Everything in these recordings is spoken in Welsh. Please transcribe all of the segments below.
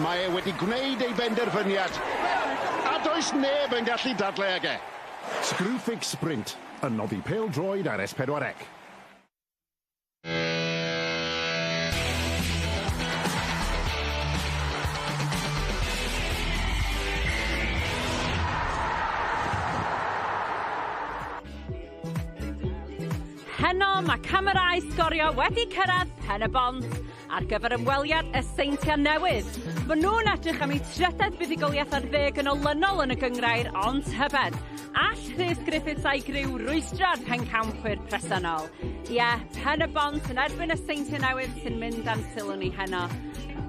Mae e wedi gwneud ei benderfyniad, a does neb yn gallu dadlau ag e. Screwfix Sprint, yn noddi pêl-droed ar S4C. Heno mae camerâu sgorio wedi cyrraedd Pen y Bont ar gyfer ymweliad y Seintiau Newydd. Maen nhw'n edrych am eu trydedd buddugoliaeth ar ddeg yn olynol yn y gynghrair, ond tybed, all Rhys Griffiths a'i griw rwystro'r pencampwyr presennol? Ie, Pen y Bont yn erbyn y Seintiau Newydd sy'n mynd â'n sylw ni heno.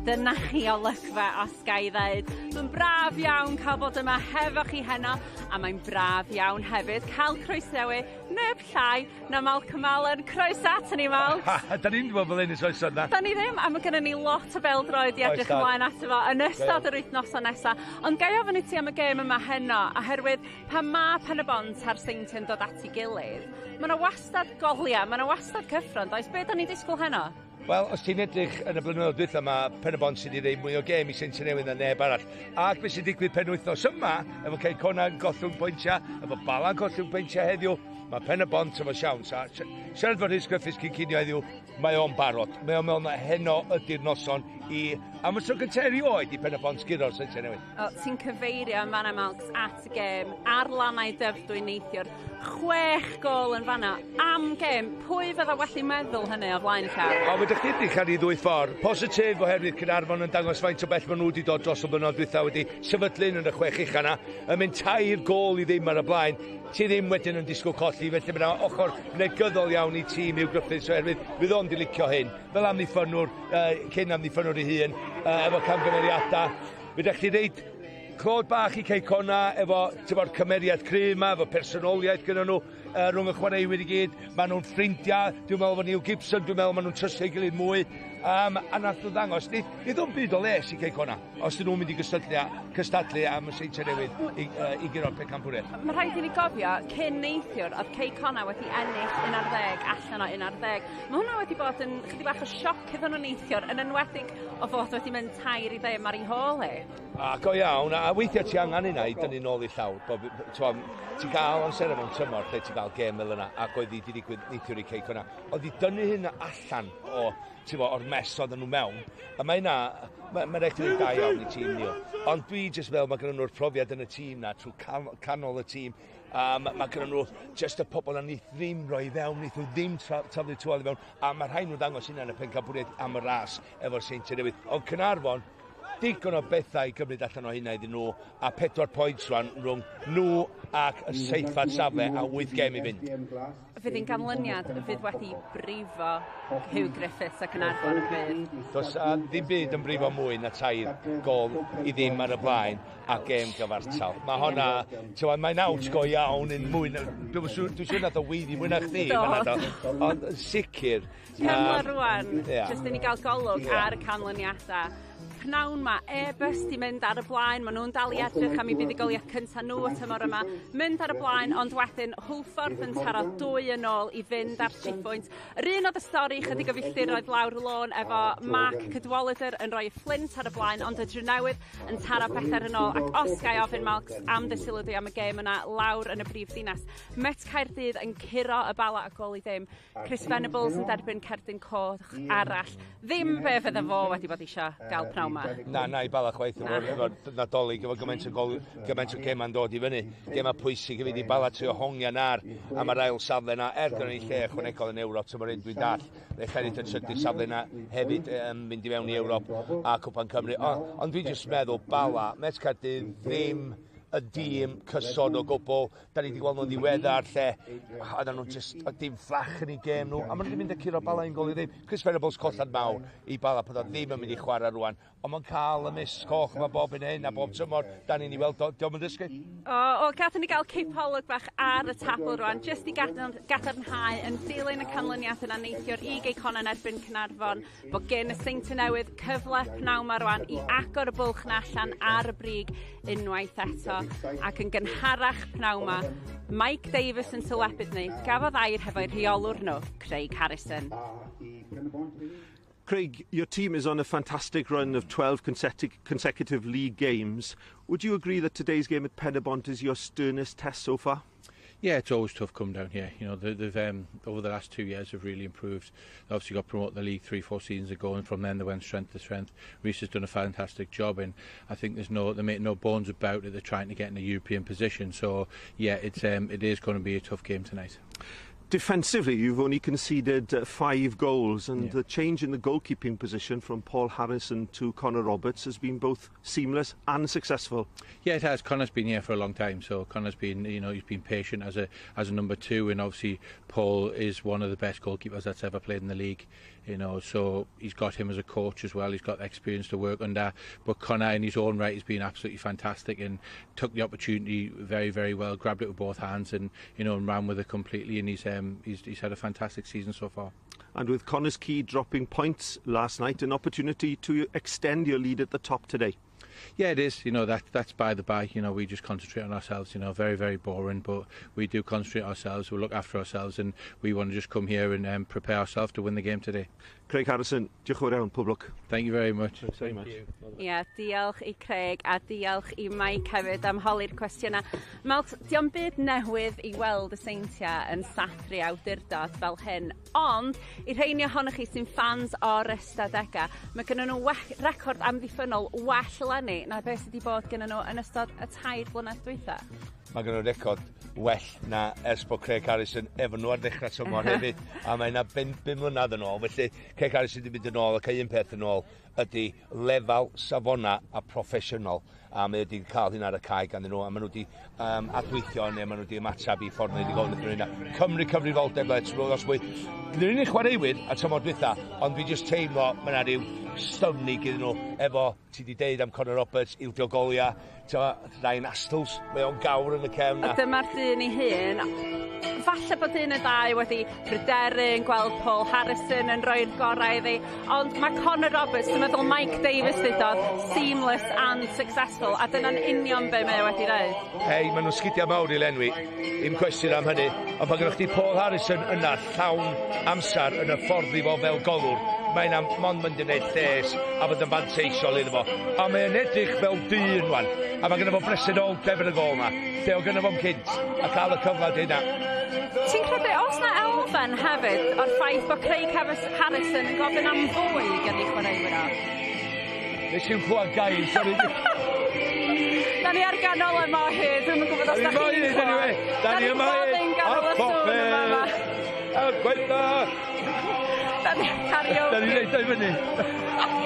Dyna chi olygfa, os ga i ddeud. Mae'n braf iawn cael bod yma hefo chi heno, a mae'n braf iawn hefyd cael croesawu neb llai na Malcolm Allen. Croeso aton ni, Malc. Da ni'n wedi bod fel hyn ers oesoedd na. Da ni ddim, a mae gennym ni lot o bêl-droed i edrych ymlaen ato fo yn ystod yr wythnosau nesaf. Ond ga i ofyn i ti am y gêm yma heno, oherwydd pan mae Pen-y-bont a'r Seintiau'n dod at ei gilydd, mae yna wastad goliau, mae yna wastad cyffro, yn does? Be da ni'n disgwyl heno? Wel, os ti'n edrych yn y blynyddoedd dwytha, mae Pen-y-bont sydd wedi rhoi mwy o gêm i Seintiau Newydd na neb arall. Ac beth sy'n digwydd penwythnos yma, efo Cei Connah yn gollwng pwyntiau, efo Bala'n gollwng pwyntiau heddiw, mae Pen-y-bont efo siawns. A siarad efo Rhys Griffiths cyn cinio heddiw, mae o'n barod. Mae o'n meddwl na heno ydy'r noson i, am y tro gyntaf erioed, i Pen-y-bont guro'r Seintiau Newydd. O, ti'n cyfeirio yn fanna, Malcs, at y gêm ar lannau Dyfrdwy neithiwr. 6 gôl yn fanna am gêm. Pwy fydda well i meddwl hynny o flaen llaw? O, fedrwch chi edrych ar ei ddwy ffordd. Positif oherwydd Caernarfon yn dangos faint o bell maen nhw wedi dod dros y blynyddoedd dwytha wedi sefydlu yn y 6 ucha 'na, yn mynd 3 gôl i ddim ar y blaen. Ti ddim wedyn yn disgwyl colli, felly mae yna ochr negyddol iawn i tîm Hugh Griffiths oherwydd fydd o'n di licio hyn. Fel amddiffynwr, cyn amddiffynwr ei hun, efo camgymeriadau. Fedrwch chi ddeud clod bach i Cei Connah efo ti'n cymeriad cryf yma, efo personoliaeth gyda nhw rhwng y chwaraewyr i gyd. Maen nhw'n ffrindiau, dwi'n meddwl fod Neil Gibson, dwi'n meddwl maen nhw'n trystio ei gilydd mwy. A nath nhw ddangos, nid o'n byd o les i Cei Connah, os dyn nhw'n mynd i cystadlu am y Seintiau Newydd i guro'r pencampwriaeth. Mae rhaid i ni gofio, cyn neithiwr, oedd Cei Connah wedi ennill 11 allan o 11. Mae hwnna wedi bod yn chydig bach o sioc iddyn nhw neithiwr, yn enwedig o fod wedi mynd 3-0 ar ei hôl hi. A go iawn, a weithiau ti angen hynna i dynnu nôl i llawr. Ti'n gael amser mewn tymor lle ti'n gael gêm fel yna, ac oedd hi wedi digwydd neithiwr i Cei Connah. Oedd i dynnu hynna allan o, ti'n o'r mess oedden nhw mewn. A mae hynna, mae'n rhaid i da iawn i tîm ni. Ond dwi jyst fel mae gen nhw'r profiad yn y tîm na, trwy canol y tîm. Mae gen nhw just y pobl na wneith ddim roi fewn, wneith nhw ddim taflu tywel i fewn. A mae rhaid nhw ddangos hynna yn y pencampwriaeth am y ras efo'r Seintiau Newydd. Ond Caernarfon, digon o bethau i gymryd allan o hynna iddyn nhw, a 4 pwynt rwan rhwng nhw ac y seithfed safle a 8 gem i fynd. Fydd hi'n ganlyniad fydd wedi brifo Hugh Griffiths ac Caernarfon y bydd. Does ddim byd yn brifo mwy na 3 gôl i ddim ar y blaen a gêm gyfartal. Mae honna, ti'n mae'n ouch go iawn yn mwy, dwi'n siŵr nath o weiddi mwy na chdi. Ond yn sicr. Cyfle rwan, jyst i ni gael golwg ar y canlyniadau. Pnawn ma, Airbus di mynd ar y blaen, maen nhw'n dal i edrych am eu buddugoliaeth cyntaf nhw y tymor yma. Mynd ar y blaen, ond wedyn Hwlffordd yn taro dwy yn ôl i fynd ar triphwynt. Yr un oedd y stori chydig o filltiroedd lawr y lôn efo Mark Cadwallader yn rhoi y Fflint ar y blaen, ond y Drenewydd yn taro pethau yn ôl. Ac os ga i ofyn, Malcs, am dy sylw di am y gêm yna lawr yn y brif ddinas. Met Caerdydd yn curo y Bala a gôl i ddim. Chris Venables yn derbyn cerdyn coch arall. Ddim be fydde fo wedi bod eisiau gael pnawn ma. Na, na i Bala chwaith efo Nadolig, efo gymaint o gema'n dod i fyny. Gema pwysig hefyd i Bala trio hongian ar am yr ail safle na, er gyda ni lle ychwanegol yn Ewrop, tymor hyn dwi'n dall. Fe ennill y trydydd safle na hefyd mynd i fewn i Ewrop a Cwpan Cymru. Ond dwi'n just meddwl, Bala, Met Caerdydd ddim y dîm cyson o gwbl. Da ni wedi gweld nhw'n ddiweddar lle oedden nhw'n just, oedd dim fflach yn eu gêm nhw. A maen nhw wedi mynd â curo Bala 1 gôl i ddim. Chris Venables collad mawr i Bala pan oedd ddim yn mynd i chwarae rwan. Ond mae'n cael y miss coch yma bob yn hyn a bob tymor. Da ni'n ei weld, dio'm yn dysgu. O, gathon ni gael cipolwg bach ar y tabl rwan, jyst i gadarnhau yn dilyn y canlyniad yna neithiwr i Gei Connah yn erbyn Caernarfon, bod gen y Seintiau Newydd cyfle pnawn ma rwan i agor y bwlch na allan ar y brig unwaith eto. Ac yn gynharach pnawn ma, Mike Davis yn sylwebydd ni, gafodd air hefo'i rheolwr nhw, Craig Harrison. Craig, your team is on a fantastic run of 12 consecutive league games. Would you agree that today's game at Penybont is your sternest test so far? Yeah, it's always tough coming down here. You know, they've over the last 2 years have really improved. They obviously got promoted in the league 3, 4 seasons ago, and from then they went strength to strength. Rhys has done a fantastic job, and I think there's no they make no bones about it. They're trying to get in a European position. So yeah, it is going to be a tough game tonight. Defensively, you've only conceded five goals, and the change in the goalkeeping position from Paul Harrison to Connor Roberts has been both seamless and successful. Yeah, it has. Connor's been here for a long time, so Connor's been, you know, he's been patient as a number two, and obviously Paul is one of the best goalkeepers that's ever played in the league. So he's got him as a coach as well. He's got the experience to work under. But Connor, in his own right, has been absolutely fantastic and took the opportunity very, very well. Grabbed it with both hands and and ran with it completely. And he's had a fantastic season so far. And with Connah's Quay dropping points last night, an opportunity to extend your lead at the top today. Yeah, it is. That's by the by. We just concentrate on ourselves. Very, very boring, but we do concentrate ourselves. We look after ourselves, and we want to just come here and prepare ourselves to win the game today. Craig Harrison, diolch yn fawr iawn, pob lwc. Thank you very much. Thanks very much. Ie, yeah, diolch i Craig a diolch i Mike hefyd am holi'r cwestiynau. Melt, dio'm byd newydd i weld y Seintiau yn sathru awdurdod fel hyn, ond i rheini ohonoch chi sy'n ffans o'r ystadegau, mae gen nhw record amddiffynnol well eleni na beth sydd wedi bod gen nhw yn ystod y 3 blynedd dwytha. Mae gen nhw record well na ers bod Craig Harrison efo nhw ar ddechrau tymor hefyd. A mae yna 5 mlynedd yn ôl. Felly Craig Harrison wedi mynd yn ôl ac un peth yn ôl ydy lefel safona a proffesiynol, a mae wedi cael hynna ar y cae ganddyn nhw a maen nhw wedi adweithio neu maen nhw wedi ymateb i ffordd nhw wedi gofyn iddyn nhw hynna. Cymru cyfrifoldeb let's os mwy. Dyn nhw'n chwaraewyr a tymor dwytha, ond fi jyst teimlo mae yna rhyw styfnig iddyn nhw efo, ti di deud am Conor Roberts, ildio golia, Ryan Astles, mae o'n gawr yn y cefn. A dyma'r dyn ei hun. Falle bod un y ddau wedi pryderu yn gweld Paul Harrison yn rhoi'r gorau iddi, ond mae Conor Roberts, dwi'n meddwl Mike Davis ddudodd, "seamless and successful", a dyna'n union be mae o wedi dweud. Hei, maen nhw'n sgidiau mawr i lenwi, i'm cwestiwn am hynny, ond pan gynnwch chi Paul Harrison yna llawn amser yn y ffordd i fo fel golwr, mae'n am mond mynd i wneud lles a fod yn fanteisiol iddo fo. A mae'n edrych fel dyn wan. A mae gynno fo bresenoldeb yn y gôl yma. Lle o gynno fo'n cynt a cael y cyfle hynna. Ti'n credu, os na elfen hefyd o'r ffaith bod Craig Harrison yn gofyn am fwy gan ei chwaraewyr o? Nes i'n clywed gair, sori. Da ni ar ganol yma o hyd, dwi'm yn gwybod os da chi'n clywed. Da ni yma o hyd. Ganol y sŵn yma yma. A gwaetha. Da ni karaoke. Da ni'n neud o i fyny.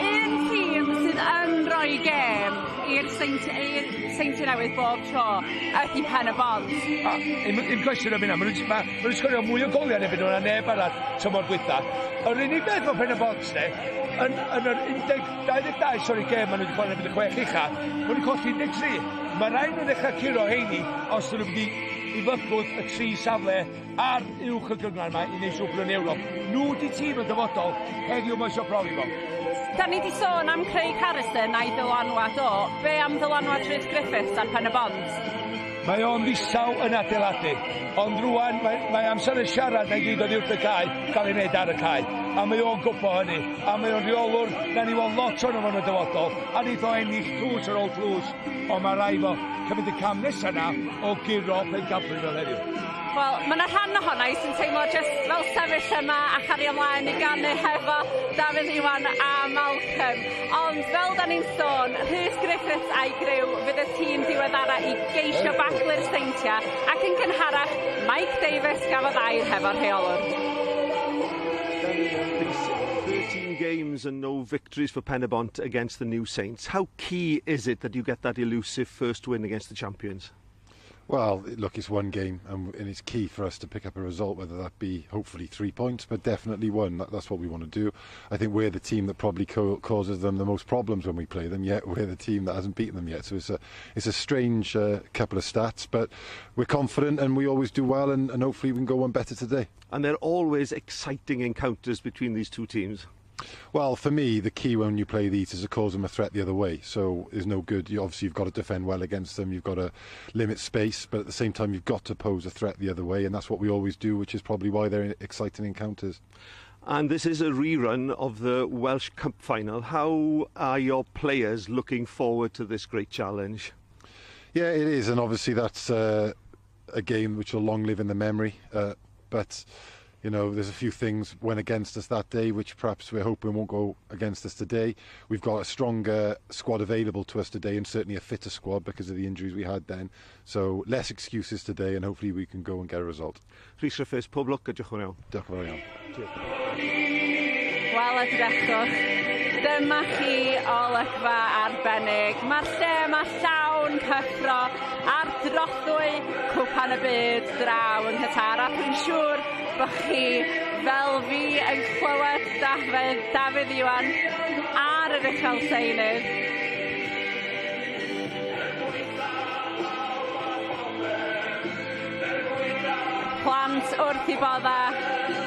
Un tîm sydd yn rhoi gêm i'r Seintiau Newydd bob tro ydy Pen y Bont. A, i'm cwestiwn am hynna, maen nhw'n ma, ma sgorio mwy o goliau neu nhw'n neb arall tymor dwytha. Yr unig beth mae Pen y Bont, ne, yn yr 12, sori, gêm maen nhw wedi chwarae yn y chwech ucha, maen nhw'n colli 13. Mae rhaid nhw ddechrau curo heini os dyn nhw'n mynd i fygwth y tri safle ar uwch y gynghrair yma i wneud siŵr bod nhw'n Ewrop. Nhw di tîm y dyfodol, heddiw mae eisiau profi fo. Da ni di sôn am Craig Harrison a'i ddylanwad o. Be am ddylanwad Rhys Griffiths ar Pen y Bont? Mae o'n ddistaw yn adeiladu, ond rwan mae amser y siarad na i gyd oddi wrth y cae cael ei wneud ar y cae. A mae o'n gwybod hynny, a mae o'n rheolwr, na ni weld lot o'n yn y dyfodol, a neith o ennill tlws ar ôl tlws, ond mae rai fo cymryd y cam nesaf na o guro pencampwyr fel heddiw. Wel, mae yna rhan ohona i sy'n teimlo just fel sefyll yma a chario ymlaen i ganu hefo Dafydd Iwan a Malcolm. Ond fel da ni'n sôn, Rhys Griffiths a'i griw fydd y tîm diweddara i geisio baglu'r Seintiau, ac yn gynharach, Mike Davis gafodd air hefo'r rheolwr. 13 games and no victories for Penybont against the New Saints. How key is it that you get that elusive first win against the champions? Well, look, it's one game, and it's key for us to pick up a result, whether that be hopefully 3 points, but definitely one. That's what we want to do. I think we're the team that probably causes them the most problems when we play them, yet we're the team that hasn't beaten them yet. So it's a strange couple of stats, but we're confident and we always do well, and hopefully we can go one better today. And they're always exciting encounters between these two teams. Well, for me, the key when you play these is to cause them a threat the other way. So there's no good. Obviously, you've got to defend well against them. You've got to limit space, but at the same time, you've got to pose a threat the other way, and that's what we always do, which is probably why they're exciting encounters. And this is a rerun of the Welsh Cup final. How are your players looking forward to this great challenge? Yeah, it is, and obviously that's a game which will long live in the memory. But you know, there's a few things went against us that day, which perhaps we're hoping won't go against us today. We've got a stronger squad available to us today, and certainly a fitter squad because of the injuries we had then. So less excuses today, and hopefully we can go and get a result. Rhys Griffiths, pob lwc a diolch yn fawr iawn. Diolch yn fawr iawn. Wel, edrychwch. Dyma chi olygfa arbennig. Mae'r lle yma llawn cyffro ar drothwy Cwpan y Byd draw yng Nghatar. A dwi'n siŵr bod chi, fel fi, yn clywed Dafydd Iwan ar yr uchel seinydd. Plant wrth i bodda,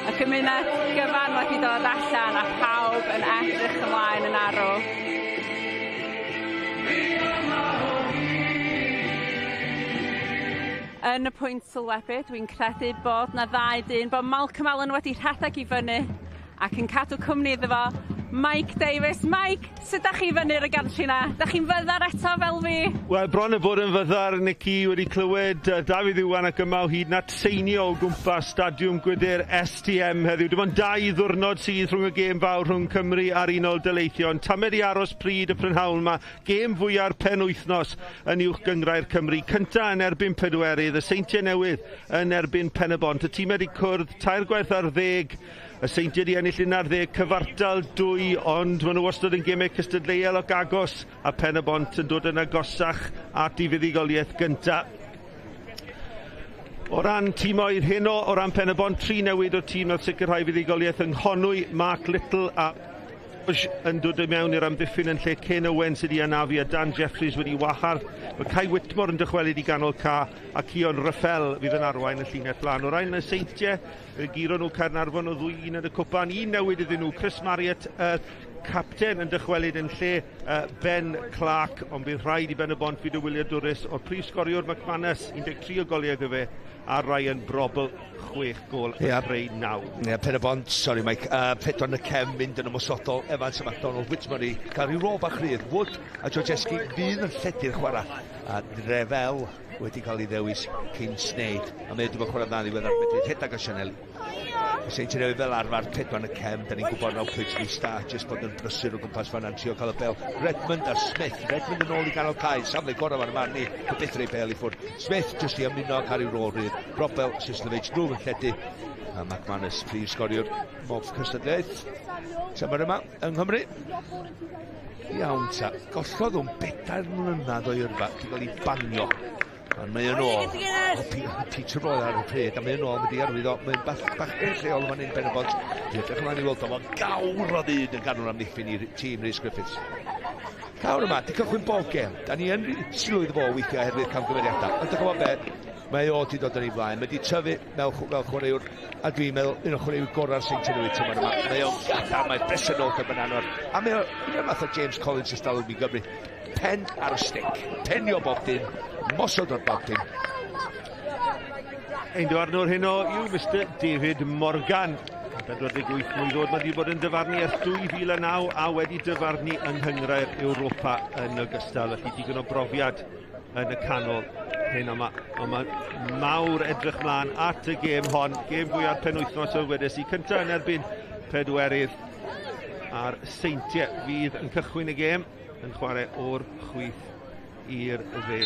y gymuned gyfan wedi dod allan a pawb yn edrych ymlaen yn arw. Yn y pwynt sylwebu, dwi'n credu bod na ddau dyn, bod Malcolm Allen wedi rhedeg i fyny ac yn cadw cwmni iddo fo, Mike Davies. Mike, sut dach chi fyny ar y gantry na? Dach chi'n fyddar eto fel fi? Wel, bron y bod yn fyddar, Nicky, wedi clywed Dafydd Iwan ac yma o hyd na tseinio o gwmpas Stadiwm Gwydyr STM heddiw. Dim ond 2 ddiwrnod sydd rhwng y gêm fawr rhwng Cymru a'r Unol Daleithiau. Tamed i aros pryd y prynhawn yma, gêm fwyaf penwythnos yn Uwch Gynghrair Cymru. Cynta yn erbyn Pedwerydd, y Seintiau Newydd yn erbyn Pen-y-bont. Y tîm wedi cwrdd 3 gwaith ar 10. Y Seintiau wedi ennill 11, cyfartal 2, ond maen nhw wastad yn gemau cystadleuol ac agos, a Pen-y-bont yn dod yn agosach at ei fuddugoliaeth gyntaf. O ran tîmoedd heno, o ran Pen-y-bont, 3 newid o'r tîm nath sicrhau fuddugoliaeth yng Nghonwy, Mark Little a yn dod i mewn i'r amddiffyn yn lle Ken Owen sydd wedi anafu a Dan Jeffries wedi wahardd. Mae Kai Whitmore yn dychwelyd i ganol ca a Cion Raffel fydd yn arwain y llinell flan. O ran y Seintiau, fe guro nhw Caernarfon o 2-1 yn y cwpan. Un newid iddyn nhw, Chris Marriott, capten, yn dychwelyd yn lle Ben Clark, ond bydd rhaid i Ben-y-bont fyd y wyliadwrus o'r prif sgoriwr McManus, 13 o goliau iddo fe, a Ryan Brobel, 6 gol a creu 9. Ie, Pen-y-bont, sorry Mike, 4 yn y cefn, mynd yn ymosodol, Evans a McDonald, Whitmore i cael rhyw rôl bach rhydd, Wood a Georgeski fydd yn lledu'r chwarae, a Drefel wedi cael ei ddewis cyn Sneyd, a mae wedi bod chwarae dda ddiweddar, medru rhedeg o Sianeli. Y Seintiau Newydd fel arfer, 4 yn y cefn, da ni'n gwybod nawr pwynt ni start, jyst bod yn brysur o gwmpas fan trio cael y bel. Redmond a Smith, Redmond yn ôl i ganol cae, safle gorau fan y marn ni, byth rei bel i ffwrdd. Smith jyst i ymuno ac ar ei rôl rhydd. Robel, Sislovich, nhw yn lledu. A McManus, prif sgoriwr mob cystadleuaeth tymor yma yng Nghymru. Iawn ta, gollodd o'n 4 mlynedd o'i yrfa, wedi cael ei banio. Ond mae yn ôl, Peter Royal ar y pryd, a mae yn ôl, wedi arwyddo, mae'n bachgen lleol fan hyn Pen-y-bont. Dwi'n edrych ymlaen i weld o, mae'n gawr o ddyn yn ganol amddiffyn i'r tîm Rhys Griffiths. Cawr yma, di cychwyn bob gêm. Da ni yn sylw iddo fo weithiau oherwydd camgymeriadau. Ond dych chi'n gwybod be, mae o di dod yn ei flaen. Mae di tyfu fel chwaraewr, a dwi'n meddwl un o chwaraewyr gorau'r Seintiau Newydd tymor yma. Mae o'n gadarn, mae presenoldeb yn anwar. A mae o'n un fath o James Collins ers talwm i Gymru. Pen ar y stick, penio bob dim, mosod o'r bob dim. Ein dyfarnwr heno yw Mr David Morgan. 48 mlwydd oed, mae wedi bod yn dyfarnu ers 2009 a wedi dyfarnu yng Nghynghrair Ewropa yn ogystal. Felly digon o brofiad yn y canol hyn yma. Ond mae mawr edrych mlaen at y gêm hon. Gêm fwyaf penwythnos o wedes i. Cyntaf yn erbyn Pedwerydd a'r Seintiau fydd yn cychwyn y gêm, yn chwarae o'r chwith i'r dde.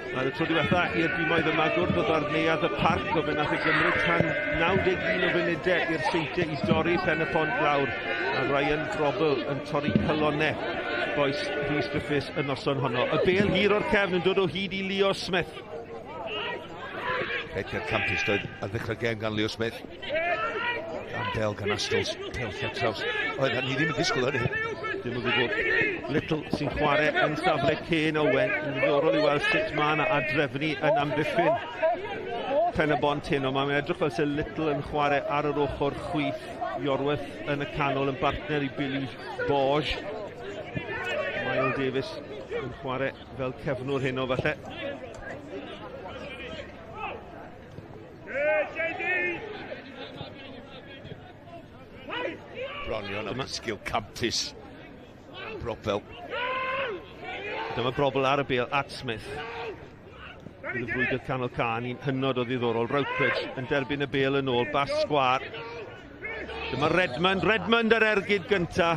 Mae'r tro diwetha i'r dimoedd yma gwrdd oedd ar neuadd y parc o fe nath y gymryd tan 91 o funudau i'r Seintiau i dorri Pen-y-bont lawr, a Ryan Grobel yn torri calonnau boes Rhys Griffiths y noson honno. Y bêl hir o'r cefn yn dod o hyd i Leo Smith. Rhediad campus doedd ar ddechrau gêm gan Leo Smith. Gan bêl gan Astles, pêl lletraws. Oedd ni ddim yn disgwyl hynny. Dim o gwbl. Little sy'n chwarae yn safle Ken Owen. Yn ddiddorol i weld sut mae yna adrefnu yn amddiffyn Pen-y-bont heno. Mae'n edrych fel se Little yn chwarae ar yr ochr chwith. Iorwerth yn y canol yn bartner i Billy Borge. Miles Davis yn chwarae fel cefnwr heno falle. Bron i hwnna, sgil campus. Brobel. Dyma Brobel ar y bêl at Smith. Bydd y frwydr canol can i'n hynod o ddiddorol. Routledge yn derbyn y bêl yn ôl, bas sgwar. Dyma Redmond, Redmond ar ergyd gynta.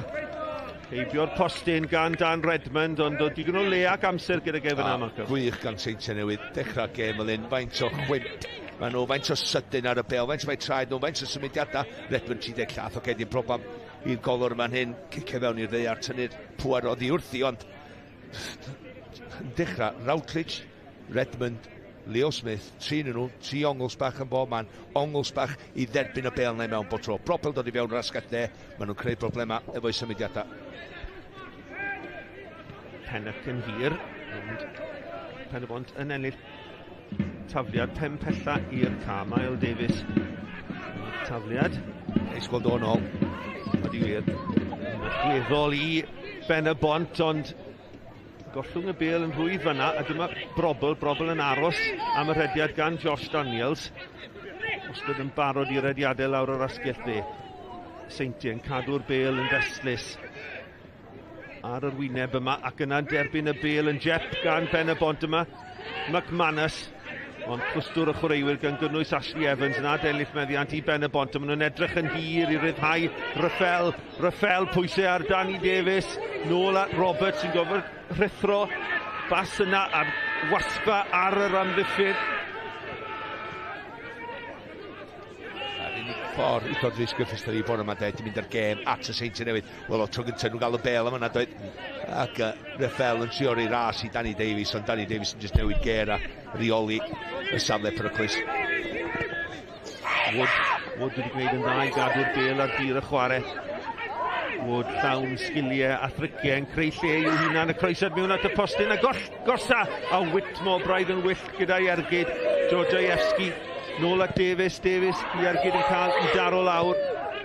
Heibio'r postyn gan Dan Redmond, ond oedd digon o le ac amser gyda gefn am ac. Gwych gan Seintiau Newydd, dechrau gêm fel hyn, faint o chwimp. Maen nhw faint o sydyn ar y bêl, faint mae traed nhw, faint o symudiadau. Redmond 30 llath, oce, dim problem i'r golwr yma'n hyn, cicio fewn i'r ddaear, tynnu'r pŵer oddi wrthi, ond yn dechrau, Routledge, Redmond, Leo Smith, tri yn nhw, tri ongls bach yn bob man, ongls bach i dderbyn y bêl neu mewn bob tro. Brobel dod i fewn yr asgell dde, maen nhw'n creu problemau efo'i symudiadau. Pennock yn hir, ond Pen-y-bont yn ennill tafliad pen pella i'r ca. Mael Davies, tafliad. Neis gweld o'n ôl. Ydy wir. Allweddol i Ben-y-bont, ond gollwng y bêl yn rhwydd fanna, a dyma Brobel, Brobel yn aros am y rhediad gan Josh Daniels. Wastad yn barod i rediadau lawr o'r asgell dde. Seintiau yn cadw'r bêl yn ddestlus ar yr wyneb yma, ac yna'n derbyn y bêl yn jep gan Ben-y-bont yma. McManus, ond clwstwr y chwaraewyr gan gynnwys Ashley Evans yn adennill meddiant i Ben-y-bont. Maen nhw'n edrych yn hir i ryddhau Raffel. Raffel pwysau ar Danny Davies, nôl at Roberts sy'n gofod rhuthro. Bas yna a'r wasfa ar yr amddiffyn. A'r unig ffordd i ddod Rhys Griffiths i bore yma, de, di mynd ar gêm at y Seintiau Newydd. Wel, o tro gyntaf nhw'n gael y bêl am yna, doedd. Ac Raffel yn trio roi ras i Danny Davies, ond Danny Davies yn just newid gêr a reoli y safle peryglus. Wood, Wood wedi gwneud yn dda i gadw'r bêl ar dir y chwarae. Wood llawn sgiliau a thriciau yn creu lle i'w hunan, y croesiad mewn at y postyn a goll, gosa a Whitmore braidd yn wyllt gyda'i ergyd. Georgievski nôl at Davies, Davies i ergyd yn cael i daro lawr.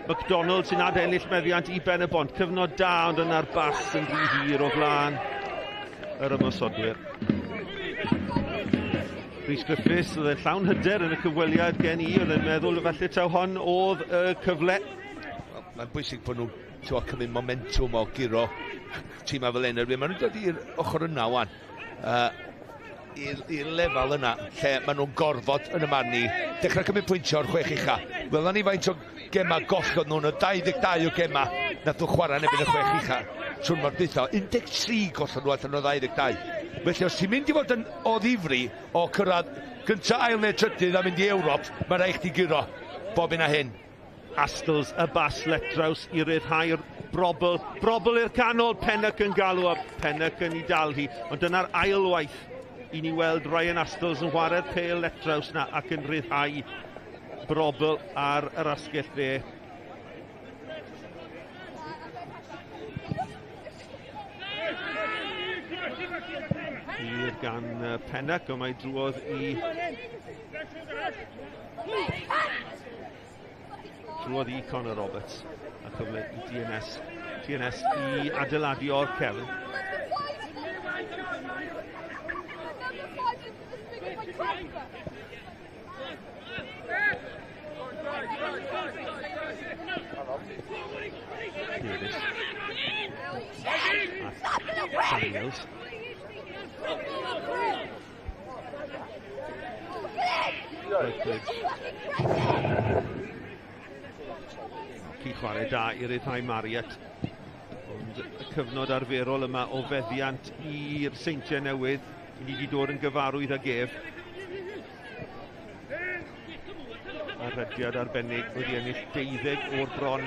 McDonald sy'n adennill meddiant i Ben-y-bont. Cyfnod da, ond yna'r bas yn rhy hir o flaen yr ymosodwyr. Rhys Griffiths, oedd e'n llawn hyder yn y cyfweliad gen i, oedd e'n meddwl felly taw hon oedd y cyfle. Wel, mae'n bwysig bod nhw'n cymryd momentum o guro tîmau fel hyn. Maen nhw'n dod i'r ochr yna wan, i'r lefel yna, lle maen nhw'n gorfod yn y marn i dechrau cymryd pwyntio o'r chwech ucha. Welon ni faint o gema gollodd nhw'n y 22 o gema nath nhw chwarae yn erbyn y chwech ucha. Trwy'r mor dwytha, 13 gollodd nhw allan o 22. Felly os ti'n mynd i fod yn o ddifri o cyrraedd gynta, ail neu trydydd a mynd i Ewrop, mae rhaid chdi guro bob un a hyn. Astles y bas letraws i ryddhau'r Brobel. Brobel i'r canol, Pennock yn galw a Pennock yn ei dal hi. Ond dyna'r ail waith i ni weld Ryan Astles yn chwarae'r pêl letraws na ac yn ryddhau Brobel ar yr asgell dde. Hir gan Pennock, ond mae drwodd i Connor Roberts a cyfle i TNS i adeiladu o'r cefn. Davies. A Daniels. Routledge. Ci chwarae da i ryddhau Marriott. Ond y cyfnod arferol yma o feddiant i'r Seintiau Newydd, i ni wedi dod yn gyfarwydd ag ef. A rhediad arbennig wedi ennill 12 o'r bron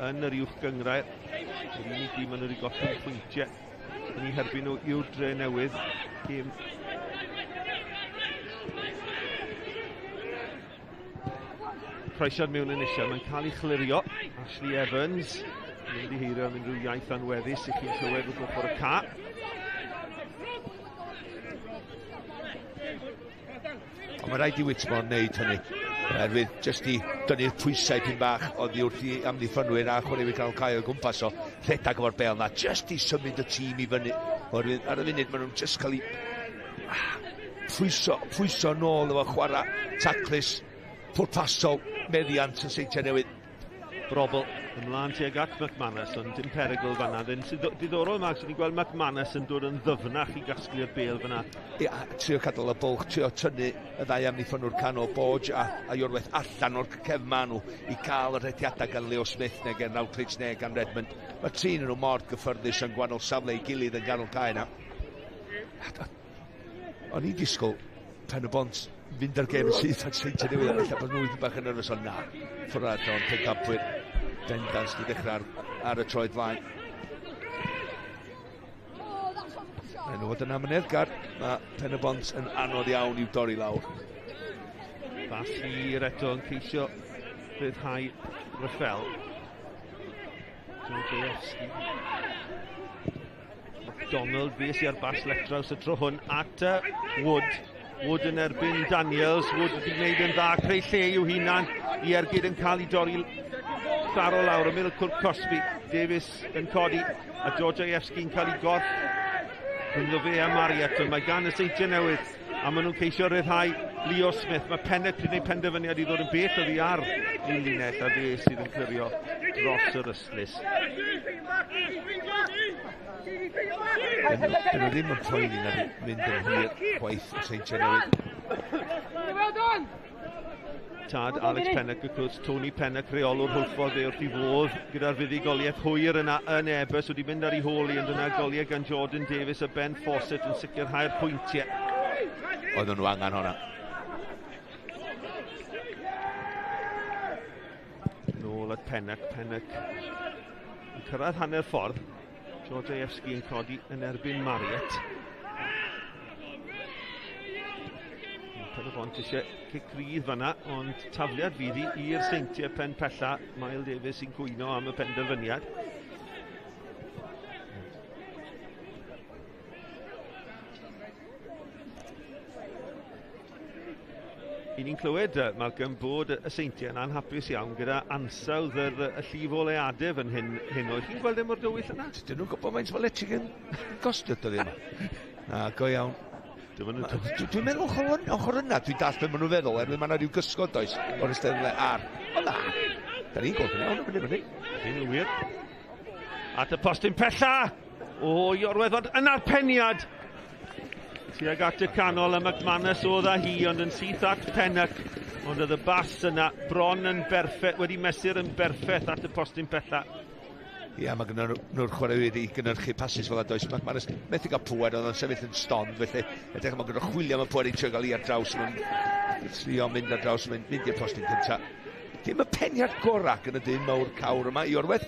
yn yr uwch gynghrair. Yr unig dîm maen nhw wedi gollwng pwyntiau yn eu herbyn nhw yw'r Dre Newydd. Gêm croesiad mewn yn eisiau, mae'n cael ei chlirio. Ashley Evans yn ymddiheurio am unrhyw iaith anweddus i chi'n clywed wrth ochr y ca. Ond mae rhaid i Whitmore wneud hynny, oherwydd jyst i dynnu'r pwysau pyn bach oddi wrth i amddiffynwyr a chwaraewyr canol cae o gwmpas o rhedeg efo'r bêl na, jyst i symud y tîm i fyny. Oherwydd ar y funud maen nhw'n jyst cael ei pwyso nôl efo chwarae taclus pwrpasol meddiant y Seintiau Newydd. Brobl ymlaen tuag at McManus, ond dim perygl fanna. Ddim diddorol, Mark, sydd ni'n gweld McManus yn dod yn ddyfnach i gasglu'r bêl fanna. Ia, trio cadw y bwlch, trio tynnu y ddau amddiffyn o'r canol, Borge a Iorwerth allan o'r cefn ma nhw i cael y rhediadau gan Leo Smith neu gan Routledge neu gan Redmond. Mae trin nhw mor gyffyrddus yn gwahanol safle i gilydd yn ganol cae yna. O'n i'n disgwyl Pen-y-bont fynd ar gêm yn syth at Seintiau Newydd, ella bod nhw bach yn nerfus, ond na, ffwrdd o'n pencampwyr bendant di dechrau ar y troed flaen. Mae nhw fod yn amyneddgar, mae Pen-y-bont yn anodd iawn i'w dorri lawr. Bas hir eto yn ceisio rhyddhau Raffel. Georgievski. McDonald fues i ar bas letraws y tro hwn at Wood. Wood yn erbyn Daniels. Wood wedi gwneud yn dda, creu lle i'w hunan i ergyd yn cael ei dorri tharo lawr ymyl y cwrt cosbi. Davies yn codi a Georgievski'n cael ei gorff rhyngddo fe a Marriott, ond mae gan y Seintiau Newydd a maen nhw'n ceisio rhyddhau Leo Smith. Mae Pennock wedi gwneud penderfyniad i ddod yn bell oddi ar ei linell a fe sydd yn clirio dros yr ystlys. Dyn nhw ddim yn poeni na mynd yn hir chwaith y Seintiau Newydd. Tad Alex Pennock, wrth gwrs, Tony Pennock, rheolwr Hwlffordd, fe wrth i fodd gyda'r fuddugoliaeth hwyr yna yn Ebers, wedi mynd ar ei hôl i, ond yna goliau gan Jordan Davies a Ben Fawcett yn sicrhau'r pwyntiau. Oedden nhw angen hwnna. Nôl at Pennock, Pennock yn cyrraedd hanner ffordd. Georgievski yn codi yn erbyn Marriott. Pen-y-bont eisiau cic rydd fanna, ond tafliad fydd hi i'r Seintiau pen pella. Mael Davies sy'n cwyno am y penderfyniad. I ni'n clywed, Malcolm, bod y Seintiau yn anhapus iawn gyda ansawdd y llif o leadau fan hyn. Chi'n gweld e mor dywyll yna? Dyn nhw'n gwybod faint mae electric yn gostio dyddi yma. Na, go iawn. Dwi'n meddwl ochr yna, dwi'n dallt beth maen nhw'n feddwl, erwydd mae yna rhyw gysgod does o'r eisteddle ar. O na, da ni'n gweld yn iawn yn fyny. Yn wir. At y postyn pella! O, Iorwerth, ond yna'r peniad! Tuag at y canol a McManus oedd â hi, ond yn syth at Pennock. Ond oedd y bas yna bron yn berffaith, wedi mesur yn berffaith at y postyn pella. Ia, mae gyda nhw'r chwaraewyr i gynhyrchu pasys fel does. McManus methu gael pŵer, oedd o'n sefyll yn stond, felly edrych mae gyda chwilio am y pŵer i trio gael i ar draws, mae'n trio mynd ar draws, mynd i'r postyn cyntaf. Dim y peniad gorau yn y dyn mawr cawr yma i Iorwerth.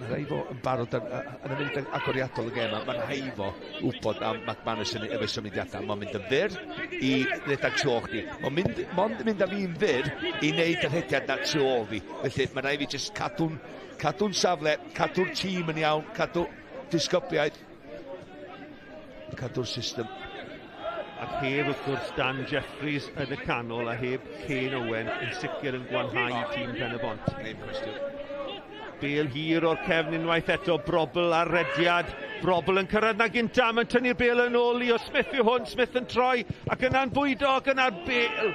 Mae rhaid fo yn barod yn y munud agoriadol y gêm. Mae'n rhaid fo wybod am McManus yn efo'i symudiadau. Mae'n mynd yn fyr i redeg tu ôl chdi. Mae'n mynd, mynd â fi'n fyr i wneud y rhediad na tu ôl fi. Felly mae'n rhaid fi jyst cadw'n safle, cadw'r tîm yn iawn, cadw disgybliaeth, cadw'r system. Ac heb, wrth gwrs, Dan Jeffries yn y canol a heb Kane Owen yn sicr yn gwanhau tîm Pen-y-bont. Ddim cwestiwn. Bêl hir o'r cefn unwaith eto, Brobl ar rediad. Brobl yn cyrraedd na gynta, mae'n tynnu'r bêl yn ôl. Leo Smith yw hwn, Smith yn troi, ac yna'n bwydo, ac yna'r bêl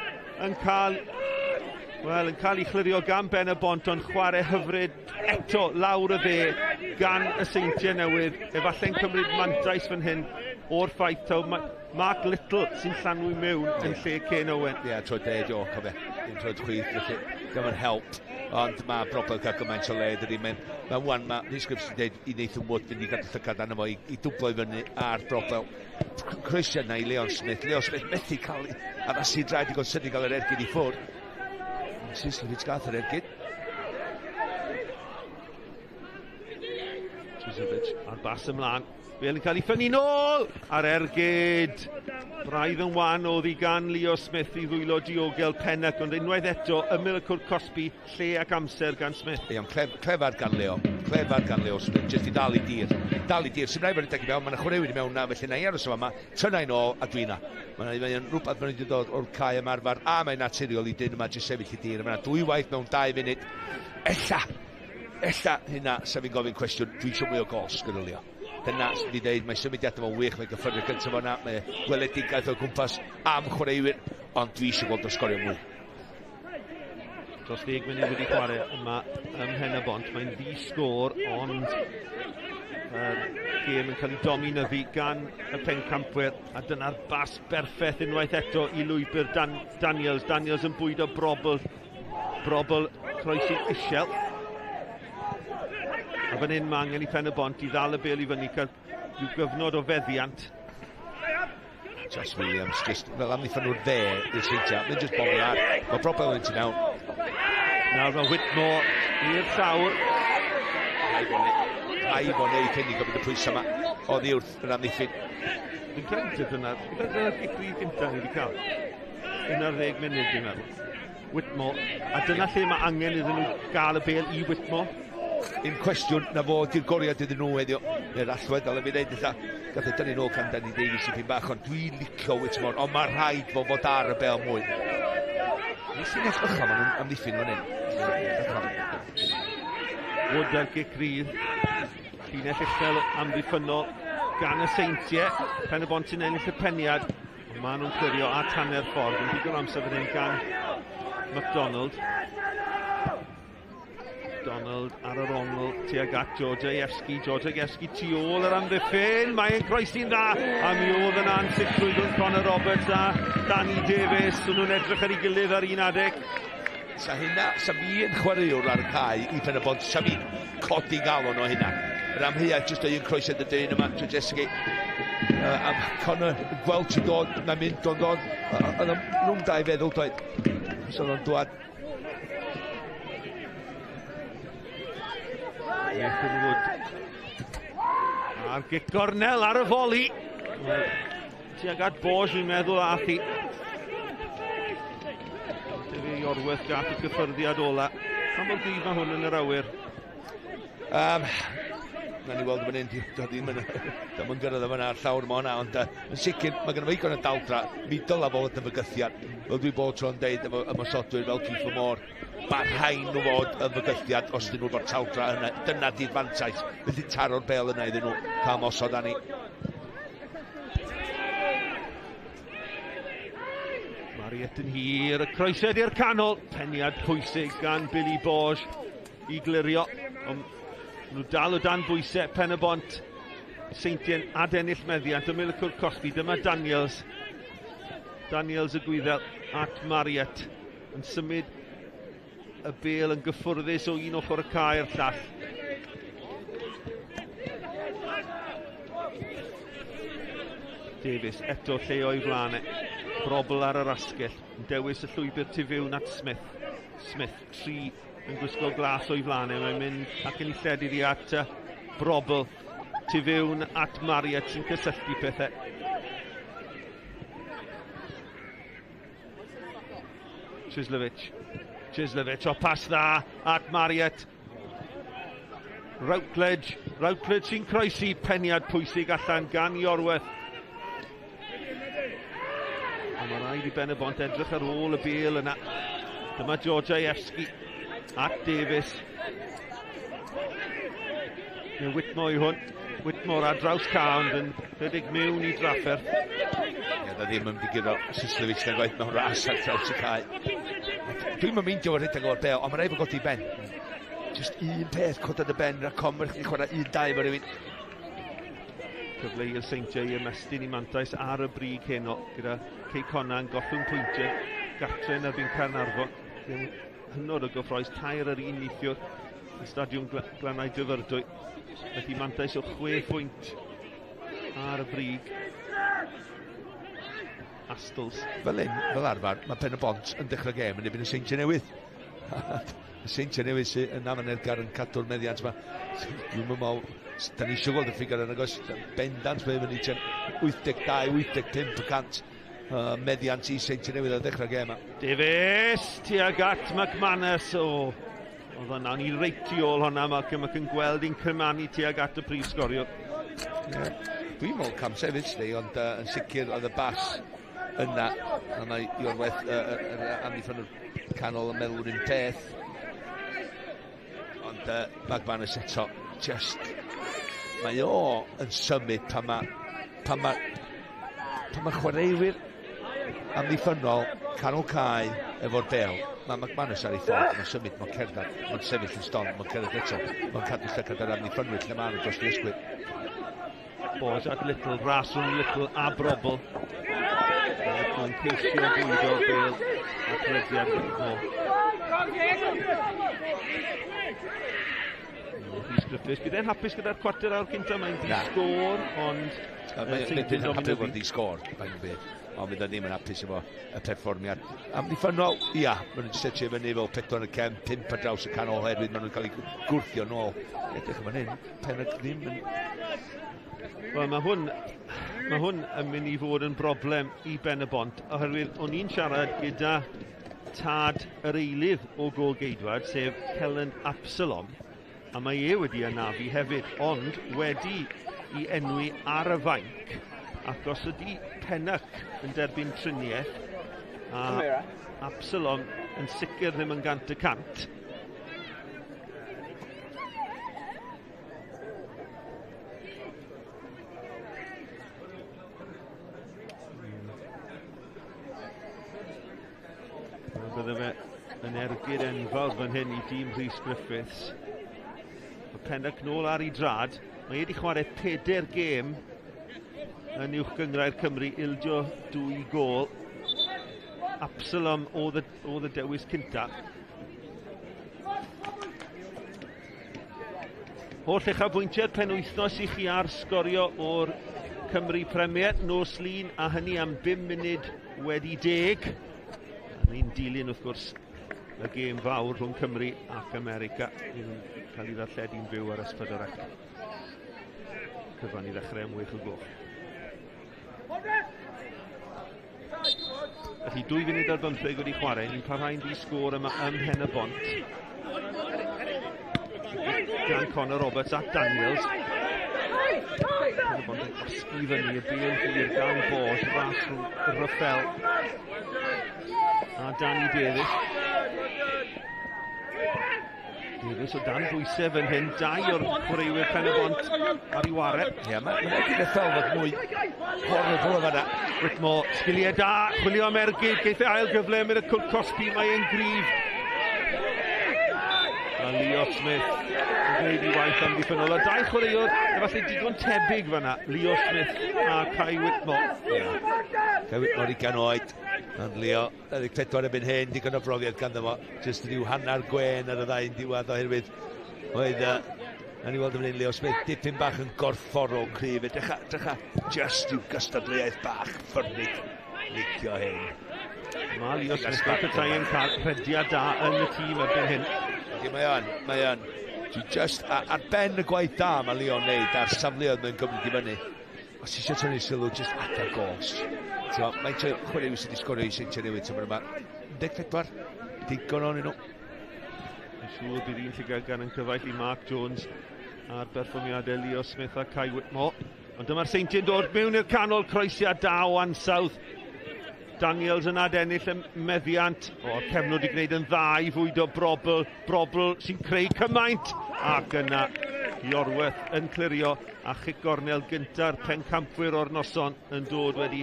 yn cael, wel, yn cael ei chlirio gan Ben-y-bont, ond chwarae hyfryd eto lawr y dde gan y Seintiau Newydd. Efallai'n cymryd mantais fan hyn o'r ffaith taw Mark Little sy'n llanwi mewn yn lle Kane Owen. Ie, troed dde, o, cofio, un troed chwith, felly dyma'n help. Ond mae broblem cael gymaint o le, dydy. Mae wan, mae Rhys Griffiths yn dweud i Nathan Wood fynd i gadw llygad arno fo i dwblo i fyny ar broblem. Croesiad yna i Leon Smith. Leon Smith methu cael addasu draed i sydyn gael yr ergyd i ffwrdd. Sislovich gath yr ergyd. Sislovich ar bas ymlaen. Bêl yn cael ei ffynnu nôl ar ergyd. Braidd yn wan oedd hi gan Leo Smith i ddwylo diogel Pennock, ond unwaith eto ymyl y cwrt cosbi, lle ac amser gan Smith. Iawn, clefar gan Leo. Clefar gan Leo Smith, jyst i dal i dir. Dal i dir, sy'n rhaid bod yn deg i mewn, mae'n chwaraewyr i mewn na, felly na i aros yma, tynna i nôl a dwi na. Mae'n rhywbeth mae'n wedi dod o'r cae ymarfer, a mae'n naturiol i dyn yma jyst sefyll i dir. Mae'n dwy waith mewn 2 munud. Ella hynna, sef fi'n gofyn cwestiwn, dwi eisiau mwy o gols gyda Leo. Dyna sydd wedi dweud, mae symudiadau fo'n wych, mae gyffyrdd gyntaf o'na, mae gweledigaeth o gwmpas am chwaraewyr, ond dwi eisiau gweld o sgorio mwy. Dros 10 munud wedi chwarae yma ym Mhen-y-bont. Mae'n ddi-sgôr, ond gêm yn cael ei dominyddu gan y pencampwyr, a dyna'r bas berffaith unwaith eto i lwybr Daniels. Daniels yn bwydo Brobl. Brobl croesi isiel. A fan hyn mae angen i Pen-y-bont i ddal y bêl i fyny, cael rhyw gyfnod o feddiant. Josh Williams, just fel amddiffyn nhw'r dde i'r Seintiau, mae'n just bomio ar. Mae broblem yn ti mewn. Nawr mae Whitmore i'r llawr. Rhaid fo wneud hynny gofyn y pwysau yma oddi wrth yr amddiffyn. Dwi'n credu dyna'r gic rydd gyntaf ni wedi cael. 11 munud dwi'n meddwl. Whitmore, a dyna lle mae angen iddyn nhw gael y bêl i Whitmore. Un cwestiwn na fod i'r goriad iddyn nhw heddiw, neu'r allwedd, dyle fi ddeud ella, gath ei dynnu nôl gan Danny Davies i bach, ond dwi'n licio Whitmore, ond mae rhaid fo fod ar y bêl mwy. Nes i'n eich ycha, maen nhw'n amddiffyn fan hyn. Wood ar gic rydd, llinell uchel amddiffynnol gan y Seintiau, Pen-y-bont yn ennill y peniad, ond maen nhw'n clirio at hanner ffordd, yn digon amser fan hyn gan MacDonald. Donald ar yr ongl tuag at Georgievski. Georgievski tu ôl yr amddiffyn. Mae'n croesi'n dda. A mi oedd yna ansicrwydd rhwng Connor Roberts a Danny Davies. O'n nhw'n edrych ar ei gilydd ar un adeg. Sa hynna, sa fi yn chwaraewr ar y cae i Pen-y-bont, sa fi'n codi galon o hynna. Yr amheuaeth jyst o un croesiad y dyn yma, Georgievski. A Connor yn gweld ti'n dod, na'n mynd o'n dod. Oedd nhw'n dau feddwl, doedd. So o'n dwad. Nathan Wood. A'r gic gornel ar y foli. Tuag at Borge, fi'n meddwl, a thi. Dyfi Iorwerth gath y gyffyrddiad ola. Pa mor gryf mae hwn yn yr awyr? Na ni weld fan hyn, ddim yn gyrraedd yma ar llawr yma hwnna, ond yn sicr, mae gen i fo igon o daldra, mi dyla fo fod yn fygythiad. Fel dwi bod tro'n deud efo ymosodwyr fel Keith Moore, mae rhaid nhw fod yn fygythiad os dyn nhw efo'r taldra yna. Dyna di'r fantais, felly taro'r bel yna iddyn nhw cael mosod ani. Marriott yn hir, y croesiad i'r canol, peniad pwysig gan Billy Borge i glirio. Ond nhw dal o dan bwysau, Pen-y-bont, Seintiau'n adennill meddiant, ymyl y cwrt cosbi, dyma Daniels. Daniels y Gwyddel at Marriott yn symud y bêl yn gyffwrddus o un ochr y cae i'r llall. Davies eto lle o'i flaen e. Brobl ar yr asgell, yn dewis y llwybr tu fewn at Smith. Smith, 3 yn gwisgo glas o'i flaen e, mae'n mynd ac yn ei lledu iddi at Brobl, tu fewn at Marriott sy'n cysylltu pethau. Chislovich, o pas dda at Marriott. Routledge sy'n croesi, peniad pwysig allan gan Iorwerth. A mae rhaid i Ben-y-bont edrych ar ôl y bêl yna. Dyma Georgievski at Davies. Neu Whitmore i hwn. Whitmore ar draws cae ond yn rhedeg mewn i drafferth. Ie, da ddim yn digiro Sislovich na gwaith mewn ras ar draws y cae. Dwi'm yn meindio fo rhedeg o'r bêl, ond mae rhaid fo godi ben. Just un peth, codad y ben, rhaid com, rhaid chwarae 1-2 efo rhywun. Cyfle i'r Seintiau i ymestyn i mantais ar y brig heno gyda Cei Connah yn gollwng pwyntiau gartre yn erbyn Caernarfon. Hynod o gyffrous, 3 ar 1 neithiwr yn stadiwm Glannau Dyfrdwy. Felly mantais o 6 pwynt ar y brig. Astles. Fel hyn, fel arfer, mae Pen-y-bont yn dechrau gêm yn erbyn y Seintiau Newydd. Y Seintiau Newydd sy'n yn amyneddgar yn cadw'r meddiant yma. Dwi'n meddwl, da ni eisiau gweld y ffigur yn agos, bendant mae fyny tua 82-85% meddiant i Seintiau Newydd ar ddechrau gêm yma. Davies, tuag at McManus. O, oedd hwnna, o'n i reit tu ôl hwnna, Malcolm, ac yn gweld i'n cymanu tuag at y prif sgoriwr. Yeah. Dwi'n meddwl cam sefyll, ni, ond yn sicr oedd y bas yna, a mae Iorwerth amddiffyn o'r canol yn meddwl yr un peth. Ond McManus eto, just, mae o yn symud pan mae chwaraewyr amddiffynnol Canol cae efo'r bel. Mae McManus ar ei ffordd, mae'n symud, mae'n cerdded, mae'n sefyll yn stond, mae'n cerdded eto. Mae'n cadw llygad ar amddiffynwyr lle maen nhw dros ei ysgwydd. Bos at Little, ras rhwng Little a Brobl. Mae'n ceisio bwydo bel at rediad Whitmore. Rhys Griffiths, bydd e'n hapus gyda'r cwarter awr cynta, mae'n di-sgôr, ond... Mae'n hapus efo'r di-sgôr, mae'n byd. Ond fydd o ddim yn hapus efo y perfformiad. Amddiffynnol, ia, maen nhw'n setio fyny fel 4 yn y cefn, 5 ar draws y canol oherwydd maen nhw'n cael eu gwrthio nôl. Edrych yn fan hyn, Pennock ddim yn... Wel, mae hwn yn mynd i fod yn broblem i Ben-y-bont, oherwydd o'n i'n siarad gyda tad yr eilydd o gôl geidwad, sef Helen Absalom, a mae e wedi anafu hefyd, ond wedi i enwi ar y fainc, ac os ydy Pennock yn derbyn triniaeth, a Absalom yn sicr ddim yn 100%. Bydde fe yn ergyd enfawr fan hyn i dîm Rhys Griffiths. Mae Pennock nôl ar ei drad. Mae wedi chwarae 4 gêm yn uwch gynghrair Cymru, ildio 2 gôl. Absalom oedd y dewis cynta. Holl uchafbwyntiau'r penwythnos i chi ar sgorio o'r Cymru Premier nos Lun, a hynny am 5 munud wedi 10. Ni'n dilyn wrth gwrs y gêm fawr rhwng Cymru ac America yn cael ei ddarlledu'n fyw ar S4C. Cyfan i ddechrau am 6 o gloch. Felly 2 funud ar 15 wedi chwarae, ni'n parhau'n ddi-sgôr yma ym Mhen-y-bont. Gan Conor Roberts at Daniels. Pen-y-bont yn gwasgu fyny y bêl hir gan Bos, ras rhwng Ruffel a Danny Davies. Davies o dan bwysau fan hyn, 2 o'r chwaraewyr Pen-y-bont ar ei ware. Ie, mae'n edrych fel fod mwy horrible o fanna. Whitmore, sgiliau da, chwilio am ergyd, geith e ail gyfle am y cwrt cosbi, mae e'n gryf. A Leo Smith yn gwneud ei waith amddiffynnol. A 2 chwaraewr, efallai digon tebyg fanna, Leo Smith a Kai Whitmore. Kai Whitmore 20 oed, ond Leo 24 erbyn hyn, digon o brofiad ganddo fo. Jyst rhyw hanner gwên ar y ddau yn diwedd oherwydd oedd nawn ni weld yn fan hyn Leo Smith dipyn bach yn gorfforol cryf. Edrycha just i'w gystadleuaeth bach ffyrnig. Licio hyn. Mae Leo Smith fel petai yn cael rhediad da yn y tîm erbyn hyn. Mae o'n. Just ar ben y gwaith da mae Leo'n neud a'r safleoedd mae'n gymryd i fyny. Os ti eisiau tynnu sylw, just adar gos. Mae'n chwaraewyr sydd wedi sgorio i Seintiau Newydd tymor yma. 14, digon ohonyn nhw. Yn siŵr bydd un llygad gan yn cyfaill i Mark Jones ar berfformiadau Leo Smith a Kai Whitmore. Ond dyma'r Seintiau'n dod mewn i'r canol, croesiad da o ansawdd. Daniels yn adennill y meddiant. O'r cefnwr wedi gwneud yn dda i fwydo Brobl. Brobl sy'n creu cymaint. Ac yna Iorwerth yn clirio a chic gornel gynta'r pencampwyr o'r noson yn dod wedi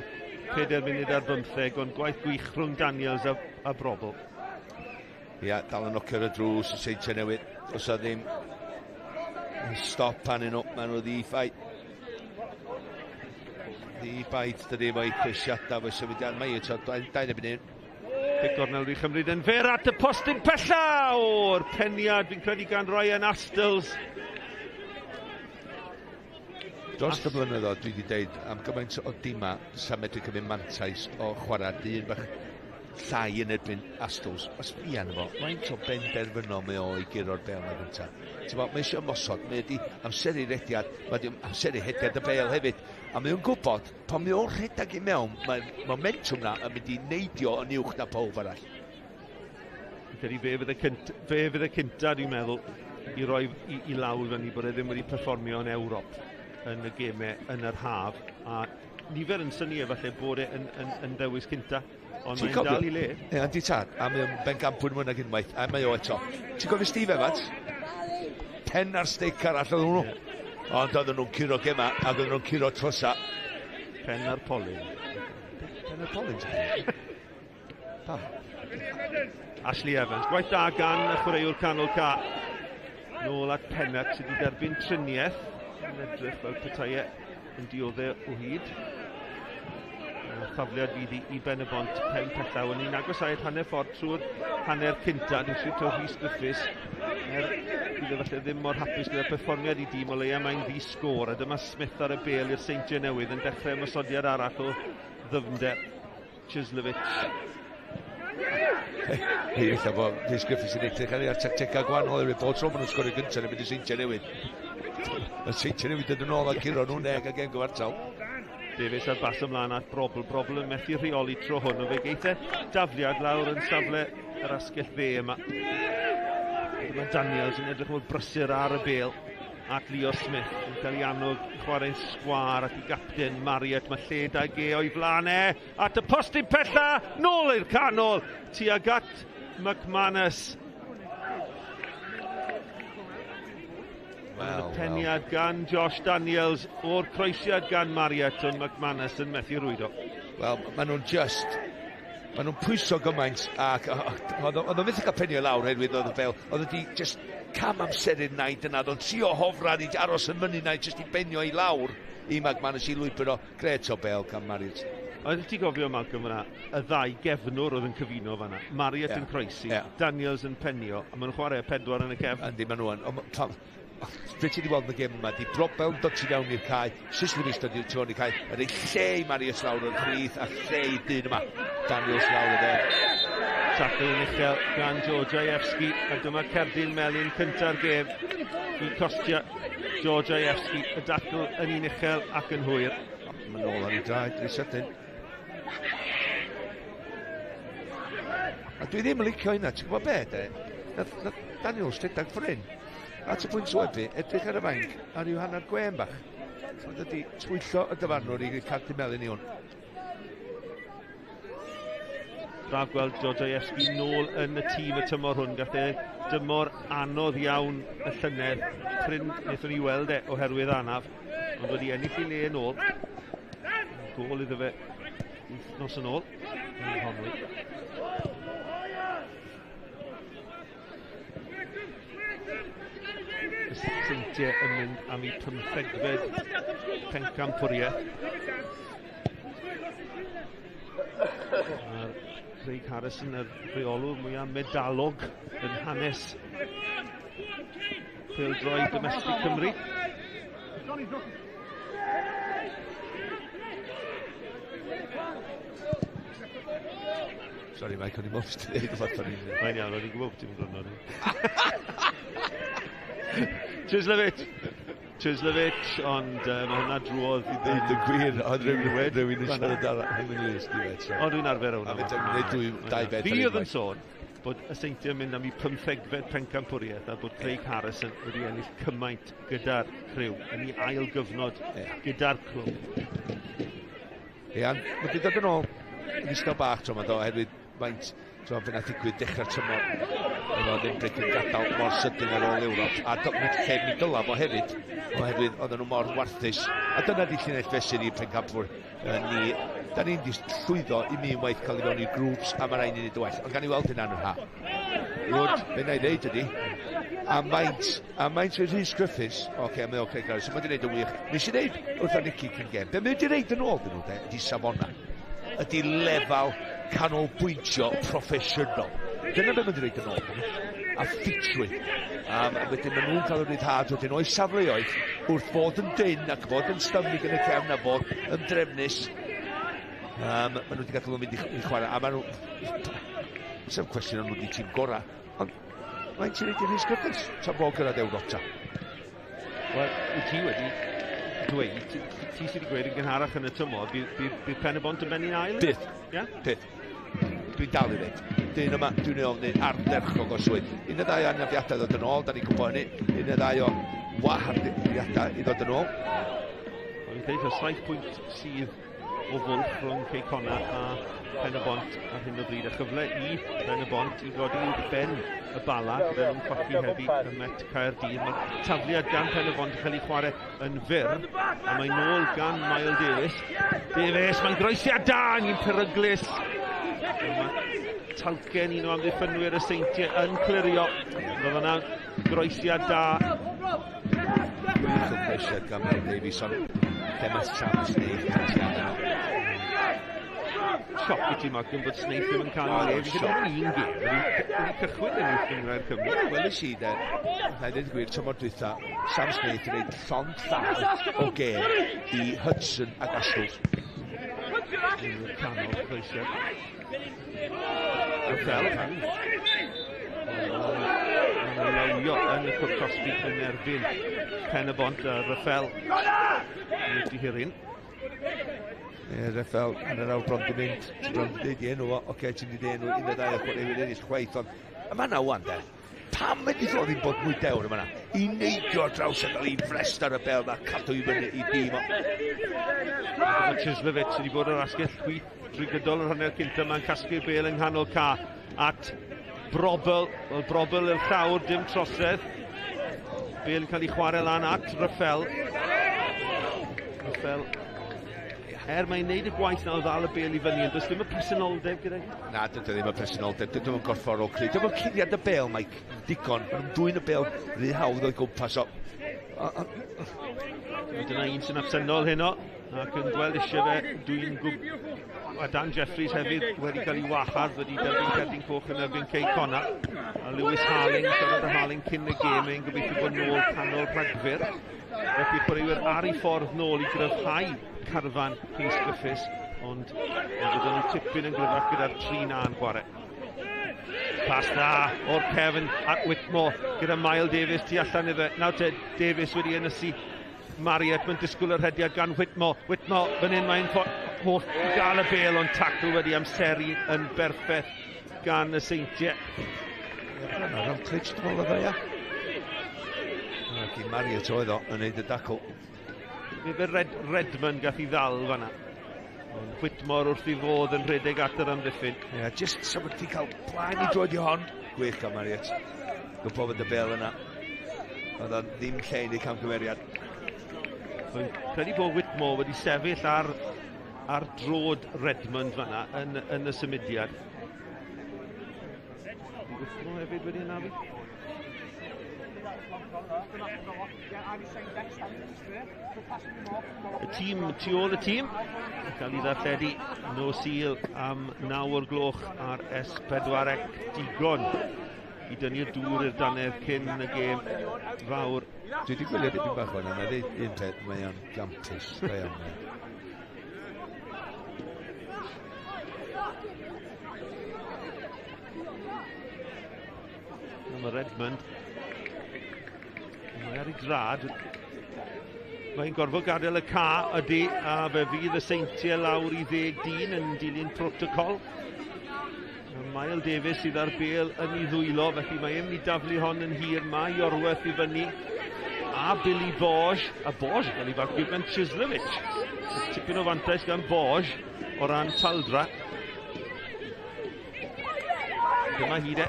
4 munud ar 15, ond gwaith gwych rhwng Daniels a Brobl. Ia, dal yn nocio ar y drws y Seintiau Newydd. Os o ddim stop arnyn nhw, maen nhw ddi-ffaith. Ddi-baid, dydy efo'i ceisiadau, efo'i symudiad. Mae eto, 2 erbyn 1. Cic gornel wedi chymryd yn fer at y postyn pella o'r peniad, fi'n credu gan Ryan Astles. Dros y blynyddoedd, dwi wedi deud am gymaint o dima sa'n medru cymryd mantais o chwarae dyn bach llai yn erbyn Astles. Os fi arno fo, faint o benderfynol mae o i guro'r bêl na gyntaf. Mae eisiau ymosod, mae wedi amseru rediad, mae wedi amseru hediad y bêl hefyd. A mae o'n gwybod, pan mae o'n rhedeg i mewn, mae'r momentum na yn mynd i neidio yn uwch na pawb arall. Fi'n credu fe fydd y cynta, dwi'n meddwl, i roi i lawr fyny bod e ddim wedi perfformio yn Ewrop yn y gemau yn yr haf. A nifer yn synnu efallai bod e yn ddewis cynta, ond mae'n dal i le. Ie, yndi tad, a mae o'n bencampwyr mwy nag unwaith, a mae o eto. Ti'n gofio Steve Evans? Pen ar steic arall oedd hwnnw. Ond oedden nhw'n curo gema, ac oedden nhw'n curo trosa. Pen ar polyn. Pen ar polyn, ti'n gwybod? Pam? Ashley Evans, gwaith da gan y chwaraewr canol ca. Nôl at Pennac sydd wedi derbyn triniaeth. Yn edrych fel petai e yn dioddef o hyd. Thafliad fydd i Ben-y-bont pen pellaw. Yn ni'n agosáu at hanner ffordd trwy'r hanner cynta. Dwi'n siŵr taw Rhys Griffiths, er bydd e falle ddim mor hapus gyda'r perfformiad i dîm, o leia mae'n ddi sgôr. A dyma Smith ar y bêl i'r Seintiau Newydd yn dechrau ymosodiad arall o ddyfnder. Chislovich. Hei, ella bod Rhys Griffiths yn edrych ar tactegau gwahanol oherwydd bob tro maen nhw'n sgorio gyntaf yn mynd i Seintiau Newydd. Y Seintiau Newydd dod yn ôl a curo nhw'n neg a gêm gyfartal. Davies ar bas ymlaen at Brobl. Brobl yn methu rheoli tro hwn. O fe geith e dafliad lawr yn safle yr asgell dde yma. Dyma Daniels yn edrych mor brysur ar y bêl at Leo Smith yn cael ei annog i chwarae'n sgwâr at ei gapten Marriott. Mae lle da ge o'i flaen e at y postyn pella, nôl i'r canol tuag at McManus. Well, y peniad gan Josh Daniels o'r croesiad gan Marriott, ond McManus yn methu rwydo. Wel, maen nhw'n just... Maen nhw'n pwyso gymaint ac oedd o'n methu cael penio lawr oherwydd oedd y bel. Oedd wedi just cam amseru'r naid yna. Oedd o'n trio hofran i aros yn fyny naid just i benio i lawr i McManus i lwybr o. Gret o bel gan Marriott. Oedd ti gofio, Malcolm, fyna, y ddau gefnwr oedd yn cyfuno fanna. Marriott yn croesi, Daniels yn penio, a maen nhw'n chwarae pedwar yn y cefn. Yndi, maen nhw yn. Be ti wedi weld yn y gêm yma, di Brobel yn dod ti fewn i'r cae, Siswydis dod ti fewn i'r cae, yn ei lle i Marius lawr yn chwith a lle i dyn yma, Daniels lawr y dde. Tackle yn uchel gan Georgievski, a dyma cerdyn melyn cynta'r gêm i Kostya Georgievski. Y dacl yn un uchel ac yn hwyr. Mae'n ôl ar ei draed, rhy sydyn. A dwi ddim yn licio hynna, ti'n gwybod be, de? Nath Daniels rhedeg ffrin. At y pwynt wybu, edrych ar y fainc a rhyw hanner gwên bach. Ond ydy twyllo y dyfarnwr i cardyn melyn i hwn. Braf gweld Georgievski nôl yn y tîm y tymor hwn. Gath e dymor anodd iawn y llynedd. Prin wnaethon ni weld e oherwydd anaf, ond wedi ennill ei le yn ôl. Gôl iddo fe wythnos yn ôl. Yn Conwy. Y Seintiau yn mynd am eu 15fed pencampwriaeth. Mae'r Craig Harrison, yr rheolwr mwyaf medalog yn hanes pêl-droed domestig Cymru. Sorry Mike, o'n i'n meddwl ti ddeud rhywbeth o'n i'n... Mae'n iawn, o'n i'n gwybod ti'n gwrando. Chislovich, Chislovich, ond mae hwnna drwodd i ddeud y gwir, ond rhywun yn siarad ar English, di fe. Ond dwi'n arfer hwnna. Dau beth. Fi oedd yn sôn bod y Seintiau yn mynd am eu 15fed pencampwriaeth a bod Craig Harrison wedi ennill cymaint gyda'r criw yn ei ail gyfnod gyda'r clwb. Ia, mae wedi dod yn ôl yn ddistaw bach tro yma do, oherwydd faint so fe nath ddigwydd dechrau'r tymor efo Dinbych yn gadael mor sydyn ar ôl Ewrop a lle mi dylaf fo hefyd oherwydd oedden nhw mor warthus a dyna di llinell fesur i'r pencampwr ni da ni'n di llwyddo i mi unwaith cael i fewn i'r grŵps a mae rhaid i ni wneud y well, ond gan i weld hynna yn yr ha. Wood, be na i ddeud ydi, a maint o'i Rhys Griffiths, oce, mae o'n Craig Harrison, mae wedi gwneud yn wych. Nes i ddeud wrth Nicky cyn gêm, be mae wedi reid yn ôl dyn nhw, de, ydi safona, ydi lefel canolbwyntio proffesiynol. Dyna be mae wedi reid yn ôl dyn nhw, a ffitrwydd. A wedyn maen nhw'n cael y rhyddhad wedyn o'i safleoedd wrth fod yn dynn ac fod yn styfnig yn y cefn a fod yn drefnus. Maen nhw wedi gadael nhw mynd i chwarae, a maen nhw... Sef cwestiwn o'n nhw wedi tîm gorau, ond mae'n ti'n rhaid i Rhys Griffiths, tra bod gyrraedd Ewrop ta. Wel, wyt ti wedi dweud, ti sydd wedi gweud yn gynharach yn y tymor, bydd Pen-y-bont yn benni'n ail? Bydd. Yeah? Bydd. Dwi'n dal i ddweud. Dyn yma, dwi'n ei ofni ardderchog o swydd. Un neu ddau o anafiadau ddod yn ôl, da ni'n gwybod hynny. Un neu ddau o waharddiadau i ddod yn ôl. O'n i'n dweud, 7 pwynt sydd o fwlch rhwng Cei Connah a Pen-y-bont ar hyn o bryd, a chyfle i Pen-y-bont i godi uwch ben y Bala gyda nhw'n colli heddi ym Met Caerdydd. Mae tafliad gan Pen-y-bont yn cael ei chwarae yn fyr, a mae nôl gan Mael Davies. Davies, mae'n groesiad da, ni'n peryglus. Mae Talcen, un o amddiffynwyr y Seintiau, yn clirio. Roedd yna groesiad da. Gwych o groesiad gan Mel Davies, ond lle mae Sam Snaith Sioc i ti, Malcolm, bod Snaith ddim yn cael ei le. Fi gyda un gêm, wedi cychwyn yn uwch gynghrair Cymru. Weles i de, na i ddweud gwir, tymor dwytha, Sam Snaith yn gwneud llond llaw o gêm i Hudson ac Ashworth. I'r canol, croesiad. Rafael. Mae'n lawio yn y cwrt cosbi yn erbyn Pen-y-bont a Rafael i'r dihiryn. Ie, Rafael, yn yr awr bron di mynd, ti bron di deud i enw fo, oce, ti'n di deud enw un neu ddau o chwaraewyr eraill chwaith, ond yma na wan de, pam ydy fo ddim bod mwy dewr yma na? I neidio ar draws a gael ei frest ar y bel na cadw i fyny i dîm o. Mae Chislovich wedi bod ar asgell chwith drwy gydol yr hanner cynta. Mae'n casglu'r bel yng nghanol ca at Brobel. Wel, Brobel i'r llawr, dim trosedd. Bel yn cael ei chwarae lan at Rafael. Rafael, er mae'n neud y gwaith na o ddal y bel i fyny, ond does ddim y presenoldeb gyda hi. Na, dydy ddim y presenoldeb, dydy ddim yn gorfforol cry. Dydy ddim yn curiad y bel, Mike, digon. Maen nhw'n dwyn y bel rhy hawdd o'i gwmpas o. Dyna un sy'n absennol heno, ac yn gweld eisiau fe, dwi'n gwybod. A Dan Jeffries hefyd wedi cael ei wahardd, wedi derbyn cerdyn coch yn erbyn Cei Connah. A Lewis Harling, siarad â Harling cyn y gêm, ein gobeithio bod nôl canol Rhagfyr. Felly chwaraewyr ar ei ffordd nôl i gryfhau carfan Rhys Griffiths, ond fydden nhw tipyn yn gryfach gyda'r tri na'n chwarae. Pas dda o'r cefn at Whitmore gyda Mael Davies tu allan iddo. Nawr te Davies wedi ynysu Marriott, mae'n disgwyl yr rhediad gan Whitmore. Whitmore fan hyn mae'n hoff i gael y bel, ond tacl wedi amseru yn berffaith gan y Seintiau. Routledge, dwi'n meddwl oedd o, ia. Ac i Marriott oedd o yn neud y dacl. Fe fe Redmond gath i ddal fanna. Ond Whitmore wrth i fod yn rhedeg at yr amddiffyn. Ie, yeah, just sa wedi cael blaen i droed i hon. Gwych gan Marriott. Gwybod fod y bel yna. Oedd o'n ddim lle i wneud camgymeriad. Mae'n credu bod Whitmore wedi sefyll ar drod Redmond fanna yn y symudiad. Whitmore hefyd wedi anafu. Y tîm tu ôl y tîm yn cael ei ddarlledu nos Sul am 9 o'r gloch ar S4C, digon i dynnu'r dŵr i'r dannedd cyn y gêm fawr. Dwi wedi gwylio dipyn bach o'n yna, dweud un peth, mae o'n gampus, da iawn. Mae Redmond, mae ar ei drad, mae'n gorfod gadael y ca ydy, a fe fydd y Seintiau lawr i 10 dyn yn dilyn protocol. Mael Davies sydd ar bel yn ei ddwylo, felly mae e'n mynd i daflu hon yn hir. Mae Iorwerth i fyny, a Billy Borge, a Borge yn cael ei farcio gan Chislovich. Tipyn o fantais gan Borge o ran taldra. Dyma hi de.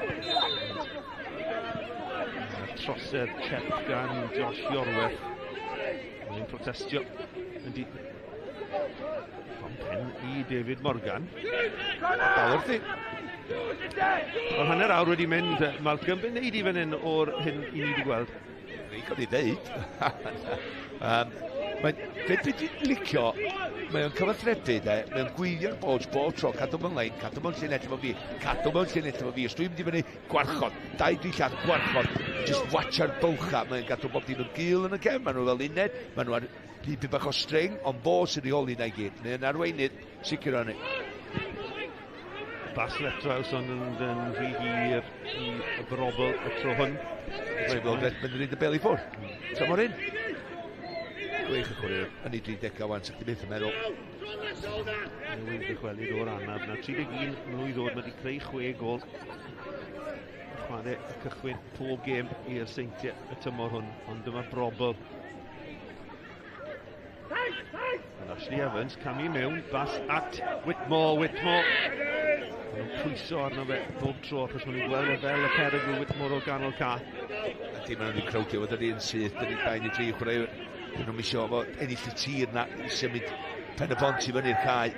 Trosedd check gan Josh Iorwerth. Mae'n protestio yn di... Pen i David Morgan. Dal wrthi. Mae'r hanner awr wedi mynd, Malcolm, beth wneud i fan hyn o'r hyn i ni wedi gweld? Ni'n cael ei ddeud. Be dwi wedi licio, mae o'n cyfathrebu de, mae o'n gwylio'r bob tro, cadw mewn lein, cadw mewn llinell efo fi, cadw mewn llinell efo fi, os dwi'n mynd i fyny, gwarchod, dau dri llath, gwarchod, just watcha'r bwlcha, mae'n gadw bob dim yn gul yn y cefn, maen nhw fel uned, maen nhw ar dipyn bach o string, ond fo sy'n rheoli na i gyd, mae'n arweinydd, sicr o'n ni. Bas Letraws ond yn rhy hir i brobl y tro hwn. Mae'n gweld Redmond yn rhaid y bel i ffwrdd. Tra mor hyn. Gwych y chwaraewr yn ei 30 wan, sa'ch chi byth yn meddwl. Newydd ddychwelyd o'r anaf na 31 mlwydd oed, mae wedi creu 6 gôl. Chwarae y cychwyn pob gêm i'r Seintiau y tymor hwn, ond dyma brobl. And Ashley Evans camu mewn, bas at Whitmore, Whitmore. Maen nhw'n pwyso arno fe bob tro, achos maen nhw'n gweld e fel y perygl Whitmore o ganol ca. Ydy, maen nhw'n wedi crowdio, fod yr un syth, dyn ni 2 neu 3 chwaraewyr. Dyn nhw'n misio fo ennill y tir na i symud Pen-y-bont i fyny'r cae.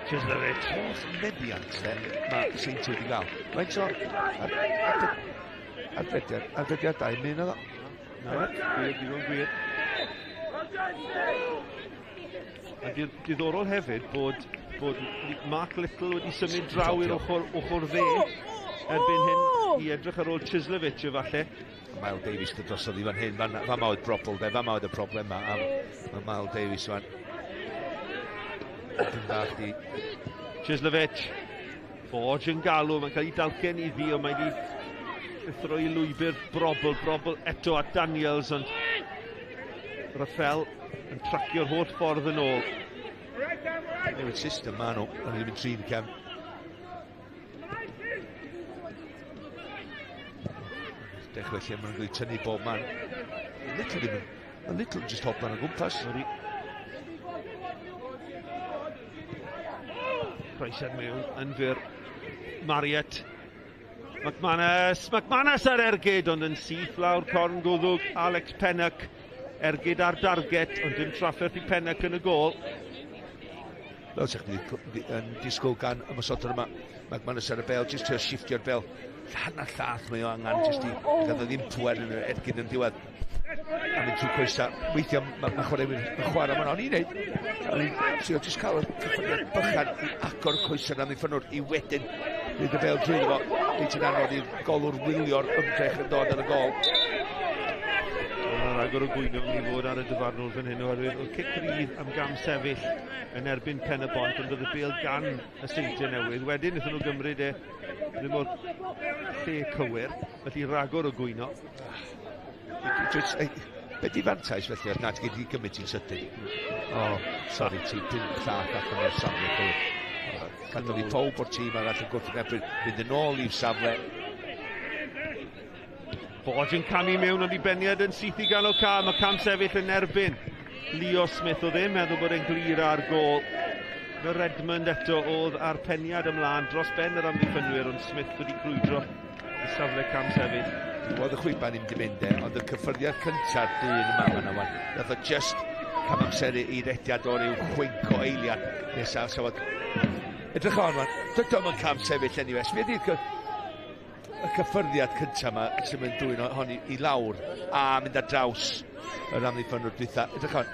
Chislovich. Holl meddiant de, mae Seintiau wedi gael. Faint o arfediadau mynd o ddo. Na, gwir, digon gwir. A diddorol hefyd bod Mark Little wedi symud draw i'r ochr dde erbyn hyn i edrych ar ôl Chislovich efallai. Miles Davies dy drosodd i fan hyn, fan ma oedd brobl de, fan ma oedd y broblem ma, a mae Miles Davies fan. Chislovich, Forge yn galw, mae'n cael ei dalcen iddi, ond mae wedi llithro i lwybr Brobl eto at Daniels, ond Rafael yn tracio'r holl ffordd yn ôl. Newid system ma nhw, ond ddim yn trin cefn. Dechrau lle maen nhw'n cael tynnu bob man. Little ddim yn, mae Little just hoplan o gwmpas. Croesiad mewn yn fyr. Marriott. McManus ar ergyd, ond yn syth lawr corn gwddwg Alex Pennock. Ergyd ar darget, ond dim trafferth i Pennock yn y gôl. Fel sa'ch chi yn disgwyl gan ymosodwr yma, McManus ar y bel, jyst trio shifftio'r bel. Hanner llath mae o angen, jyst i gael ddim pwer yn yr ergyd yn diwedd. A mynd trwy coesa. Weithiau mae chwaraewyr yn chwarae, ma'n o'n i'n neud. O'n i'n trio jyst cael y cyffyrddiad bychan i agor coesa yn amddiffynnwr i wedyn wneud y bel drwy fo. Reit yn anodd i'r golwr wylio'r ymdrech yn dod ar y gol. Mae rhagor o gwyno yn mynd i fod ar y dyfarnwr fan hyn oherwydd oedd cic rydd am gam sefyll yn erbyn Pen y Bont, ond oedd y bêl gan y Seintiau Newydd. Wedyn wnaethon nhw gymryd e ddim o'r lle cywir, felly rhagor o gwyno. Be di fantais felly os nad gei di gymryd ti'n sydyn? O, sori, ti pum llath allan o'r safle cywir. Gadael i pawb o'r tîm arall yn gwrthwynebu fynd yn ôl i'w safle. Forge yn camu mewn ond i beniad yn syth i ganol ca. Mae cam sefyll yn erbyn Leo Smith. Oedd e'n meddwl bod e'n glir ar gôl. Mae Redmond eto oedd ar peniad ymlaen dros ben yr amddiffynwyr, ond Smith wedi crwydro i safle cam sefyll. Oedd y chwiban ddim di mynd e, ond y cyffyrddiad cynta'r dyn yma fan yma. Nath o just cam amseru i rediad o ryw chwinc o eiliad nesaf. So edrych on, dydy o'm yn cam sefyll anyway. Sbia di'r y cyffyrddiad cyntaf yma sy'n mynd dwy'n hon i lawr a mynd ar draws yr amddiffynwr dwytha. Edrych on.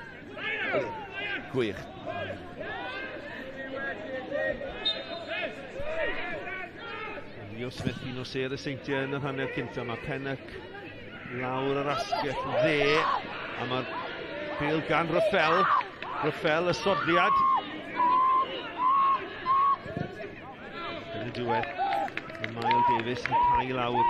Gwych. Leo Smith, un o sêr y Seintiau yn yr hanner cyntaf. Mae Pennock lawr yr asgell dde, a mae'r bêl gan Rafael. Rafael y sodliad. Yn y diwedd, mae Miles Davies yn cau lawr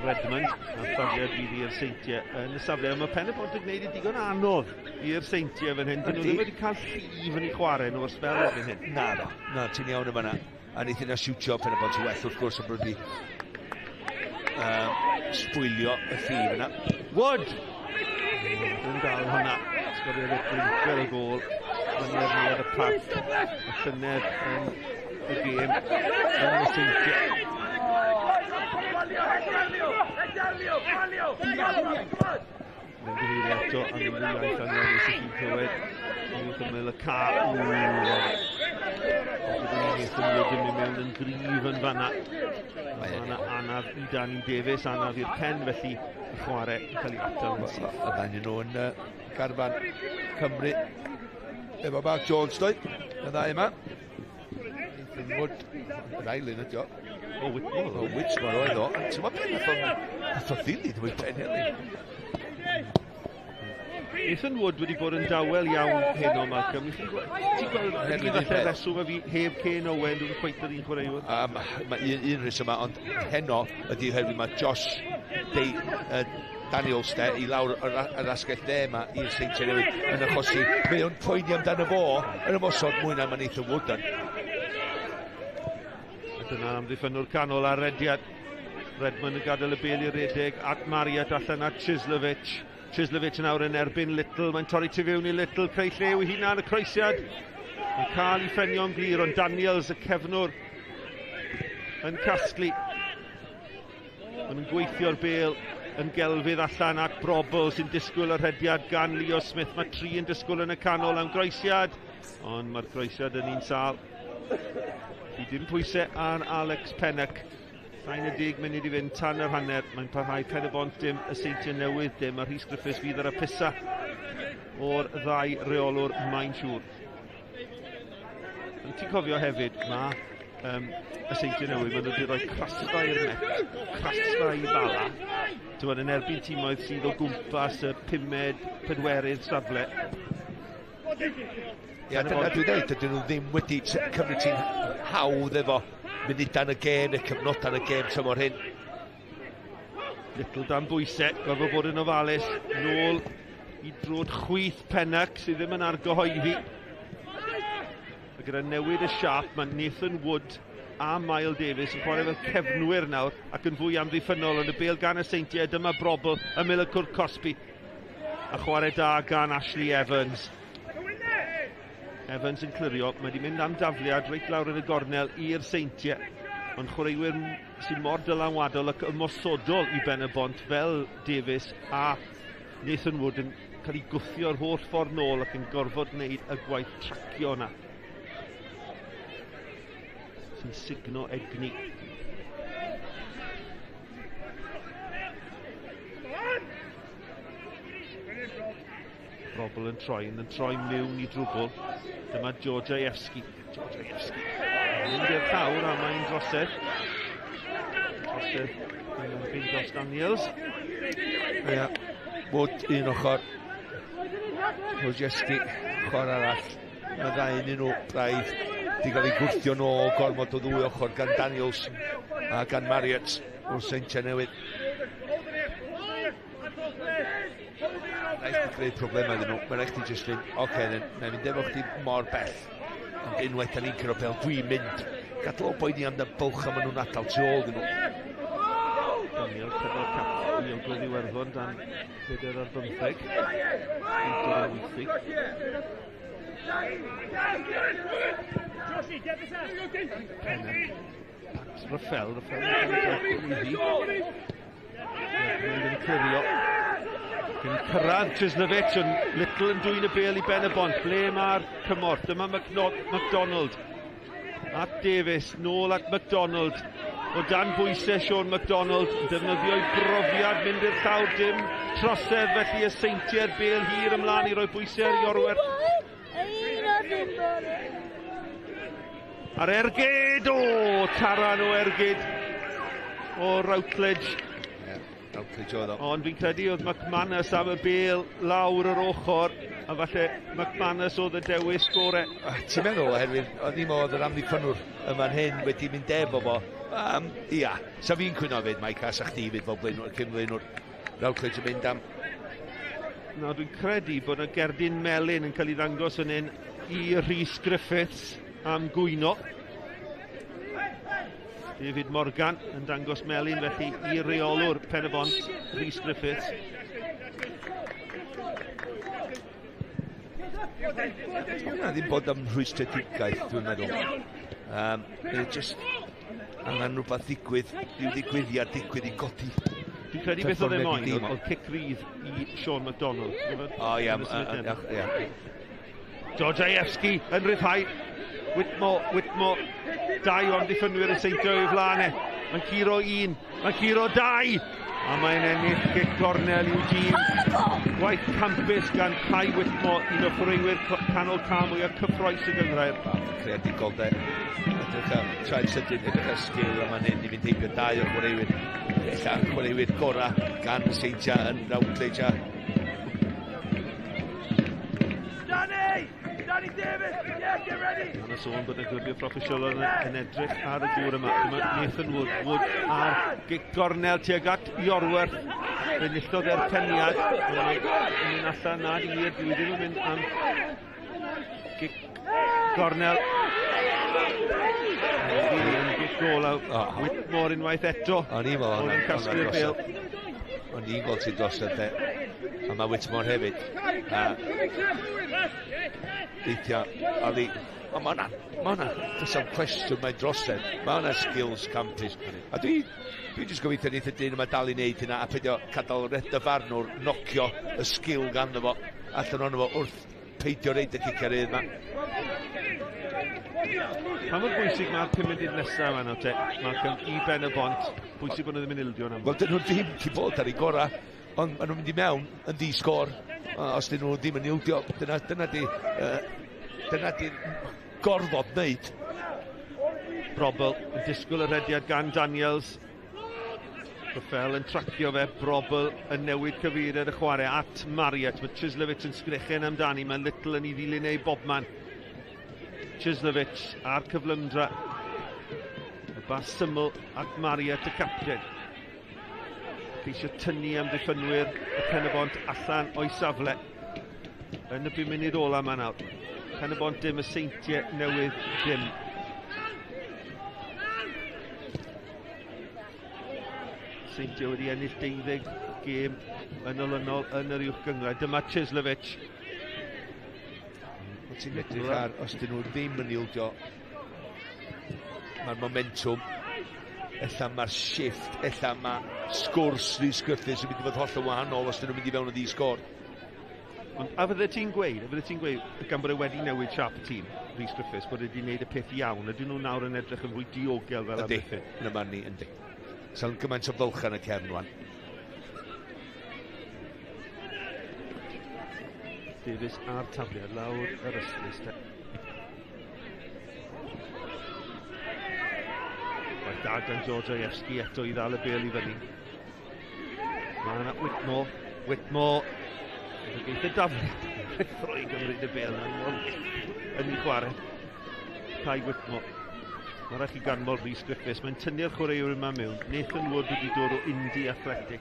Redmond, a'r ffafriad fydd i'r Seintiau yn y safle. Mae Pen y Bont yn gwneud yn digon anodd i'r Seintiau fan hyn. Dyn nhw ddim wedi cael llif yn eu chwarae nhw o'r sbel erbyn hyn. Na, na, ti'n iawn yma na. A wnaeth yna siwtio Pen y Bont yn well wrth gwrs yn bod wedi sbwylio y llif yna. Wood! Yn dal hwnna. Sgoriodd y blinker y gôl. Fyny ar niwedd y parc. Y llynedd yn y gêm yn y Seintiau. Mae'n gyfeirio eto am unrhyw iaith anghofus i chi'n clywed. Wrth ymyl y ca. Nathan Wood yn mynd mewn yn gryf yn fanna. Mae yna anaf i Danny Davies, anaf i'r pen, felly y chwarae yn cael ei atal yn syth. Y ddau nhw yn garfan Cymru efo Mark Jones, doi. Y ddau yma. Nathan Wood, yr ail un ydi o. O, Whitmore. O, Whitmore oedd o. Ti'n gwybod beth nath o ddilyn o'i pen heddi? Nathan Wood wedi bod yn dawel iawn heno, Malcolm. Ti'n gweld ydy falle reswm a fi heb Ken Owen, dwi'n cweit yr un chwaraewr. Mae un rheswm yma, ond heno ydy oherwydd mae Josh Daniels de, i lawr yr asgell dde yma i'r Seintiau Newydd yn achosi. Mae o'n poeni amdano fo yn ymosod mwy na mae Nathan Wood yn. Dyna amddiffynnwr canol ar rediad. Redmond yn gadael y bêl i redeg at Marriott allan at Chislovich. Chislovich nawr yn erbyn Little, mae'n torri tu fewn i Little, creu lle i'w hunan, y croesiad yn cael ei ffenio'n glir, ond Daniels, y cefnwr, yn casglu. Maen nhw'n gweithio'r bêl yn gelfydd allan at Brobl sy'n disgwyl y rhediad gan Leo Smith. Mae tri yn disgwyl yn y canol am groesiad. Ond mae'r croesiad yn un sal. I dim pwysau ar Alex Pennock. Llai na 10 munud i fynd tan yr hanner. Mae'n parhau Pen-y-bont dim, y Seintiau Newydd dim, a Rhys Griffiths fydd ar y pisa o'r ddau reolwr, mae'n siŵr. Ond ti'n cofio hefyd, mae y Seintiau Newydd, maen nhw wedi rhoi crasfa i'r Met, crasfa i Bala. Ti'n yn erbyn timoedd sydd o gwmpas y pumed, pedwerydd safle. Ia, dyna dwi'n dweud, dydyn nhw ddim wedi cymryd ti'n hawdd efo munudau yn y gêm neu cyfnodau yn y gêm tymor hyn. Little dan bwysau, gorfod bod yn ofalus, nôl i drod chwith Pennock sydd ddim yn argyhoeddi. A gyda newid y siâp, mae Nathan Wood a Mael Davies yn chwarae fel cefnwyr nawr ac yn fwy amddiffynnol, ond y bêl gan y Seintiau, dyma Brobl ymyl y cwrt cosbi. A chwarae da gan Ashley Evans. Evans yn clirio, mae wedi mynd am dafliad reit lawr yn y gornel i'r Seintiau. Ond chwaraewyr sy'n mor dylanwadol ac ymosodol i Ben-y-bont fel Davies a Nathan Wood yn cael ei gwthio'r holl ffordd nôl ac yn gorfod gwneud y gwaith tracio yna. Sy'n sugno egni. Brobl yn troi mewn i drwbl. Dyma Georgievski. Georgievski. Mynd i'r llawr a mae'n drosedd. Drosedd yn erbyn Josh Daniels. Ia, Wood un ochr. Georgievski ochr arall. Mae ddau un nhw braidd di gael ei gwrthio nôl gormod o ddwy ochr gan Daniels a gan Marriott o'r Seintiau Newydd. Rhaid chdi greu problemau iddyn nhw. Mae'n rhaid chdi jyst fynd, oce, then, na i fynd efo chdi mor bell. Ond unwaith da ni'n cyrraedd bêl, dwi'n mynd. Gadael o boeni am y bwlch a maen nhw'n adael tu ôl iddyn nhw. Daniel, 4 cap i Ogledd Iwerddon dan 4 ar 15. Rafael, yn clirio. Yn cyrraedd Trisnovic, yn Little yn dwyn y bêl i Ben-y-bont. Ble mae'r cymorth? Dyma McDonald. At Davies, nôl at McDonald. O dan bwysau Sean McDonald, yn defnyddio'i brofiad, mynd i'r llawr, dim trosedd, felly y Seintiau'r bêl hir ymlaen i roi bwysau ar Iorwerth. Ar ergyd, o, taran o ergyd o Routledge. Ond fi'n credu oedd McManus am y bêl lawr yr ochr, a falle McManus oedd y dewis gore. Ti'n meddwl oherwydd, o'n i'n meddwl oedd yr amddiffynnwr yma'n hyn wedi mynd efo fo. Ia, sa fi'n cwyno fyd, Mike, a sa chdi fyd fel blaenwr, cyn blaenwr. Routledge yn mynd am. Na, dwi'n credu bod y gerdyn melyn yn cael ei ddangos yn hyn i Rhys Griffiths am gwyno. David Morgan yn dangos melyn felly i reolwr Pen-y-bont, Rhys Griffiths. Hwna ddim bod am rhwystredigaeth, dwi'n meddwl. Just angen rhywbeth ddigwydd, rhyw ddigwyddiad digwydd i godi. Dwi'n credu beth oedd e moyn, oedd cic rydd i Sean McDonald. O ia, ia. Georgievski yn rhyddhau. Whitmore, dau o amddiffynwyr y Seintiau o'i flaen e. Mae'n curo un, mae'n curo dau! A mae'n ennill cic gornel i'w dîm. Gwaith campus gan Kai Whitmore, un o chwaraewyr canol cam mwyaf cyffrous y gynghrair. Creadigol de. Edrych ar traed sydyn, edrych ar sgil yma'n hyn i fynd heibio dau o chwaraewyr. Ella chwaraewyr gorau gan y Seintiau yn Routledge a Danny Davis, yeah, get ready. Mae yna sôn bod y clybiau proffesiynol yn edrych ar y gŵr yma. Dyma Nathan Wood, Wood ar gic gornel tuag at Iorwerth. Fe nillodd e'r peniad. Mae'n mynd allan nad i'r, dwi ddim yn mynd am gic gornel. Yn gic golau. Whitmore unwaith eto. O'n i'n meddwl Oedd yn casglu'r bêl. O'n i'n gweld ti'n drosodd de. A mae Whitmore hefyd. Weithiau, a mae hwnna, does am cwestiwn mae'n drosedd. Mae hwnna skills campus. A dwi jyst gobeithio neith y dyn yma dal i wneud hynna a peidio gadael y dyfarnwr nocio y sgil ganddo fo allan ohono fo wrth peidio reid y cicio rydd yma. Pa mor bwysig mae'r 5 munud nesaf yma nawr te, Malcolm, i Ben-y-bont, bwysig bod nhw ddim yn ildio yn amlwg. Wel, dyn nhw ddim wedi bod ar ei gorau, ond maen nhw'n mynd i mewn yn ddi-sgôr. Os dyn nhw ddim yn ildio, dyna di gorfod wneud. Brobbel yn disgwyl y rhediad gan Daniels. Rafael yn tracio fe, Brobbel yn newid cyfeiriad y chwarae at Marriott. Mae Chislovich yn sgrechen amdani, mae Little yn ei ddilyn ei bobman. Chislovich a'r cyflymdra. Y bas syml at Marriott, y capten. Ceisio tynnu amddiffynwyr y Pen-y-bont allan o'i safle. Yn y 5 munud ola yma nawr. Pen-y-bont dim, y Seintiau Newydd dim. Seintiau wedi ennill 12 gêm yn olynol yn yr uwch gynghrair. Dyma Chislovich. Wyt ti'n edrych ar, os dyn nhw ddim yn ildio, mae'r momentum, ella mae'r shift, ella mae sgwrs Rhys Griffiths yn mynd i fod hollol wahanol os dyn nhw'n mynd i fewn yn ddi-sgôr. Ond a fydde ti'n gweud, gan bod e wedi newid siâp y tîm, Rhys Griffiths, bod e wedi gwneud y peth iawn, ydyn nhw nawr yn edrych yn fwy diogel fel amddiffyn? Ydy, yn y marn i, yndi. Sa'n gymaint o fylch yn y cefn rwan. Davies a'r tafliad lawr yr ystlys. Mae da gan George Ojewski eto i ddal y bêl i fyny. Mae yna Whitmore. Geith y dafliad. Rhuthro i gymryd y bêl yn ei chwarae. Kai Whitmore. Mae rhaid chi ganmol Rhys Griffiths. Mae'n tynnu'r chwaraewr yma mewn. Nathan Wood wedi dod o Indy Athletic.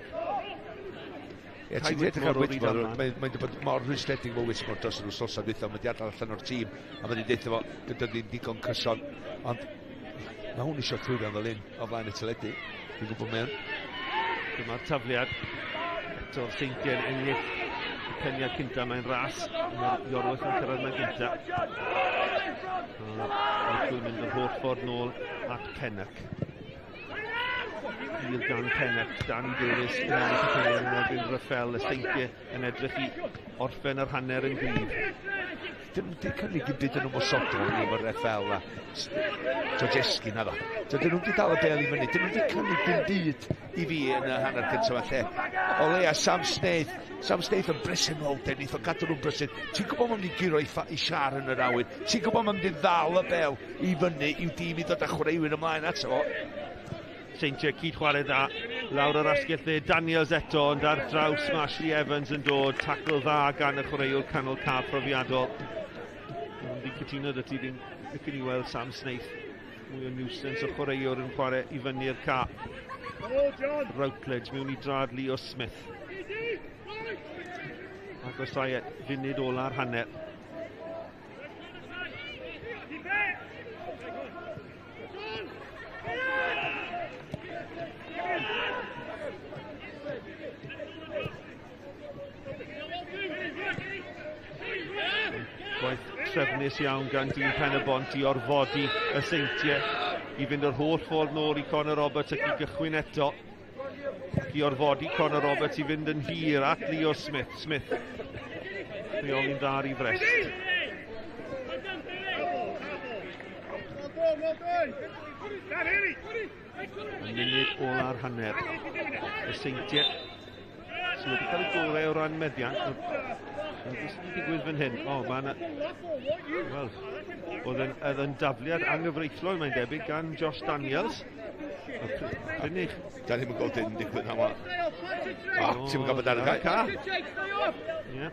Ie, ti'n edrych ar Whitmore, mae'n dod bod mor rhwystredig fo Whitmore dros yr wythnosau dwytha, mae'n di adael allan o'r tîm, a mae'n di deutha fo, dydy ddim digon cyson, ond mae hwn eisiau llwyddiant fel un o flaen y teledu, dwi'n gwybod mewn. Dyma'r tafliad, eto'r Seintiau'n ennill y peniad cynta, mae'n ras, mae'r Iorwerth yn cyrraedd yna gynta. Mae'n mynd yr holl ffordd nôl at Pennock. Il gan Pennock, Danny Davies yn ennill y peniad yn erbyn Rafael, y Seintiau yn edrych i orffen yr hanner yn gryf. Dyn nhw'n cynnig dim byd yn ymosodol yn efo'r Rafael a Georgeski na ddo. Dyn nhw'n dal y bêl i fyny, dyn nhw'n cynnig dim byd i fi yn y hanner cyntaf lle. O leia Sam Snaith yn bresenoldeb, neith o gadw nhw'n brysur. Ti'n gwybod mae'n mynd i guro i siar yn yr awyr, ti'n gwybod mae'n mynd i ddal y bêl i fyny i'w dîm i ddod â chwaraewyr ymlaen ato fo. Seintiau cyd chwarae dda lawr yr asgell dde, Daniels eto, ond ar draws mae Ashley Evans yn dod, tacl dda gan y chwaraewr canol cae profiadol. Ond fi'n cytuno dy ti, fi'n licen i weld Sam Snaith, mwy o nuisance o chwaraewr yn chwarae i fyny'r ca. Routledge mewn i drad Leo Smith. Agosau at funud ola'r hanner. Gwaith trefnus iawn gan dîm Pen-y-bont i orfodi y Seintiau i fynd yr holl ffordd nôl i Conor Roberts ac i gychwyn eto. Ac i orfodi Conor Roberts i fynd yn hir at Leo Smith. Smith rheoli'n dda ar ei frest. Y munud ola'r hanner. Y Seintiau sydd wedi cael ei gorau o ran meddiant. Beth sydd wedi digwydd fan hyn? O, mae yna... Wel, oedd yn dafliad anghyfreithlon, mae'n debyg, gan Josh Daniels. Prynig. Da ni'm yn gweld hyn digwydd am o. O, ti'n mynd gofod ar y cae. Ie.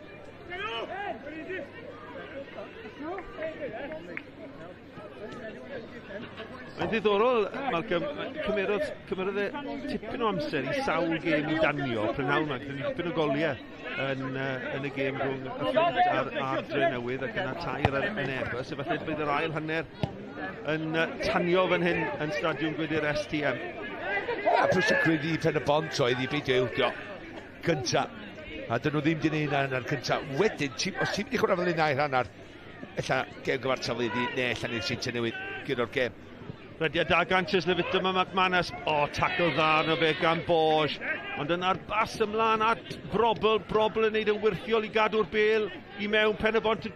Mae'n ddiddorol, Malcolm, cymerodd e tipyn o amser i sawl gêm i danio prynhawn yma, gyda ni tipyn o goliau yn y gêm rhwng y Fflint a'r Drenewydd ac yna tair yn Airbus, efallai bydd yr ail hanner yn tanio fan hyn yn Stadiwm Gwydir STM. A pwysigrwydd i Pen-y-bont oedd i beidio ildio gynta, a dyn nhw ddim di wneud yna yn cynta. Wedyn, os ti'n mynd i chwarae fel un ail hanner, ella gêm gyfartal iddi, neu ella ni'r Seintiau Newydd gyda'r gêm. Rediad da gan Chislovich, dyma McManus. O, tackle dda arno fe gan Borge. Ond yna'r bas ymlaen at Brobbel. Brobbel yn neud yn wyrthiol i gadw'r bêl i mewn. Pen-y-bont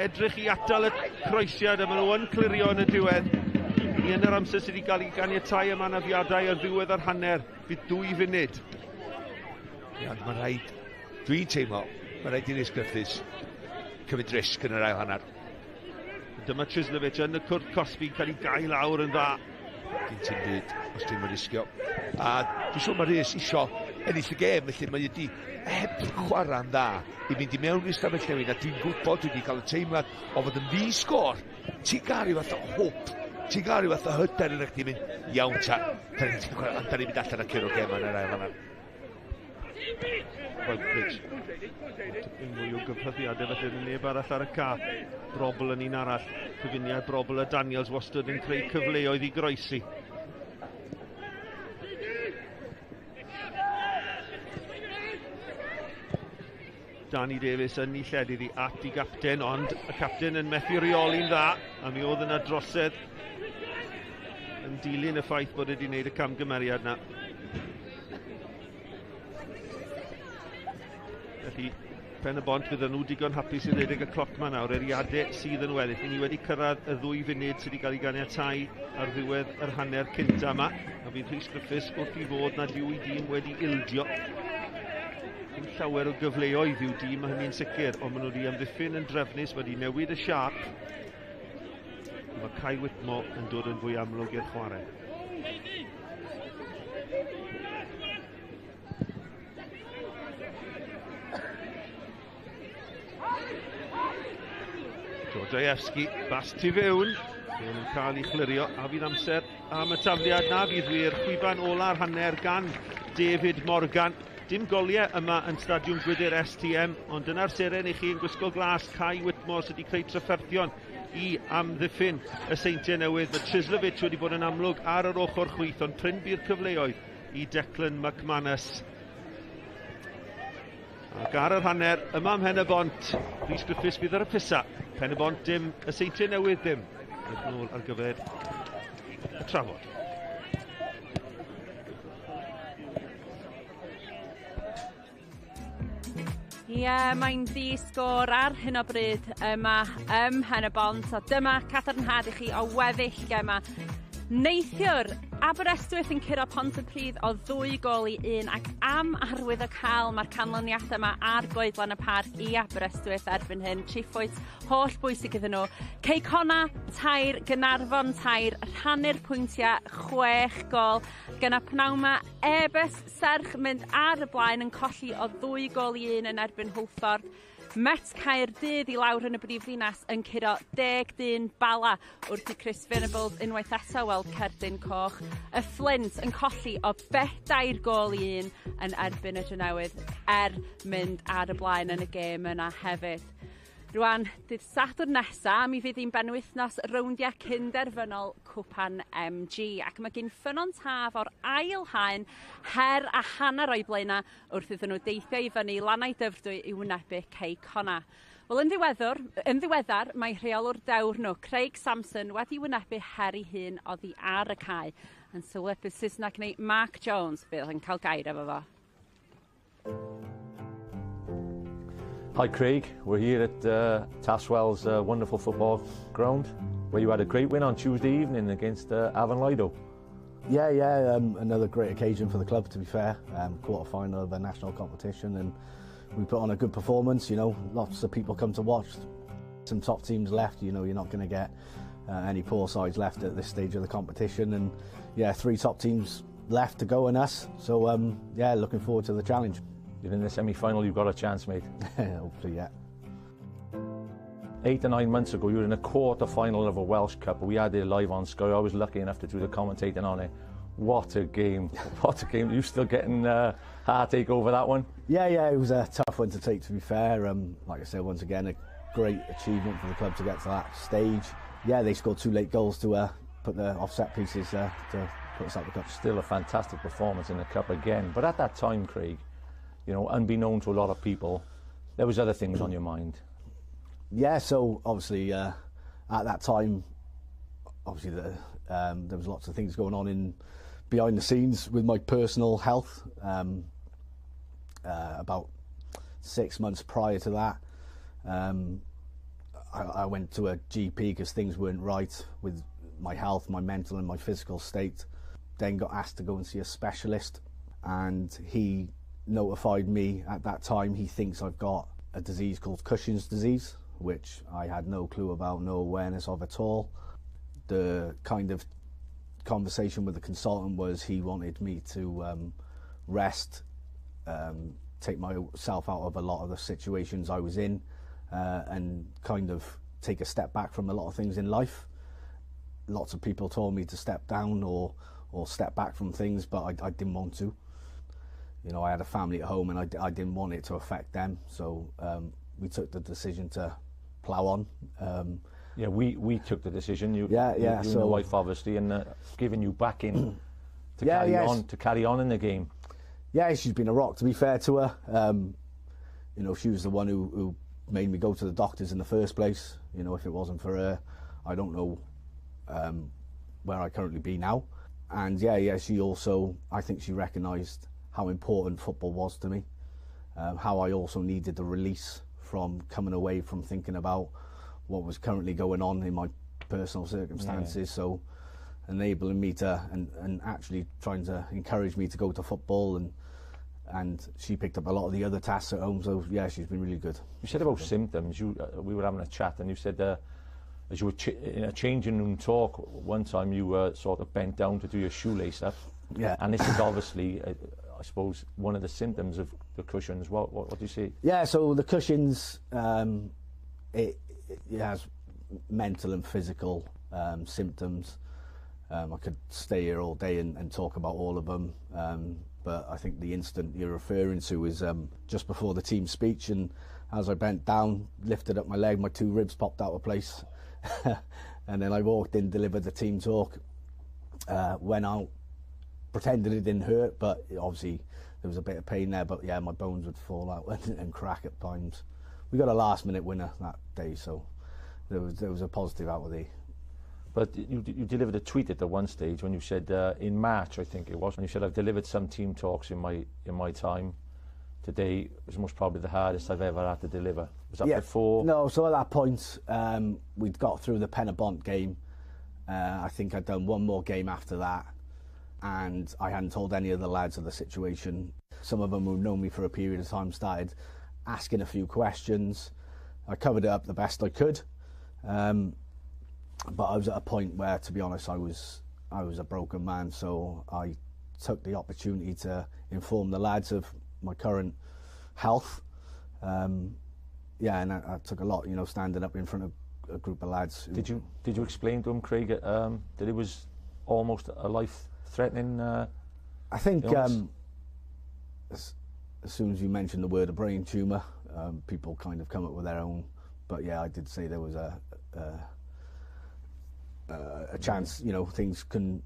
edrych i atal y croesiad a maen nhw yn clirio yn y diwedd. Ni yn yr amser sydd wedi cael ei ganiatau am anafiadau ar ddiwedd yr hanner, fydd 2 funud. Ie, ond mae'n rhaid, dwi'n teimlo, mae'n rhaid i Rhys Griffiths cymryd risg yn yr ail hanner. Dyma Trislovic yn y cwrt cosbi cael ei gael lawr yn dda. Dim ti'n byd os ti'n risgio. A dwi'n siŵr mae Rhys isio ennill y gêm, felly mae wedi heb chwarae'n dda i fynd i mewn i'r stafell newid, a dwi'n gwybod dwi wedi cael y teimlad o fod yn ddi-sgôr. Ti'n gael rhyw fath o hwb, ti'n gael rhyw fath o hyder yn eich mynd, iawn ta, da ni'n mynd allan a curo'r gêm yn yr ail hanner. Bridge. Tipyn mwy o gyffyrddiadau felly yn neb arall ar y ca. Brobl yn un arall. Cyfuniad Brobl a Daniels wastad yn creu cyfleoedd i groesi. Danny Davies yn ei lledu iddi at i gapten, ond y capten yn methu reoli'n dda, a mi oedd yna drosedd yn dilyn y ffaith bod wedi wneud y camgymeriad na. Felly, Pen y Bont fydden nhw digon hapus i redeg y cloc ma nawr, eriadau sydd yn weddill. Ni wedi cyrraedd y 2 funud sydd wedi cael ei ganiatáu ar ddiwedd yr hanner cynta yma. A fydd Rhys Griffiths wrth i fod nad yw ei dîm wedi ildio. Dim llawer o gyfleoedd i'w dîm, mae hynny'n sicr, ond maen nhw wedi amddiffyn yn drefnus, wedi newid y siâp. Mae Kai Whitmore yn dod yn fwy amlwg i'r chwarae. Georgievski, bas tu fewn. Fewn yn cael ei chlirio, a fydd amser am y tafliad na fydd wir. Chwiban ola'r hanner gan David Morgan. Dim goliau yma yn Stadiwm Gwydyr STM, ond dyna'r seren i chi yn gwisgo glas. Kai Whitmore sydd wedi creu trafferthion i amddiffyn y Seintiau Newydd. Mae Trislovic wedi bod yn amlwg ar yr ochr chwith, ond prin bu'r cyfleoedd i Declan McManus. Ac ar yr hanner, yma ym Mhen-y-bont, Rhys Griffiths fydd ar y pisa. Pen-y-bont dim, y Seintiau Newydd dim. Edrych nôl ar gyfer y trafod. Ie, yeah, mae'n ddi-sgôr ar hyn o bryd yma ym Mhen-y-bont, a dyma cadarnhad i chi o weddill gema. Neithiwr, Aberystwyth yn curo Pontypridd o 2 gôl i 1, ac am arwydd o cael mae'r canlyniadau yma ar goedlan y parc i Aberystwyth erbyn hyn. 3 phwynt holl bwysig iddyn nhw. Cei Connah 3, Gaernarfon 3, rhannu'r pwyntiau 6 gôl. Gyna pnawn 'ma Airbus serch mynd ar y blaen yn colli o 2 gôl i 1 yn erbyn Hwlffordd. Met Caerdydd i lawr yn y brifddinas yn curo 10 dyn Bala wrth i Chris Venables unwaith eto weld cerdyn coch. Y Flint yn colli o 4 gôl i 1 yn erbyn y Drenewydd er mynd ar y blaen yn y gêm yna hefyd. Rwan, dydd Sadwrn nesa, mi fydd hi'n benwythnos rowndiau cynderfynol Cwpan MG, ac mae gyn Ffynnon Taf o'r ail haen her a hanner o'i blaenau wrth iddyn nhw deithio i fyny Lannau Dyfrdwy i wynebu Cei Connah. Wel, yn ddiweddar, mae rheolwr dewr nhw, Craig Samson, wedi wynebu her ei hun oddi ar y cae. Yn sylwebydd Saesneg neu Mark Jones, fydd yn cael gair efo fo. Hi Craig, we're here at Taff's Well's wonderful football ground, where you had a great win on Tuesday evening against Afan Lido. Yeah, another great occasion for the club, to be fair. Quarter-final of a national competition, and we put on a good performance. You know, lots of people come to watch. Some top teams left, you know, you're not going to get any poor sides left at this stage of the competition, and yeah, 3 top teams left to go and us. So yeah, looking forward to the challenge. You're in the semi-final, you've got a chance, mate. Hopefully, yeah. 8 or 9 months ago, you were in a quarter-final of a Welsh Cup. We had it live on Sky. I was lucky enough to do the commentating on it. What a game. What a game. Are you still getting heartache over that one? Yeah, it was a tough one to take, to be fair. Like I said, once again, a great achievement for the club to get to that stage. Yeah, they scored 2 late goals to put the offset pieces to put us out the cup. Still a fantastic performance in the cup again. But at that time, Craig, you know, unbeknown to a lot of people, there was other things on your mind. Yeah, so obviously at that time, obviously there was lots of things going on in behind the scenes with my personal health. About 6 months prior to that, I went to a GP because things weren't right with my health, my mental and my physical state. Then got asked to go and see a specialist, and he notified me at that time he thinks I've got a disease called Cushing's disease, which I had no clue about, no awareness of at all. The kind of conversation with the consultant was he wanted me to rest, take myself out of a lot of the situations I was in, and kind of take a step back from a lot of things in life. Lots of people told me to step down or step back from things, but I didn't want to. You know, I had a family at home and I didn't want it to affect them, so we took the decision to plough on. Yeah, we took the decision. You and the wife, obviously, and giving you back in to carry on in the game. Yeah, she's been a rock, to be fair to her. You know, she was the one who made me go to the doctors in the first place. You know, if it wasn't for her, I don't know where I currently be now. And yeah, she also, I think she recognised how important football was to me, how I also needed the release from coming away from thinking about what was currently going on in my personal circumstances. Yeah. So enabling me to, and actually trying to encourage me to go to football, and she picked up a lot of the other tasks at home. So yeah, she's been really good. You said about symptoms, we were having a chat and you said as you were in a changing room talk one time, you were sort of bent down to do your shoelace up. Yeah. And this is obviously, I suppose, one of the symptoms of the Cushing's. What do you see? Yeah, so the Cushing's, it has mental and physical symptoms. I could stay here all day and talk about all of them, but I think the instant you're referring to is just before the team speech, and as I bent down, lifted up my leg, my two ribs popped out of place. And then I walked in, delivered the team talk, went out, pretended it didn't hurt, but obviously there was a bit of pain there, but yeah, my bones would fall out and crack at times. We got a last minute winner that day, so there was a positive out of the... But you delivered a tweet at the one stage when you said, in March, I think it was, when you said, I've delivered some team talks in my time. Today was most probably the hardest I've ever had to deliver. Was that before? No, so at that point, we'd got through the Penybont game. I think I'd done one more game after that, and I hadn't told any of the lads of the situation. Some of them who'd known me for a period of time started asking a few questions. I covered it up the best I could. But I was at a point where, to be honest, I was a broken man, so I took the opportunity to inform the lads of my current health. Yeah, and I took a lot, you know, standing up in front of a group of lads. Did you explain to them, Craig, that it was almost a life-threatening? I think as soon as you mention the word a brain tumour, people kind of come up with their own. But yeah, I did say there was a chance, you know, things can,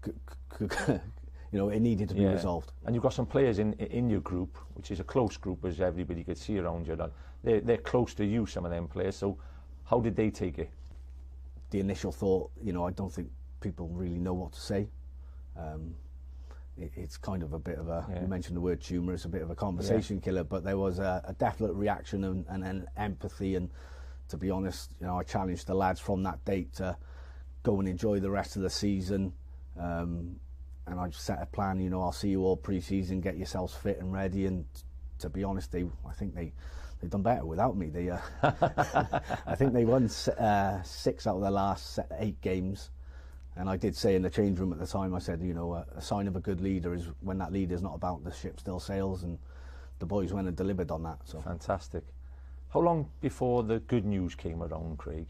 you know, it needed to be resolved. And you've got some players in your group, which is a close group, as everybody could see around you. Like, they're close to you, some of them players. So how did they take it? The initial thought, you know, I don't think people really know what to say. It's kind of a bit of a, you mentioned the word tumour, it's a bit of a conversation killer, but there was a definite reaction and an empathy. And to be honest, you know, I challenged the lads from that date to go and enjoy the rest of the season. And I set a plan, you know, I'll see you all pre-season, get yourselves fit and ready. And to be honest, I think they've done better without me. They, I think they won 6 out of their last 8 games. And I did say in the change room at the time, I said, you know, a sign of a good leader is when that leader's not about, the ship still sails, and the boys went and delivered on that. So fantastic. How long before the good news came around, Craig?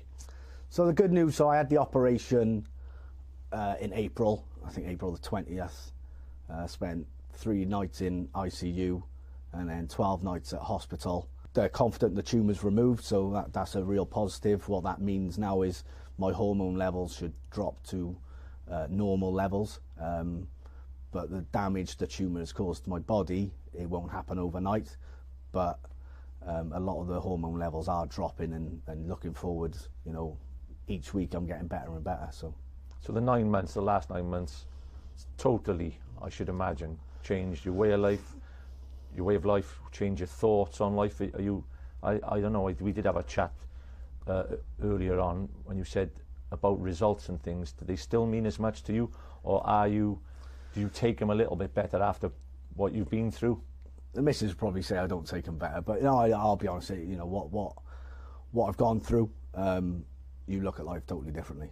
So the good news, so I had the operation in April, I think April the 20th. Spent 3 nights in ICU and then 12 nights at hospital. They're confident the tumour's removed, so that's a real positive. What that means now is my hormone levels should drop to normal levels, but the damage the tumour has caused to my body, it won't happen overnight, but a lot of the hormone levels are dropping, and looking forward, you know, each week I'm getting better and better. So the 9 months, the last 9 months, totally, I should imagine, changed your way of life, changed your thoughts on life. Are you, I don't know, we did have a chat earlier on when you said about results and things, do they still mean as much to you, or do you take them a little bit better after what you've been through? The missus would probably say I don't take them better, but you know, I'll be honest, you know, what I've gone through, you look at life totally differently.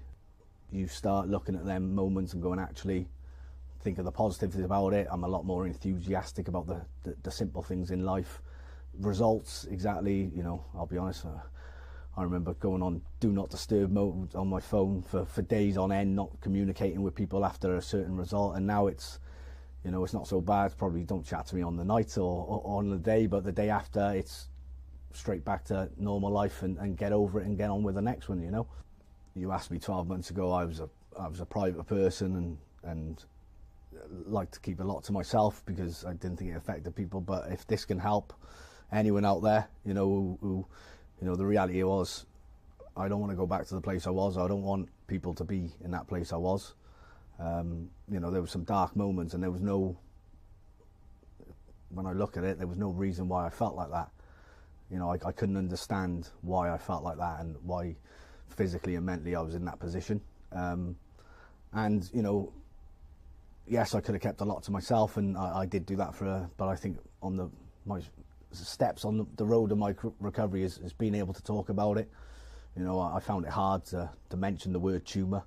You start looking at them moments and going, actually, think of the positives about it. I'm a lot more enthusiastic about the simple things in life. Results, exactly, you know, I'll be honest, I remember going on do not disturb mode on my phone for days on end, not communicating with people after a certain result, and now it's, you know, it's not so bad. Probably don't chat to me on the night or on the day, but the day after it's straight back to normal life and get over it and get on with the next one, you know. You asked me 12 months ago, I was a private person and like to keep a lot to myself because I didn't think it affected people. But if this can help anyone out there, you know, who you know, the reality was, I don't want to go back to the place I was. I don't want people to be in that place I was. You know, there were some dark moments, and there was no, when I look at it, there was no reason why I felt like that. You know, I couldn't understand why I felt like that and why physically and mentally I was in that position. And, you know, yes, I could have kept a lot to myself, and I did do that but I think on my steps on the road of my recovery is being able to talk about it. You know, I found it hard to mention the word tumour.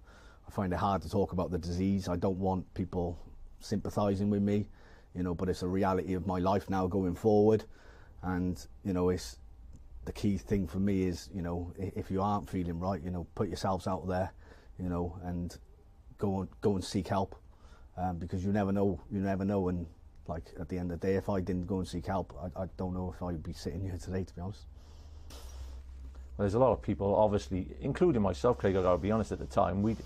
I find it hard to talk about the disease. I don't want people sympathising with me, you know, but it's a reality of my life now going forward. And, you know, it's the key thing for me is, you know, if you aren't feeling right, you know, put yourselves out there, you know, and go and seek help, because you never know, And like at the end of the day, if I didn't go and seek help, I don't know if I'd be sitting here today, to be honest. Well, there's a lot of people, obviously, including myself, Craig, I've got to be honest, at the time, we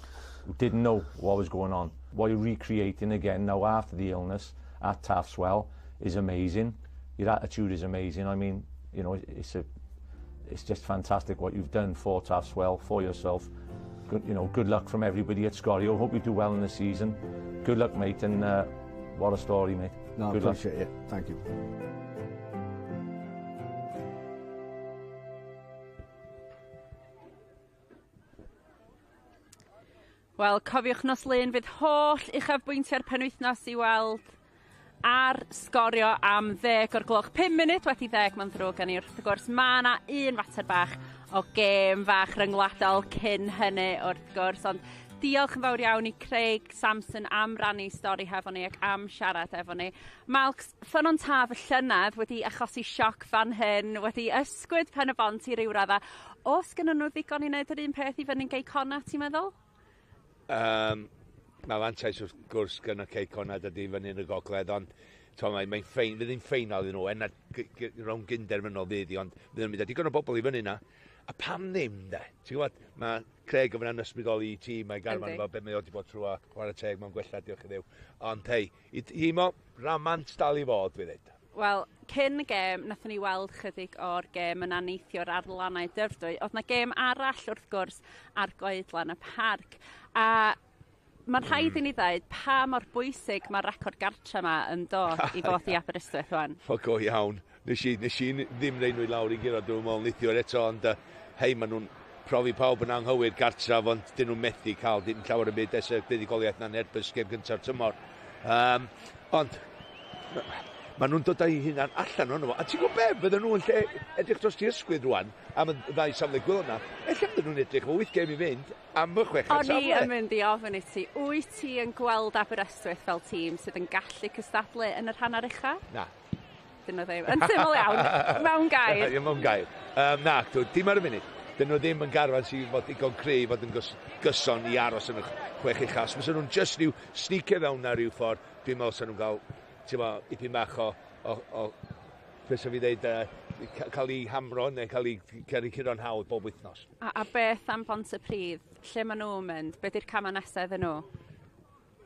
didn't know what was going on. What you're recreating again now after the illness at Taff's Well is amazing. Your attitude is amazing. I mean, you know, it's just fantastic what you've done for Taff's Well, for yourself. Good, you know, good luck from everybody at Sgorio. Hope you do well in the season. Good luck, mate, and what a story, mate. No, I appreciate it. Thank you. Wel, cofiwch nos Lun fydd holl uchafbwyntiau'r penwythnos i weld ar Sgorio am 10:00. 10:05 mae'n ddrwg gan i wrth gwrs. Mae yna un fater bach o gêm fach ryngwladol cyn hynny wrth gwrs, ond diolch yn fawr iawn i Craig Samson am rannu stori hefo ni ac am siarad efo ni. Malcs, Ffynnon Taf y llynedd wedi achosi sioc fan hyn, wedi ysgwyd Pen y Bont i ryw radda. Oes gynnon nhw ddigon i wneud yr un peth i fyny'n Gei Connah, ti'n meddwl? Mae fantais wrth gwrs gyda Cei Connah dydy fyny yn y gogledd, ond mae'n ffein, fydd hi'n ffeinal iddyn nhw, er na rownd gynderfynol fydd hi, ond fydd nhw'n mynd â digon o bobl i fyny na. A pam ddim, de? Ti'n gwybod, mae Craig yn fyna'n ysbrydoli i tîm, mae garfan efo beth mae o wedi bod trwy a chwarae teg, mae'n gwella, diolch i Dduw. Ond hei, i mo, ramant dal i fod, fi ddweud. Wel, cyn y gêm, nathon ni weld chydig o'r gêm yna neithiwr ar lannau Dyfrdwy. Oedd na gêm arall, wrth gwrs, ar Goedlan y Parc. A mae'n rhaid i ni ddweud pa mor bwysig mae'r record gartre yma yn dod i fod i Aberystwyth wan. O, go iawn. Nes i ddim rhaid nhw i lawr i guro, dwi'n meddwl, neithiwr eto, ond hei, maen nhw'n profi pawb yn anghywir gartref, ond dyn nhw'n methu cael dim llawer yn byd ers y buddugoliaeth na'n erbyn gêm gyntaf tymor. Ond maen nhw'n dod â'u hunan allan ohono fo. A ti'n gwybod be, fydden nhw yn lle edrych dros ti ysgwydd rwan am y ddau safle gwaelod yna, ella fydden nhw'n edrych efo 8 gêm i fynd am y chweched safle. O'n i yn mynd i ofyn i ti, wyt ti yn gweld Aberystwyth fel tîm sydd yn gallu cystadlu yn yr hanner ucha? Na. Dyn nhw ddim. Yn syml iawn, mewn gair. Ie, mewn gair. Na, dim ar y funud. Dyn nhw ddim yn garfan sydd fod digon cry fod yn gyson i aros yn y chwech ucha. Os fysa nhw'n just rhyw sneakio fewn na rhyw ffordd, dwi'n meddwl sy'n nhw'n cael, ti'n meddwl, ipyn bach o beth fi ddeud, cael ei hamro neu cael ei curo'n hawdd bob wythnos. A beth am Bontypridd? Lle maen nhw'n mynd? Be di'r camau nesaf iddyn nhw?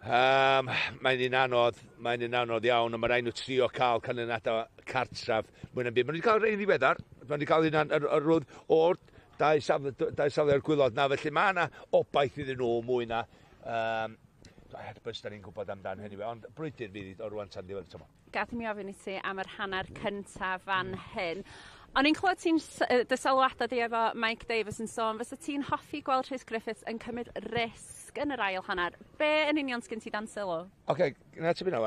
Mae'n un anodd iawn, ond mae rhaid nhw trio cael canlyniadau cartref mwy na'n byd. Maen nhw wedi cael rhain ddiweddar, maen nhw wedi cael un ar roedd o'r dau safle o'r gwaelod na, felly mae yna obaith iddyn nhw mwy na Airbus, da ni'n gwybod amdan hynny, ond brwydr fydd o rwan tan ddiwedd y tymor. Gad i mi ofyn i ti am yr hanner cyntaf fan hyn. O'n i'n clywed ti'n dy sylwadau di efo Mike Davies yn sôn, fysa ti'n hoffi gweld Rhys Griffiths yn cymryd risg yn yr ail hanner. Be yn union sgyn ti dan sylw? Oce, na ti fyna,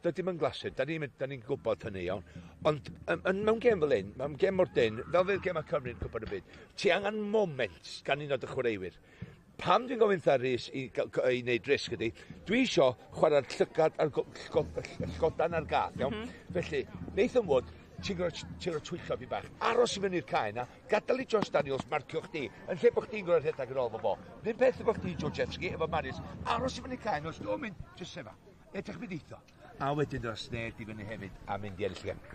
dydy yn glasur, da ni'n ni gwybod hynny iawn. Ond mewn gêm fel un, mewn gêm mor dyn, fel fydd gêm a Cymru'n Cwpan y Byd, ti angen moment gan un o'r chwaraewyr. Pam dwi'n gofyn wrtha Rhys i wneud risg ydy, dwi isio chwarae'r llygad a'r llgodan ar gath, iawn? Felly, Nathan Wood, ti'n gorfod twyllo fi bach. Aros i fyny'r cae yna, gadael i Josh Daniels marcio chdi, yn lle bod chdi'n gorfod rhedeg yn ôl efo fo. Ddim peth efo chdi, Georgievski, efo Marius, aros i fyny'r cae yna, os dwi'n mynd, jyst sefa. Edrych mynd eitho. A wedyn dod Sned i fyny hefyd a mynd i ennill y gêm.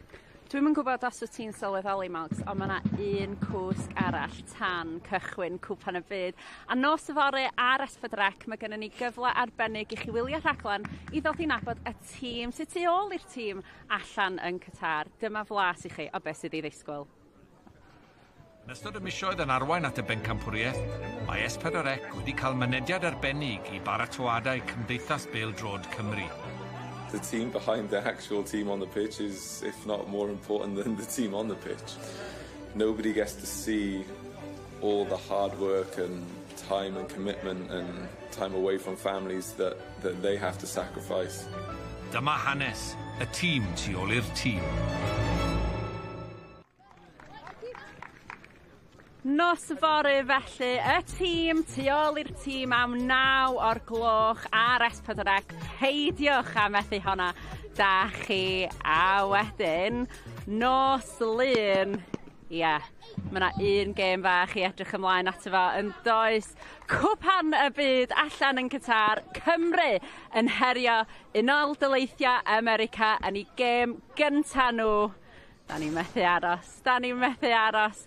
Dwi'm yn gwybod os wyt ti'n sylweddoli, Malcs, ond mae yna un cwsg arall tan cychwyn Cwpan y Byd. A nos yfory ar S4C, mae gennym ni gyfle arbennig i chi wylio rhaglen i ddod i nabod y tîm sydd tu ôl i'r tîm allan yn Qatar. Dyma flas i chi o beth sydd i ddisgwyl. Yn ystod y misoedd yn arwain at y bencampwriaeth, mae S4C wedi cael mynediad arbennig i baratoadau Cymdeithas Bêl-droed Cymru. The team behind the actual team on the pitch is, if not more important than the team on the pitch. Nobody gets to see all the hard work and time and commitment and time away from families that they have to sacrifice. Dyma hanes y tîm tu ôl i'r tîm. Nos fory felly, y tîm tu ôl i'r tîm am 9 o'r gloch ar S4C. Peidiwch a methu honna, da chi. A wedyn, nos Lun, ie, mae yna un gêm fach i edrych ymlaen ato fo yn does. Cwpan y Byd allan yn Qatar, Cymru yn herio Unol Daleithiau America yn ei gêm gynta nhw. Da ni'n methu aros, da ni'n methu aros.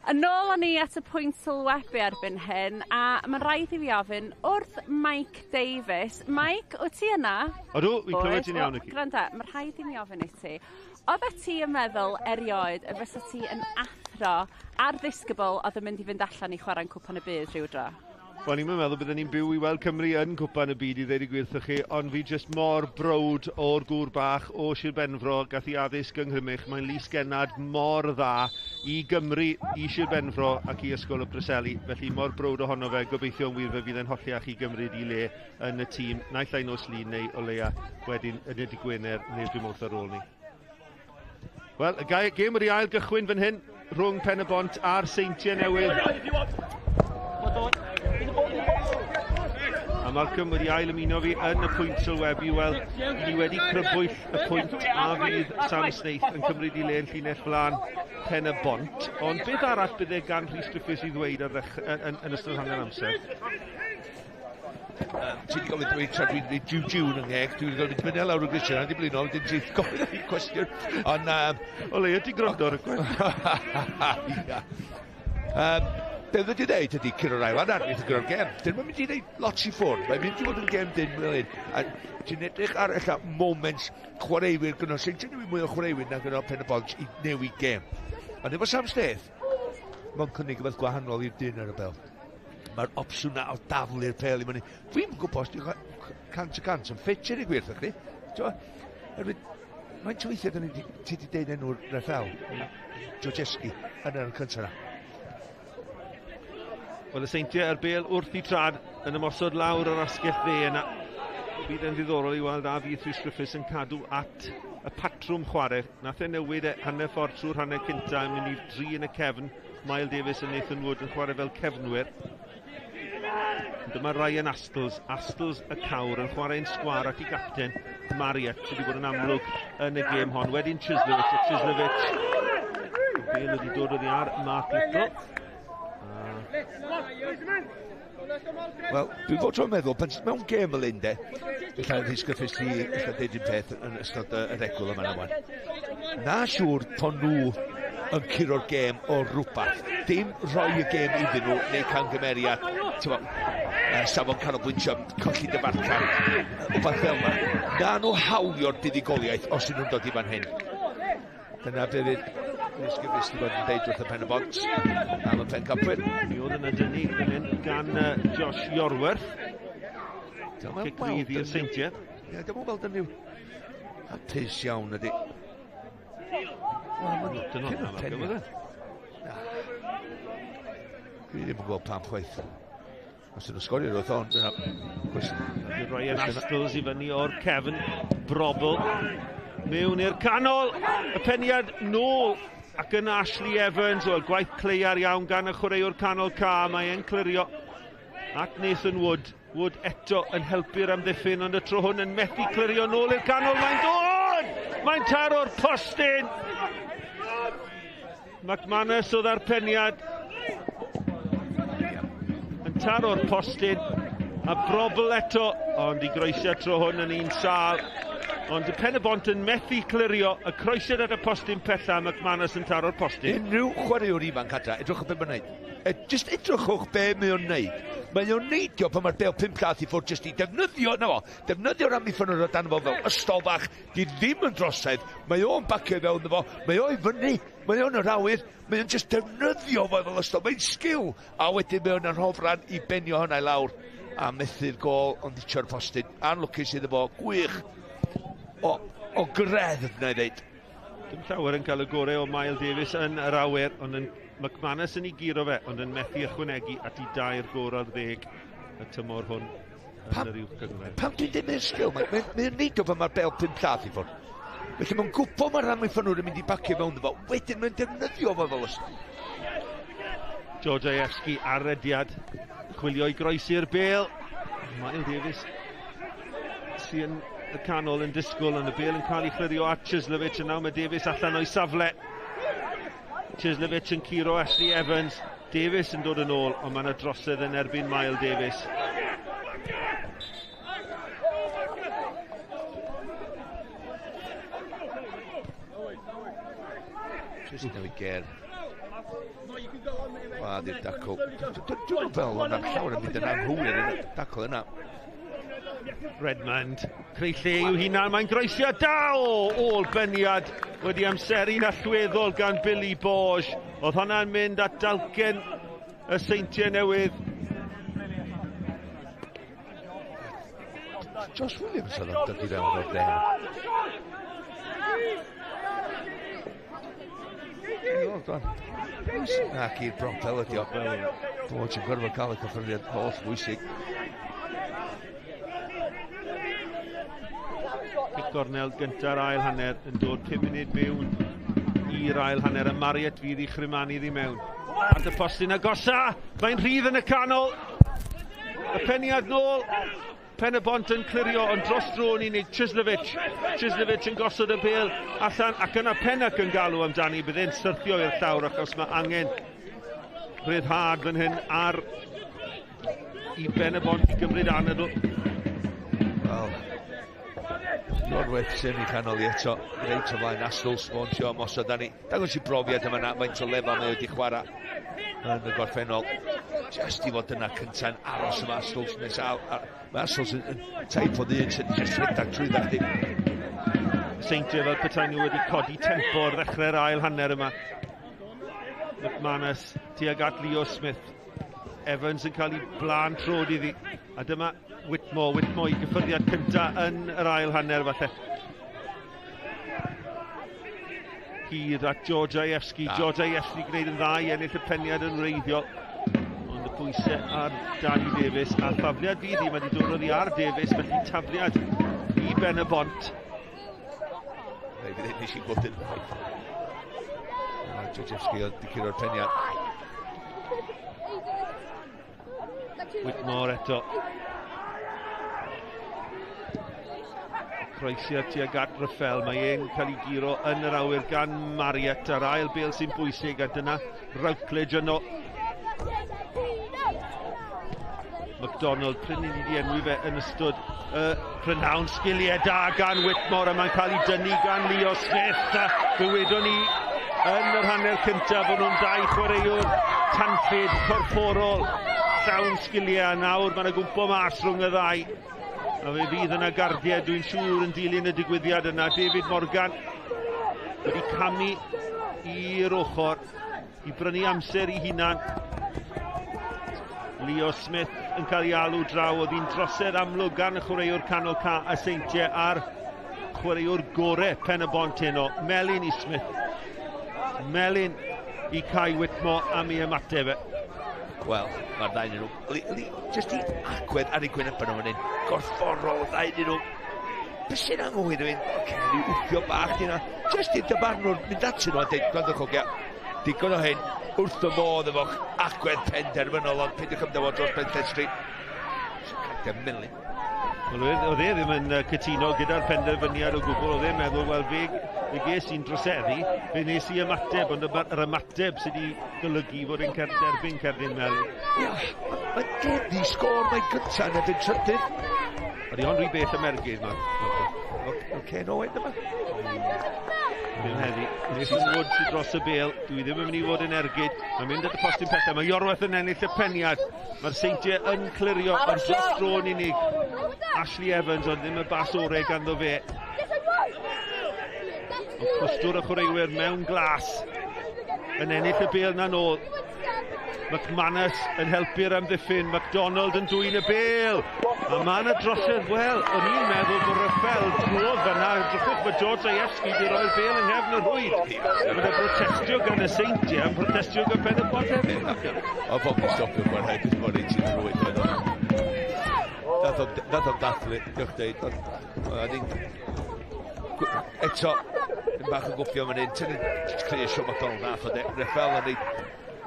Yn ôl â ni at y pwynt sylwebu erbyn hyn, a mae'n rhaid i fi ofyn wrth Mike Davies. Mike, wyt ti yna? Odw, fi'n clywed ti'n iawn. Gwranda, mae'n rhaid i mi ofyn i ti. Oeddet ti yn meddwl erioed y fysa ti yn athro a'r ddisgybl oedd yn mynd i fynd allan i chwarae'n Cwpan y Byd rhyw dro? Wel, ni'n meddwl byddwn ni'n byw i weld Cymru yn Cwpan y Byd i ddeud y gwir wrthych chi, ond fi jyst mor browd o'r gŵr bach o Sir Benfro gath i addysg yng Nghrymych. Mae'n lysgennad mor dda i Gymru, i Sir Benfro ac i Ysgol y Preseli. Felly mor browd ohono fe, gobeithio'n wir fe fydd e'n holliach i gymryd i le yn y tîm, naill ai nos Lun neu o leia wedyn yn y dydd Gwener neu'r dydd Mawrth ar ôl ni. Wel, y gêm wedi ail gychwyn fan hyn rhwng Pen y Bont a'r Seintiau Newydd. A Malcolm wedi ail ymuno fi yn y pwynt sylwebu. Wel, ni wedi crybwyll y pwynt a fydd Sam Snaith yn cymryd i le yn llinell flaen Pen y Bont. Ond beth arall bydde gan Rhys Griffiths i ddweud ar yn ystod hanner amser? Ti wedi gofyn dweud tra dwi'n dweud jiw jiw yn ngheg, dwi wedi gofyn mynd lawr y grisiau, na di blino, wedyn ti'n gofyn i cwestiwn. Ond... O leia, ti'n gwrando ar y cwestiwn. Be wedi dweud ydy curo'r ail hanner, wnaeth curo'r gêm. Dyn nhw'n mynd i wneud lot i ffwrdd, mae'n mynd i fod yn gêm dyn fel hyn. A ti'n edrych ar ella moments chwaraewyr gyda Seintiau Newydd mwy o chwaraewyr na gyda Pen y Bont i newid gêm. Ond efo Sam Snaith, mae'n cynnig rhywbeth gwahanol i'r dyn ar y bel. Mae'r opsiwn na o daflu'r pel i fyny. Dwi'm yn gwybod os dwi'n 100% yn ffit i'r gwir, chdi. Mae'n weithiau ti wedi deud enw'r reffel, Georgeski, yn yr cyntaf yna. Wel, y Seintiau ar bêl wrth i trad yn ymosod lawr ar asgell dde yna. Bydd yn ddiddorol i weld a fydd Rhys Griffiths yn cadw at y patrwm chwarae. Nath e newid e hanner ffordd trwy'r hanner cynta yn mynd i dri yn y cefn. Miles Davis a Nathan Wood yn chwarae fel cefnwyr. Dyma Ryan Astles, Astles y cawr yn chwarae'n sgwar at ei gapten Marriott, sydd wedi bod yn amlwg yn y gêm hon. Wedyn Chislovich, a Chislovich, y bêl wedi dod oddi ar Mark Little. Wel, dwi'n fod tro'n meddwl, pan mewn gêm fel un de, ella Rhys Griffiths ti ella deud un peth yn ystod yr egwyl yma na. Na siŵr po nhw yn curo'r gêm o rhywbeth. Dim rhoi y gêm iddyn nhw neu camgymeriad, safon canolbwyntio, colli dyfarcar, rhywbeth fel yma. Na nhw hawlio'r buddugoliaeth os ydyn nhw'n dod i fan hyn. Dyna be fydd Rhys Griffiths wedi bod yn deud wrth y Pen y Bont am y pencampwyr. Mi oedd yna dynnu fan hyn gan Josh Iorwerth. Cic rydd i'r Seintiau. Ie, dyma weld yn rhyw hapus iawn ydi. Wel, Yn hwnna, Malcolm, oedd e? Na. Dwi ddim yn gweld pam chwaith. Os ydyn nhw'n sgorio roedd o'n... Ryan Astles i fyny o'r cefn. Brobl. Mewn i'r canol. Y peniad nôl. Ac yna Ashley Evans. Wel, gwaith cleiar iawn gan y chwaraewr canol ca. Mae e'n clirio at Nathan Wood. Wood eto yn helpu'r amddiffyn, ond y tro hwn yn methu clirio nôl i'r canol. Mae'n dod! Mae'n taro'r postyn! McManus oedd ar peniad. Yn taro'r postyn. A Brobl eto, ond i groesiad tro hwn yn un sâl. Ond y Pen-y-bont yn methu clirio, y croesiad at y postyn pella, McManus yn taro'r postyn. Unrhyw chwaraewr ifanc adra, edrychwch be mae'n neud. Just edrychwch be mae o'n neud. Mae o'n neidio pan mae'r bêl 5 llath i ffwrdd, jyst i defnyddio, na fo, defnyddio'r amddiffynwr o dan fo fel ystol fach, di ddim yn drosedd, mae o'n bacio i fewn fo, mae o i fyny, mae o'n yr awyr, mae o'n just defnyddio fo fel ystol, mae'n sgil, a wedyn mae o'n anhofran i benio hwnna i lawr, a methu'r gôl, ond hitio'r postyn. Anlwcus iddo fo, gwych, o greddf, na i ddeud. Dim llawer yn cael y gorau o Mael Davies yn yr awyr, ond yn McManus yn ei guro fe, ond yn methu ychwanegu at ei 2 gôl ar 10 y tymor hwn yn yr uwch gynghrair. Pam dwi'n dweud mae'n sgil, mae'n neidio pan mae'r bêl 5 llath i ffwrdd. Felly mae'n gwybod mae'r amddiffynwr yn mynd i bacio fewn fo, wedyn mae'n defnyddio fo fel ystol. George Ajewski ar rediad, chwilio i groesi'r bêl. Mael Davies sy'n y canol yn disgwyl, ond y bêl yn cael ei chlirio at Chislovich, a nawr mae Davies allan o'i safle. Chislovich yn curo Ashley Evans. Davies yn dod yn ôl, ond mae yna drosedd yn erbyn Mael Davies. Just newid ger. Wel, di'r dacl. Dwi'n fel o'n llawer yn mynd yn anghywir yn y dacl yna. Redmond, creu lle i'w hunan, mae'n groesiad da o ôl beniad wedi amseru'n allweddol gan Billy Borge. Oedd hwnna'n mynd at dalcen y Seintiau Newydd. Josh Williams oedd o'n dod i fewn o'r dde. Nac i'r Brobel ydi o. Borge yn gorfod cael y cyffyrddiad holl bwysig. Gornel gynta'r ail hanner yn dod 5 munud mewn i'r ail hanner, a Marriott fydd i chrymanu iddi mewn. At y postyn agosa, mae'n rhydd yn y canol. Y peniad nôl, Pen-y-bont yn clirio, ond dros dro yn unig Chislovich. Chislovich yn gosod y bêl allan, ac yna Pennock yn galw amdani, bydd e'n syrthio i'r llawr achos mae angen rhyddhad fan hyn ar i Ben-y-bont i gymryd anadl. Wel, Norweth sy'n ei canol i eto, reit o flaen Astles, Montio ymosod arni. Dangos i brofiad yma na, faint o lefel mae wedi chwarae yn y gorffennol. Just i fod yna cynta'n aros yma Astles nes mae Astles yn teip o ddyn sy'n just rhedeg trwy chdi. Seintiau fel petai nhw wedi codi tempo ar ddechrau'r ail hanner yma. McManus tuag at Leo Smith. Evans yn cael ei blaen trod iddi. A dyma Whitmore, Whitmore i gyffyrddiad cynta yn yr ail hanner falle. Hir at George Ajewski. George Ajewski gwneud yn dda i ennill y peniad yn wreiddiol. Ond y pwysau ar Danny Davies. A thafliad fydd hi, mae wedi dod oddi ar Davies, felly tafliad i Ben-y-bont. Rhaid i ddweud nes i gweld yn ffaith. George Ajewski oedd wedi curo'r peniad. Whitmore eto. Croesiad tuag at Raffel, mae e'n cael ei guro yn yr awyr gan Marriott, a'r ail bêl sy'n bwysig, a dyna Routledge yno. McDonald, prin i ni wedi enwi fe yn ystod y prynhawn. Sgiliau da gan Whitmore, a mae'n cael ei dynnu gan Leo Smith, a fe wedon ni yn yr hanner cyntaf bod nhw'n dau chwaraewr tanllyd corfforol, llawn sgiliau, a nawr mae'n gwmpo mas rhwng y ddau. A fe fydd yna gardiau, dwi'n siŵr, yn dilyn y digwyddiad yna. David Morgan wedi camu i'r ochr i brynu amser i hunan. Leo Smith yn cael ei alw draw. Oedd hi'n drosedd amlwg gan y chwaraewr canol ca a Seintiau a'r chwaraewr gore Pen-y-bont heno, Melin i Smith. Melyn i Kai Whitmore am ei ymateb e. Wel, mae'r ddau nhw, jyst i agwedd ar ei gwyneb nhw fan hyn, gorfforol, ddau nhw. Be sy'n anghywir rhywun? Oce, rhyw wthio bach di yna. Jyst i'r dyfarnwr mynd atyn nhw a dweud, gwrandwch hogia, digon o hyn, wrth y modd efo'ch agwedd penderfynol, ond peidiwch ymddewod dros ben llestri. Cadw melyn. Wel, oedd e ddim yn cytuno gyda'r penderfyniad o gwbl, oedd e'n meddwl, wel, fe ges i'n droseddu, fe nes i ymateb, ond yr ymateb sydd wedi golygu fod e'n derbyn cerdyn melyn. Ia, mae'n geddi sgôr, mae'n gyntaf yn erbyn trydydd. Ydy hon rhy bell am ergyd, Mark. Oce, no oed yma. Ddim heddi. Nathan Wood sydd dros y bêl. Dwi ddim yn mynd i fod yn ergyd. Mae'n mynd at y postyn pellaf. Mae Iorwerth yn ennill y peniad. Mae'r Seintiau yn clirio, ond dros dro yn unig. Ashley Evans, ond ddim y bas orau ganddo fe. Ond clwstwr y chwaraewyr mewn glas yn ennill y bêl na nôl. McManus yn helpu'r amddiffyn, McDonald yn dwyn y bêl. A mae yna drosedd, wel, o'n i'n meddwl bod Rafael drwodd fyna, drychwch bod George Zajewski wedi rhoi'r bêl yng nghefn y rhwyd. Mae yna protestio gan y Seintiau, yn protestio gan Pen y Bont hefyd. O, pob yn stopio chwarae, jyst mor reit i'n rhwyd. Nath o'n dathlu, diolch dweud, ond eto, bach yn gwffio fan hyn, tynnu clear Sean McDonald nath o de, Rafael yn ei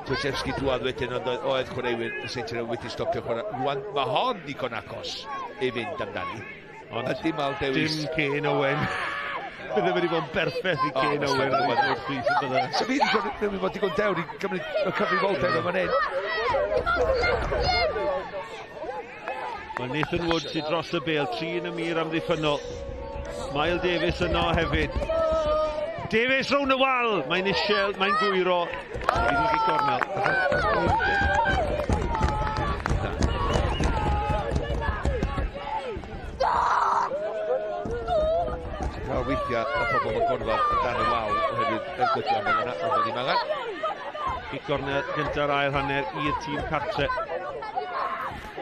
Toszewski drwad wedyn, ond oedd chwaraewyr y Seintiau wedi stopio chwarae. Rwan, mae hon digon agos i fynd amdani. Ond dim Al Dewis. Dim Kane Owen. Bydde wedi bod yn berffaith i Kane Owen. So fi wedi bod digon dewr i gymryd y cyfrifoldeb yma hyn. Mae Nathan Wood sydd dros y bêl, 3 yn y mur amddiffynnol. Miles Davies yno hefyd. Davies rown y wal! Mae'n isiel, mae'n gwyro. Bydd hi'n gic gornel. Ti'n cael weithiau a pobl yn gorfod yn dan y wal oherwydd y gydion yna, ond ddim angen. Gic gornel gynta'r ail hanner i'r tîm cartre.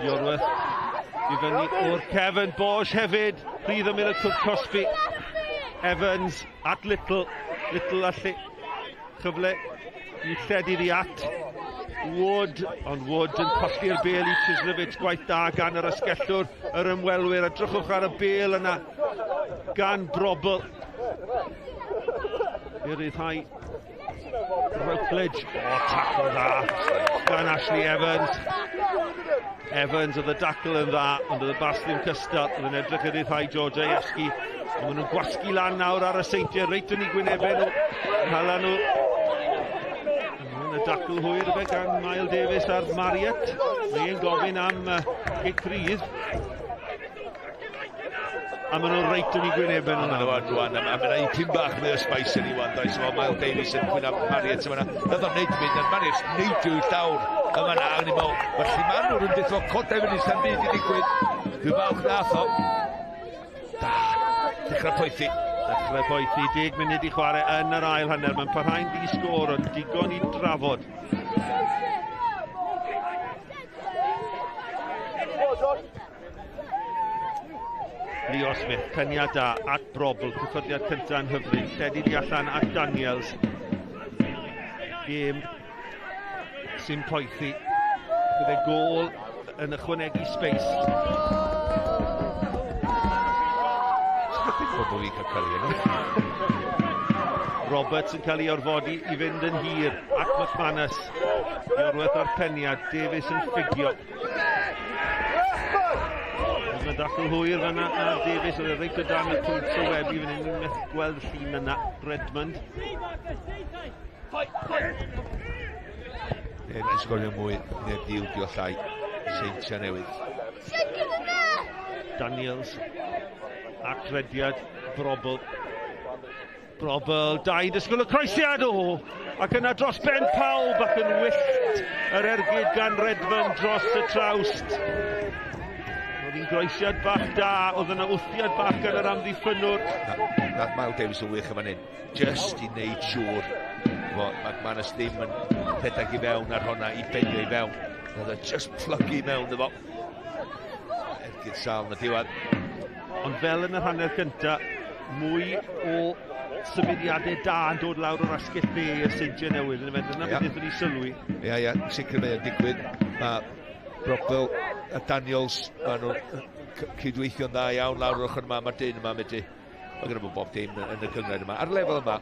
Iorwerth i fyny o'r cefn. Bosch hefyd, rhydd ymyl y cwrt cosbi. Evans at Little, Little allu chyfle i lledu ddi at Wood, ond Wood yn colli'r bêl i Chislovich, gwaith da gan yr asgellwr, yr ymwelwyr, a drychwch ar y bêl yna gan Brobl. I ryddhau Routledge, o, tackle dda gan Ashley Evans. Evans oedd y dacl yn dda, ond oedd y bas ddim cystal, oedd yn edrych i ryddhau George Zajewski. Ond maen nhw'n gwasgu lan nawr ar y Seintiau, reit yn eu gwynebau nhw, hala nhw. Y dacl hwyr fe gan Miles Davies ar Marriott. Mae e'n gofyn am gic rydd. A maen nhw'n reit yn eu gwynebau nhw nawr. Rwan, a mae'n un pyn bach mwy o spice yn ei wan, does, efo Miles Davies yn gwyneb Marriott yma. Nath o'n neud mynd, a Marriott neidio i'r llawr yma na, o'n i'n meddwl, mae'r llimanwr yn dweud, codau fyny, sa'n byd i ddigwydd. Dwi'n falch nath o. Da, dechrau poethi. Dechrau poethi, 10 munud i chwarae yn yr ail hanner. Mae'n parhau'n ddi-sgôr, ond digon i drafod. Leo Smith, peniad da at Brobl, cyffyrddiad cyntaf yn hyfryd, lledu di allan at Daniels. Gêm sy'n poethi. Bydd e gôl yn ychwanegu space. Pobl fi'n cael cael ei. Roberts yn cael ei orfodi i fynd yn hir at McManus. Iorwerth ar peniad, Davies yn ffugio. Mae dacl hwyr fyna ar Davies, oedd e reit o dan y pwynt o Webby fan hyn, ni'n methu gweld llun yna, Redmond. Neb yn sgorio mwy, neb di ildio llai, Seintiau Newydd. Daniels, ac rediad Brobl. Brobl, dau disgwyl y croesiad, o! Ac yna dros ben pawb ac yn wyllt yr ergyd gan Redmond dros y trawst. Oedd hi'n groesiad bach da, oedd yna wthiad bach gan yr amddiffynnwr. Nath Miles Davies yn wych yma hyn, just i wneud siŵr fod McManus ddim yn rhedeg i fewn ar honna, i benio i fewn. Nath o just plygu i mewn iddo fo. Ergyd sal na diwedd. Ond fel yn yr hanner gyntaf, mwy o symudiadau da yn dod lawr o'r asgell dde y Seintiau Newydd yn y dyna beth wnaethon ni sylwi. Ia, ia, sicr mae o'n digwydd. Mae Brobbel a Daniels, maen nhw'n cydweithio'n dda iawn lawr o'r ochr yma, mae'r dyn yma medru. Mae gyda bob dim yn y cynghrair yma. Ar lefel yma,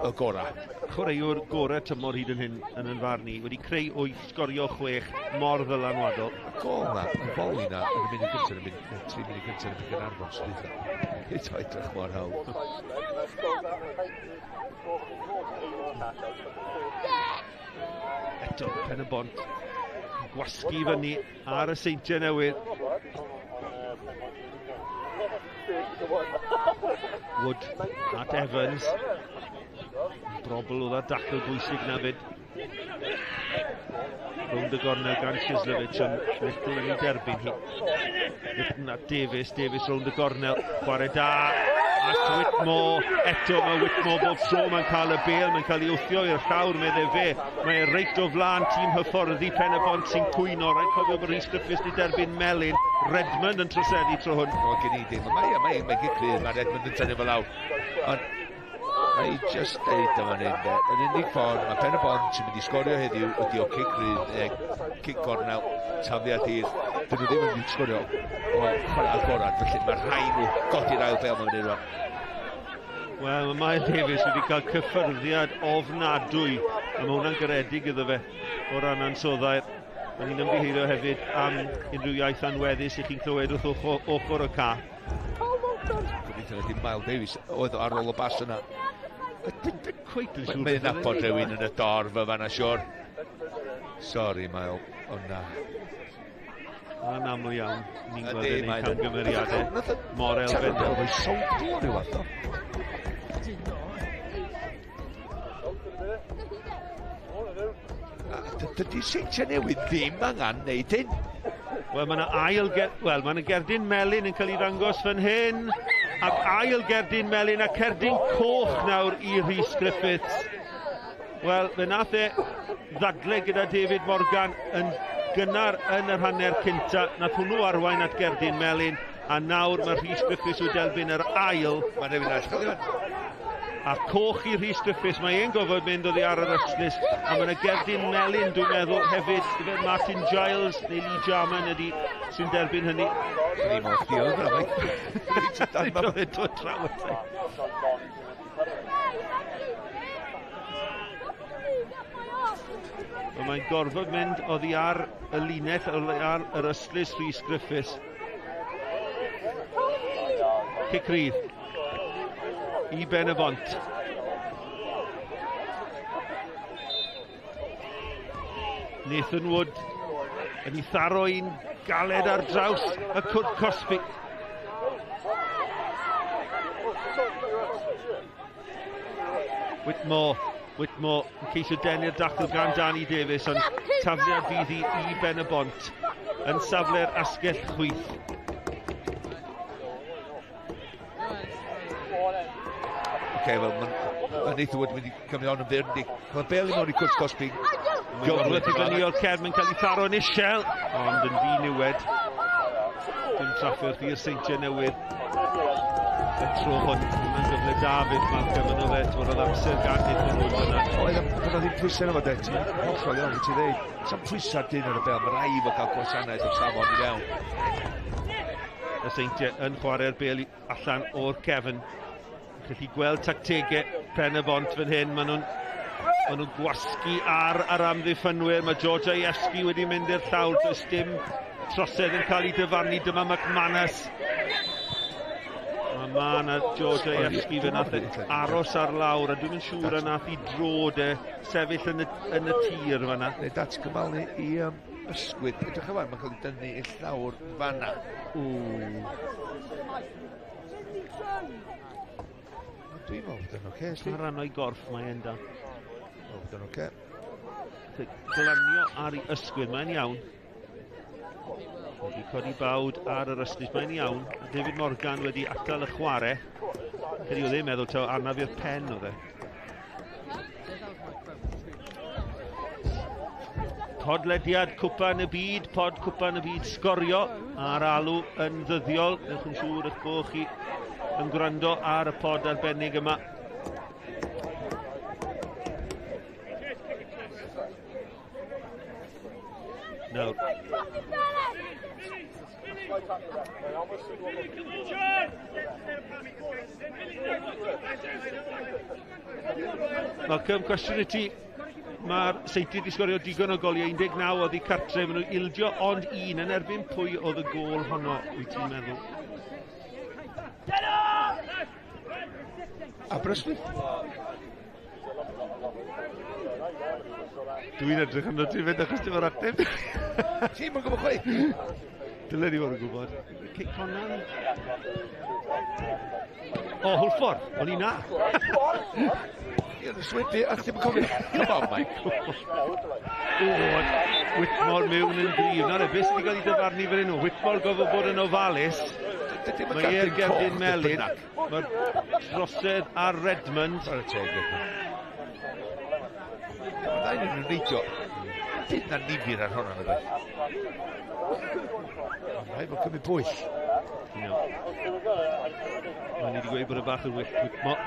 y gorau. Chwaraewr gorau tymor hyd yn hyn yn yn farn i. Wedi creu 8, sgorio 6, mor ddylanwadol. Y gol na, y foli na, yn y munud gyntaf, yn y 3 munud gyntaf yn y Gaernarfon sydd eitha. Eto edrych mor hawdd. Eto, Pen y Bont. Gwasgu fyny ar y Seintiau Newydd. Wood at Evans. Brobbel oedd ar dacl bwysig na fyd. Rownd y gornel gan Chislovich, ond Little yn ei derbyn hi. Little at Davies, Davies rownd y gornel. Chwarae da at Whitmore. Eto mae Whitmore bob tro mae'n cael y bêl, mae'n cael ei wthio i'r llawr, meddai fe. Mae e reit o flaen tîm hyfforddi Pen y Bont sy'n cwyno. Rhaid cofio bod Rhys Griffiths wedi derbyn melyn. Redmond yn troseddu tro hwn. O, gen i ddim. Mae'n gicrydd, mae Redmond yn tynnu fel lawr. Ond mae just deud yma hyn, de. Yn unig ffordd, mae Pen y Bont sy'n mynd i sgorio heddiw ydi o cic rydd, cic gornel, tafliad hir. Dyn nhw ddim yn mynd i sgorio o chwarae agorad, felly mae rhaid nhw godi'r ail bêl mewn rwan. Wel, mae Mael Davies wedi cael cyffyrddiad ofnadwy, a mae hwnna'n garedig iddo fe o ran ansoddair. Mae ni'n ymddiheurio hefyd am unrhyw iaith anweddus i chi'n clywed wrth ochr y ca. Gobeithio na dim Mael Davies oedd ar ôl y bas yna. Cweit yn siŵr. Mae'n nabod rhywun yn y dorf y fanna, siwr. Sori, Mael, ond na. Mae'n aml iawn, ni'n gweld yn ei camgymeriadau mor elfennol. Oedd sowdl o ryw fath o. Dydy Seintiau Newydd ddim angen neud hyn. Wel, mae yna ail mae yna gerdyn melyn yn cael ei ddangos fan hyn. Ac ail gerdyn melyn a cerdyn coch nawr i Rhys Griffiths. Wel, fe nath e ddadle gyda David Morgan yn gynnar yn yr hanner cynta. Nath hwnnw arwain at gerdyn melyn, a nawr mae Rhys Griffiths wedi derbyn yr ail. Mae'n rhywun arall. A coch i Rhys Griffiths, mae e'n gofod mynd oddi ar yr ystlys, a mae yna gerdyn melyn, dwi'n meddwl, hefyd, ife Martin Giles neu Lee Jarman ydy sy'n derbyn hynny. Dwi'n meddwl chdi oedd yna, Mike. Dwi'n dod draw at e. Mae'n gorfod mynd oddi ar y linell, oddi ar yr ystlys Rhys Griffiths. Cic rydd i Ben y Bont. Nathan Wood yn ei tharo un galed ar draws y cwrt cosbi. Whitmore yn ceisio denu'r dacl gan Danny Davies, ond tafliad fydd i Ben y Bont yn safle'r asgell chwith. Oce, wel, mae Nathan Wood mynd i cymryd on yn fyr, yndi. Mae'n bel i mewn i cwrt cosbi. Gyfle i fyny o'r cefn, mae'n cael ei tharo yn isel, ond yn ddiniwed. Dim trafferth i'r Seintiau Newydd. Y tro hwn, mae'n gyfle da fydd Malcolm yn o fe, oedd amser gan Nathan Wood yna. Oedd, oedd ddim pwysau yna fo, de, ti'n hollol iawn, ti'n dweud. Sa'n pwysau'r dyn ar y bel, mae rhaid fo cael gwasanaeth o'r safon i fewn. Y Seintiau yn chwarae'r bel allan o'r cefn. Gallu gweld tactegau Pen y Bont fan hyn, maen nhw'n gwasgu ar yr amddiffynwyr. Mae George Ievski wedi mynd i'r llawr, does dim trosedd yn cael ei dyfarnu. Dyma McManus. Mae yna George Ievski fe nath aros ar lawr, a dwi'm yn siŵr a nath i drod e sefyll yn y tir fanna. Neu datgymalu i ysgwyd. Edrych yma, mae'n cael ei dynnu i'r llawr fanna. Dwi'n meddwl bod yn oce. Mae rhan o'i gorff mae e'n da. Bod yn oce. Glanio ar ei ysgwydd, mae'n iawn. Wedi codi bawd ar yr ystlys, mae'n iawn. David Morgan wedi atal y chwarae. Credu oedd e'n meddwl taw anaf i'r pen oedd e. Podlediad Cwpan y Byd, pod Cwpan y Byd sgorio ar alw yn ddyddiol. Newch yn siŵr eich bod chi yn gwrando ar y pod arbennig yma. Nawr. Malcolm, cwestiwn i ti. Mae'r Seintiau wedi sgorio digon o goliau, 19 oddi cartre, maen nhw ildio ond un. Yn erbyn pwy oedd y gôl honno, wyt ti'n meddwl? Aberystwyth? Dwi'n edrych arno ti fynd achos ti'n fawr ateb. Ti'n mwyn gwybod chwaith? Dylen ni fod yn gwybod. Cei Connah? O, Hwlffordd, o'n i na. Ie, Swydd, a chdi'm yn cofio. Come on, Mike. O, Whitmore mewn yn gryf. Nawr, beth sydd wedi cael ei dyfarnu fan hyn? Whitmore gofod bod yn ofalus. Mae e'r gerdyn melyn. Mae'r trosedd ar Redmond. Chwarae teg, Redmond. Mae'r ddau yn reidio. Dim na nifyr ar hwnna, nag oes. Mae'n rhaid bod cymryd pwyll. No. Mae ni wedi gweud bod y bach yn wyllt. Whitmore.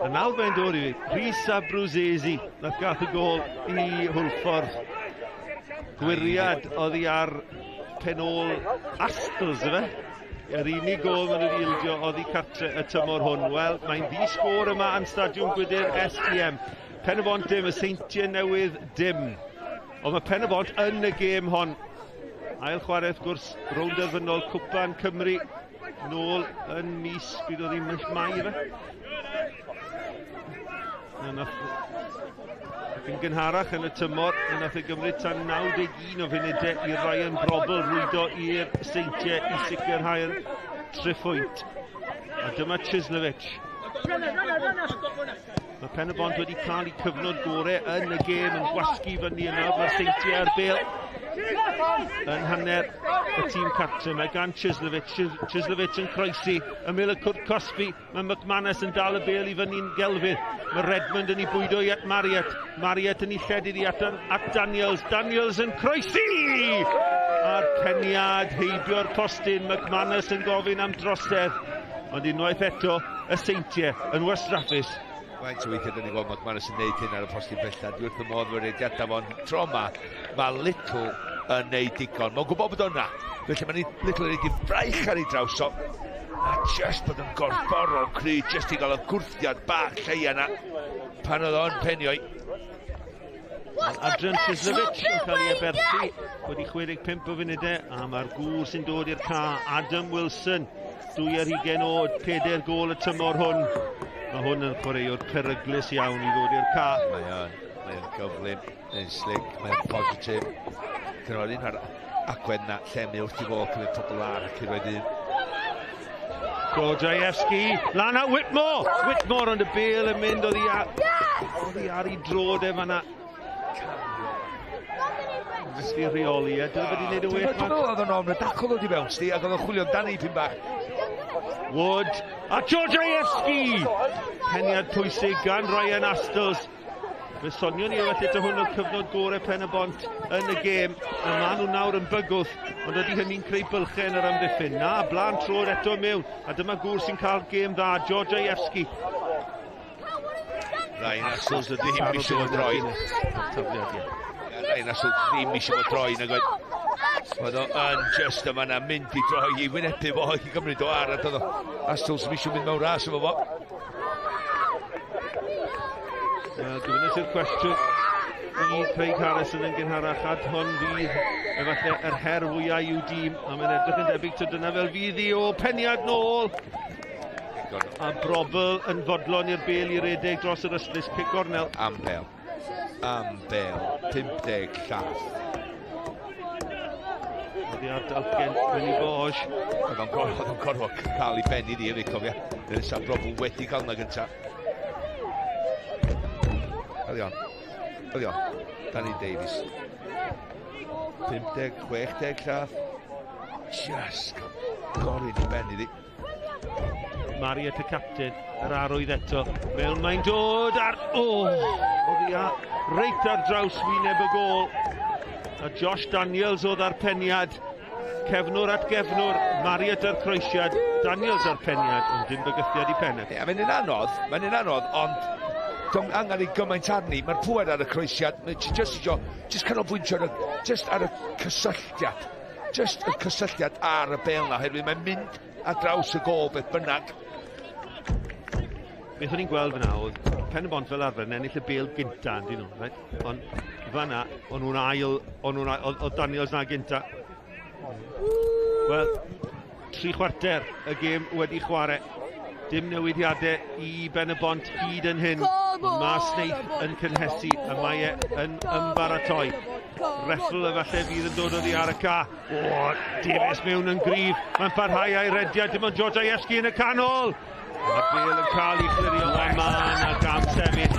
A nawr mae'n dod i fi. Rhys Abruzzese nath gath y gôl i Hwlffordd. Gwyriad oddi ar pen ôl Astles, ife? Yr unig gôl maen nhw wedi ildio oddi cartre y tymor hwn. Wel, mae'n ddi-sgôr yma yn Stadiwm Gwydir STM. Pen-y-bont dim, y Seintiau Newydd dim. Ond mae Pen-y-bont yn y gêm hon. Ail chwarae wrth gwrs, rownd derfynol Cwpan Cymru nôl yn mis, bydd o ddim mis Mai, ife? Ac yn gynharach yn y tymor, nath e gymryd tan 91 o funudau i Ryan Brobbel rwydo i'r Seintiau i sicrhau'r triphwynt. A dyma Chislovich. Mae Pen-y-bont wedi cael eu cyfnod gorau yn y gêm yn gwasgu fyny yna. Mae'r Seintiau ar bêl yn hanner y tîm cartre. Mae gan Chislovich. Chislovich yn croesi. Ymyl y cwrt cosbi. Mae McManus yn dal y bêl i fyny'n gelfydd. Mae Redmond yn ei bwydo i at Marriott. Marriott yn ei lledu i at Daniels. Daniels yn croesi! A'r peniad heibio'r postyn. McManus yn gofyn am drosedd. Ond unwaith eto, y Seintiau yn wastraffus. Faint o weithiau dyn ni'n gweld McManus yn neud hyn ar y postyn bella. Dwi wrth y modd fy rediadau fo'n tro yma. Mae Little yn neud digon. Mae'n gwybod bod o'na. Felly mae Little yn neud i fraich ar ei draws o. A just bod yn gorfforol cry, just i gael y gwrthiad bach lleia yna pan oedd o'n penio i. Adrian Chislovich yn cael ei aberthu wedi 65 o funudau, a mae'r gŵr sy'n dod i'r ca, Adam Wilson, 22 oed, 4 gôl y tymor hwn. Mae hwn yn chwaraewr peryglus iawn i ddod i'r ca. Mae o'n gyflym, mae'n slick, mae'n positif. Dyna un o'r agwedd na lle mae wrth i fod cymryd pobl ar ac i roed un. Gordraievski, lan at Whitmore! Whitmore ond y bêl yn mynd oddi ar ei drod e fan'na. Methu rheoli e, dyna wedi gwneud y well. Dwi'n meddwl oedd o'n ofn y dacl ddod i mewn, sti, ac oedd o'n chwilio amdani pyn bach. Wood, a Georgievski! Peniad pwysig gan Ryan Astles. Fe sonion ni efallai ta hwn o'r cyfnod gorau Pen-y-bont yn y gêm. A maen nhw nawr yn bygwth, ond ydy hynny'n creu bylchau yn yr amddiffyn. Na, blaen troed eto mewn. A dyma gŵr sy'n cael gêm dda, Georgievski. Ryan Astles ddim eisiau fod droi. Ryan Astles ddim eisiau fod droi, nag oedd. Oedd o yn just yma na mynd i droi i wynebu fo i gymryd o ar, a doedd o Astles ddim eisiau mynd mewn ras efo fo. Wel, gofynnes i'r cwestiwn i Craig Harrison yn gynharach, ad hwn fydd efallai yr her fwyaf i'w dîm, a mae'n edrych yn debyg to dyna fel fydd i o peniad nôl. A Brobl yn fodlon i'r bêl i redeg dros yr ystlys, cic gornel. Am bêl, 50 llath. Oddi ar dalcen, Winnie Borge. Oedd o'n gorfod cael ei ben iddi hefyd, cofia. Dyna sa Brobl wedi cael yna gyntaf. Ydy on, Danny Davies. 50, 60 llath. Just gorin i ben iddi. Marriott y captain, yr arwydd eto. Mewn mae'n dod ar... O! Oddi ar, reit ar draws wyneb y gôl. A Josh Daniels oedd ar peniad. Cefnwr at gefnwr, Marriott ar croesiad, Daniels ar peniad, ond dim bygythiad i Pennock. Ie, mae'n un anodd, mae'n un anodd, ond dom angen ei gymaint arni. Mae'r pŵer ar y croesiad, mae ti jyst isio, jyst canolbwyntio ar y, jyst ar y cysylltiad. Jyst y cysylltiad ar y bêl 'na, oherwydd mae'n mynd ar draws y gôl beth bynnag. Beth o'n i'n gweld fyna oedd Pen-y-bont fel arfer yn ennill y bêl gynta, yndyn nhw, right? Ond fanna, o'n nhw'n ail, o'n nhw'n ail, oedd Daniels na gynta. Wel, 3/4 y gêm wedi chwarae. Dim newidiadau i Ben-y-bont hyd yn hyn. Mae Snaith yn cynhesu a mae e yn ymbaratoi. Reffel efallai fydd yn dod oddi ar y ca. O, Davies mewn yn gryf. Mae'n parhau a'i rediad. Dim ond Georgievski yn y canol. Mae'r bêl yn cael ei chlirio ond mae yna gam sefyll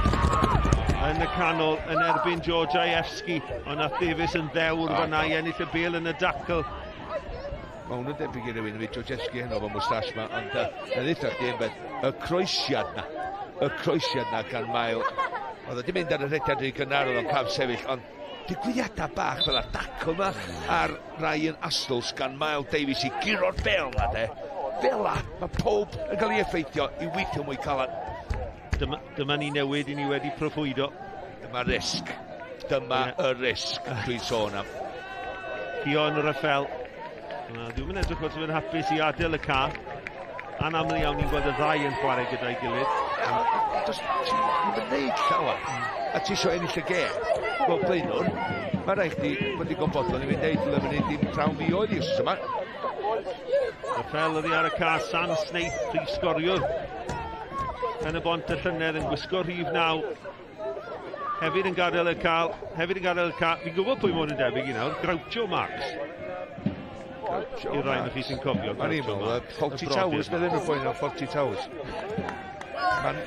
yn y canol yn erbyn Georgievski. Ond nath Davies yn ddewr fanna i ennill y bêl yn y dacl. Mae hwn yn debyg i rywun efo Georgievski heno efo mwstash ma, ond na ddeitha chdi un beth, y croesiad na, y croesiad na gan Mael, oedd o wedi mynd ar y rhediad rhy gynnar, oedd o'n caf sefyll, ond digwyddiadau bach fel ar dacl ma ar Ryan Astles gan Mael Davies i guro'r bêl na de. Fel la, mae pob yn cael ei effeithio i weithio mwy calad. Dyma, dyma ni newid i ni wedi proffwydo. Dyma risg. Dyma y risg dwi'n sôn am. Kion Raffel. Dwi'n mynd edrych bod yn hapus i adael y ca. Anaml iawn ni'n gweld y ddau yn chwarae gyda'i gilydd. Does ti'n mynd wneud llawer. A ti eisiau ennill y gêm. Wel, blaenwr, mae rhaid chdi bod digon bodlon i fynd deud dyle fyny dim trawn fi oedd i wsos yma. Raffel oddi ar y ca, Sam Snaith, prif sgoriwr. Pen-y-bont y llynedd yn gwisgo rhif 9. Hefyd yn gadael y cael, hefyd yn gadael y ca. Fi'n gwybod pwy mwyn yn debyg i nawr, Groucho Marx. Groucho I rai chi sy'n cofio. O'n i'n meddwl, Fawlty Towers, beth enw'r boi yna, Fawlty Towers.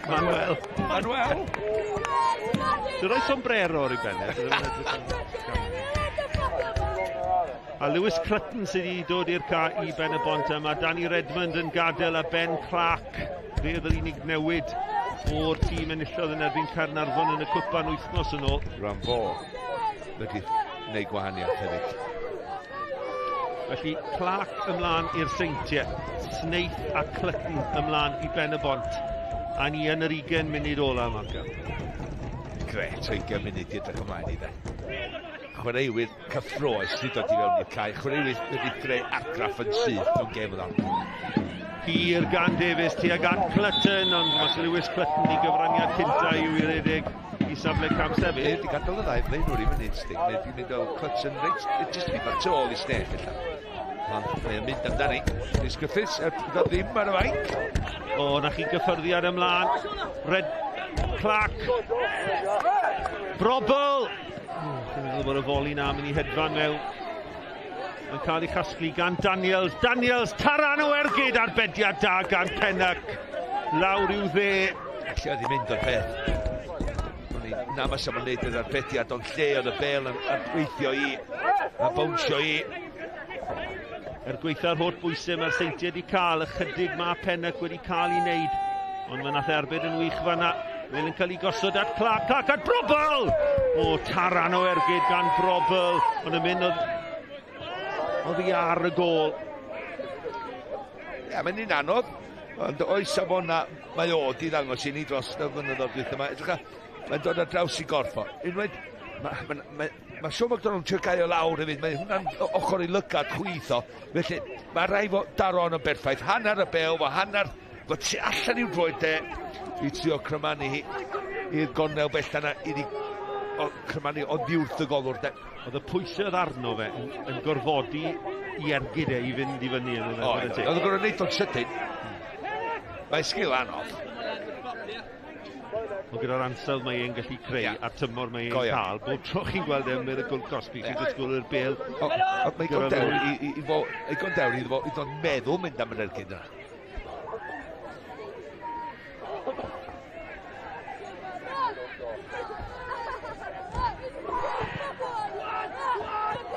Manuel. Manuel! Dwi'n rhoi sombrero ar ei ben e. A Lewis Clutton sydd wedi dod i'r ca i Ben-y-bont yma. Danny Redmond yn gadael a Ben Clark. Fe oedd yr unig newid o'r tîm enillodd yn erbyn Caernarfon yn y cwpan wythnos yn ôl. Rambo wedi gwneud gwahaniaeth hefyd. Felly Clark ymlaen i'r Seintiau, Snaith a Clutton ymlaen i Ben-y-bont. A ni yn yr 20 munud ola, Marco. Gret, 20 munud i edrych ymlaen i dde. Chwaraewyr cyffroes sydd dod i fewn i'r cae. Chwaraewyr wedi creu argraff yn syth mewn gêm yna. Hir gan Davies tuag at Clutton, ond mae Lewis Clutton i gyfraniad cynta i'w i redeg i safle cam sefyll. Wedi gadael y ddau flaenwr i fyny instinct. Neu wedi mynd o Clutton reit, jyst i bod tu ôl i Snaith ella. Ond mae o'n mynd amdani. Rhys Griffiths, er bod ddim ar y fainc. O, na chi gyffyrddiad ymlaen. Red Clark. Brobl! Chi'n meddwl bod y foli na mynd i hedfan mewn. Yn cael ei chasglu gan Daniels. Daniels, taran o ergyd arbediad da gan Pennock. Lawr i'w dde. Lle oedd hi'n mynd o'r peth? Na mas am wneud yr arbediad, ond lle oedd y bêl yn gweithio i, a bownsio i. Er gweitha'r holl bwysau mae'r Seintiau wedi cael, ychydig mae Pennock wedi cael ei wneud. Ond mae nath arbed yn wych fanna. Mae'n yn cael ei gosod at Clark, Clark at Brobl! O, taran o ergyd gan Brobl. Ond yn mynd oddi ar y gôl. Ie, mae'n un anodd. Ond oes safona mae o di ddangos i ni dros y flynyddoedd dwytha yma. Edrych, mae'n dod ar draws i gorff o. Unwaith, mae Sean McDonald yn trio gael o lawr hefyd. Mae hwnna'n ochr i lygad chwith o. Felly, mae rhaid fo daro yn berffaith. Hanner y bêl, fo hanner, fo tu allan i'w droed de i trio crymanu hi i'r gornel bell yna iddi crymanu oddi wrth y golwr de. Oedd y pwysau arno fe yn gorfodi i ergyd e i fynd i fyny yn oedd. Oedd yn gorfod wneud o'n sydyn. Mae'n sgil anodd. Ond gyda'r ansawdd mae e'n gallu creu a'r tymor mae e'n cael, bob tro chi'n gweld e'n mynd y gôl cosbi, chi'n disgwyl i'r bêl. Mae'n digon dewr i ddod meddwl mynd am yr ergyd yna.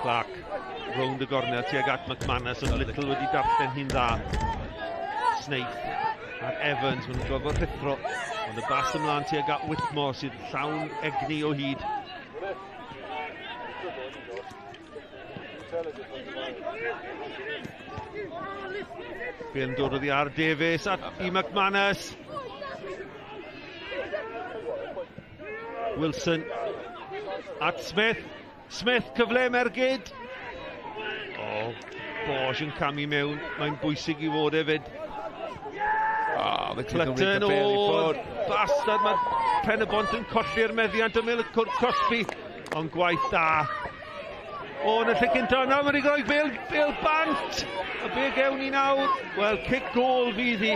Clark, rownd y gornel tuag at McManus, ond Little wedi darllen hi'n dda. Snaith a'r Evans, maen nhw'n gorfod rhuthro, ond y bas ymlaen tuag at Whitmore sydd llawn egni o hyd. Bale yn dod oddi ar Davies at i McManus. Wilson at Smith. Smith, cyfle Mergyd. O, Bosch yn camu mewn. Mae'n bwysig i fod hefyd. O, Clutton, o, bastard, mae Pen-y-bont yn colli'r meddiant ymyl y cwrt cosbi. Ond gwaith da. O, yn y lle cynta yna, mae'n ei groi bêl bant. A be gewn ni nawr? Wel, cic gôl fydd hi.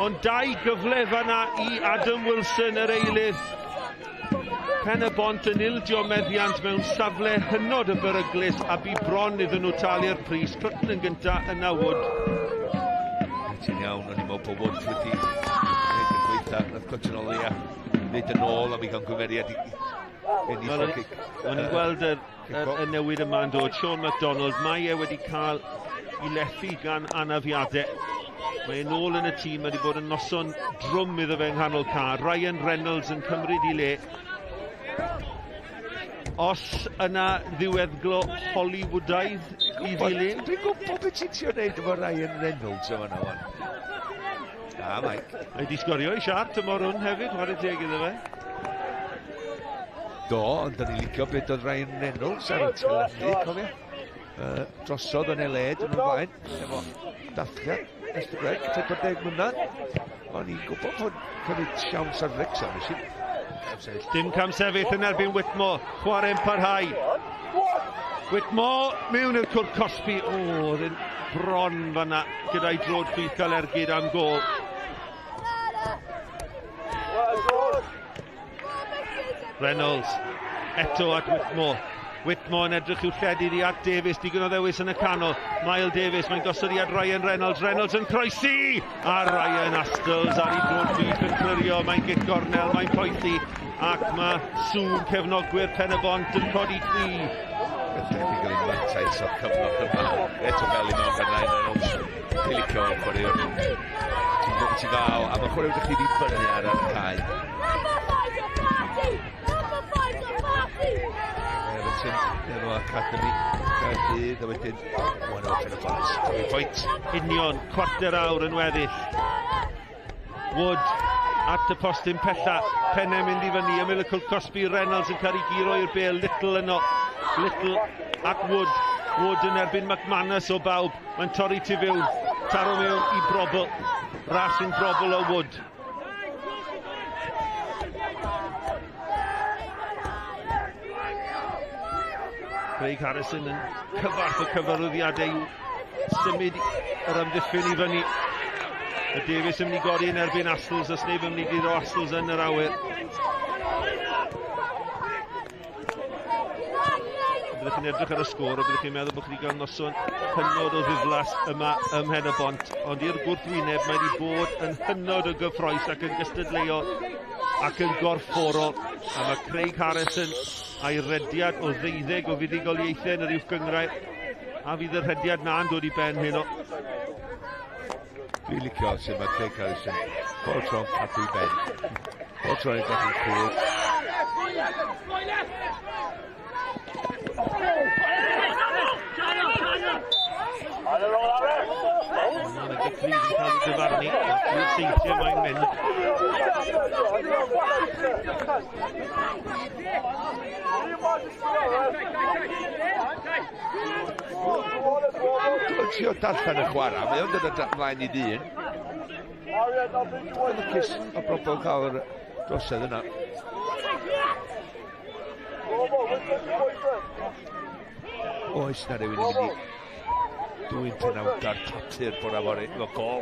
Ond dau gyfle fanna i Adam Wilson, yr eilydd. Pen-y-bont yn ildio meddiant mewn safle hynod y beryglus a bu bron iddyn nhw talu'r pris. Clutton yn gynta, yna Wood. Ti'n iawn, o'n i'n meddwl bod Wood wedi gwneud y gweitha, nath Clutton o leia wneud yn ôl am ei gamgymeriad i ennill y cic. O'n i'n gweld y newid yma'n dod. Sean MacDonald, mae e wedi cael ei lethu gan anafiadau. Mae e'n ôl yn y tîm, mae wedi bod yn noson drwm iddo fe yng nghanol car. Ryan Reynolds yn cymryd i le. Os yna ddiweddglo Hollywoodaidd i ddilyn. Dwi'n gwybod beth ti'n trio wneud efo Ryan Reynolds yma na wan. Na, Mike. Mae wedi sgorio i siar tymor hwn hefyd, chwarae teg iddo fe. Do, ond da ni'n licio beth oedd Ryan Reynolds ar y teledu, cofio? Drosodd yn LA, dyn nhw'n blaen, efo dathliad, Esther Greg, 40 mlynedd. O'n i'n gwybod fod cymryd siawns ar Wrexham, nes i. Dim camsefyll yn erbyn Whitmore, chwarae'n parhau. Whitmore mewn i'r cwrt cosbi. O, oedd e'n bron fanna gyda'i drod chwith cael ergyd am gôl. Reynolds, eto at Whitmore. Whitmore yn edrych i'w lledu i at Davies, digon o ddewis yn y canol. Mael Davies, mae'n gosod i at Ryan Reynolds. Reynolds yn croesi! A Ryan Astles ar ei drod chwith yn clirio. Mae'n gic gornel, mae'n poethi. Ac mae sŵn cefnogwyr Pen-y-bont yn codi cwi. Debyg yr un mantais o'r cyfnod yma. Eto fel i mewn gan Ryan Reynolds. Dwi'n licio o'r chwaraewr. Ti'n gwybod ti'n gael, a mae chwaraewr ydych chi wedi fyny ar yr cae. Everton efo Academy Caerdydd, a wedyn 1-0 Pen-y-bont. 3 pwynt. Union, chwarter awr yn weddill. Wood at y postyn pella, pennau mynd i fyny, ymyl y cwrt cosbi, Reynolds yn cael ei giro i'r bêl, Little yno, Little at Wood, Wood yn erbyn McManus o bawb, mae'n torri tu fewn, taro mewn i Brobl, ras yn Brobl o Wood. Craig Harrison yn cyfarth y cyfarwyddiadau i symud yr amddiffyn i fyny. Y Davies yn mynd i godi yn erbyn Astles, os neb yn mynd i guro Astles yn yr awyr. Byddwch chi'n edrych ar y sgôr a byddwch chi'n meddwl bod chi wedi cael noson hynod o ddiflas yma ym Mhen-y-bont, ond i'r gwrthwyneb mae wedi bod yn hynod o gyffrous ac yn gystadleuol ac yn gorfforol. A mae Craig Harrison a'i rediad o 12 o fuddugoliaethau yn yr uwch gynghrair, a fydd y rhediad na'n dod i ben heno. Dwi'n licio sut mae Craig Harrison bob tro'n cadw i ben. Bob tro'n edrych yn cŵl. Mae'n gic rydd yn cael ei dyfarnu, i'r seintiau mae'n mynd. Dwi'n trio darllen y chwarae, mae o'n dod ymlaen i ddyn. Mae'n lwcus o brobl cael yr drosedd yna. Oes na rhywun yn mynd i dwyn penawdau'r papur bore fory efo gôl.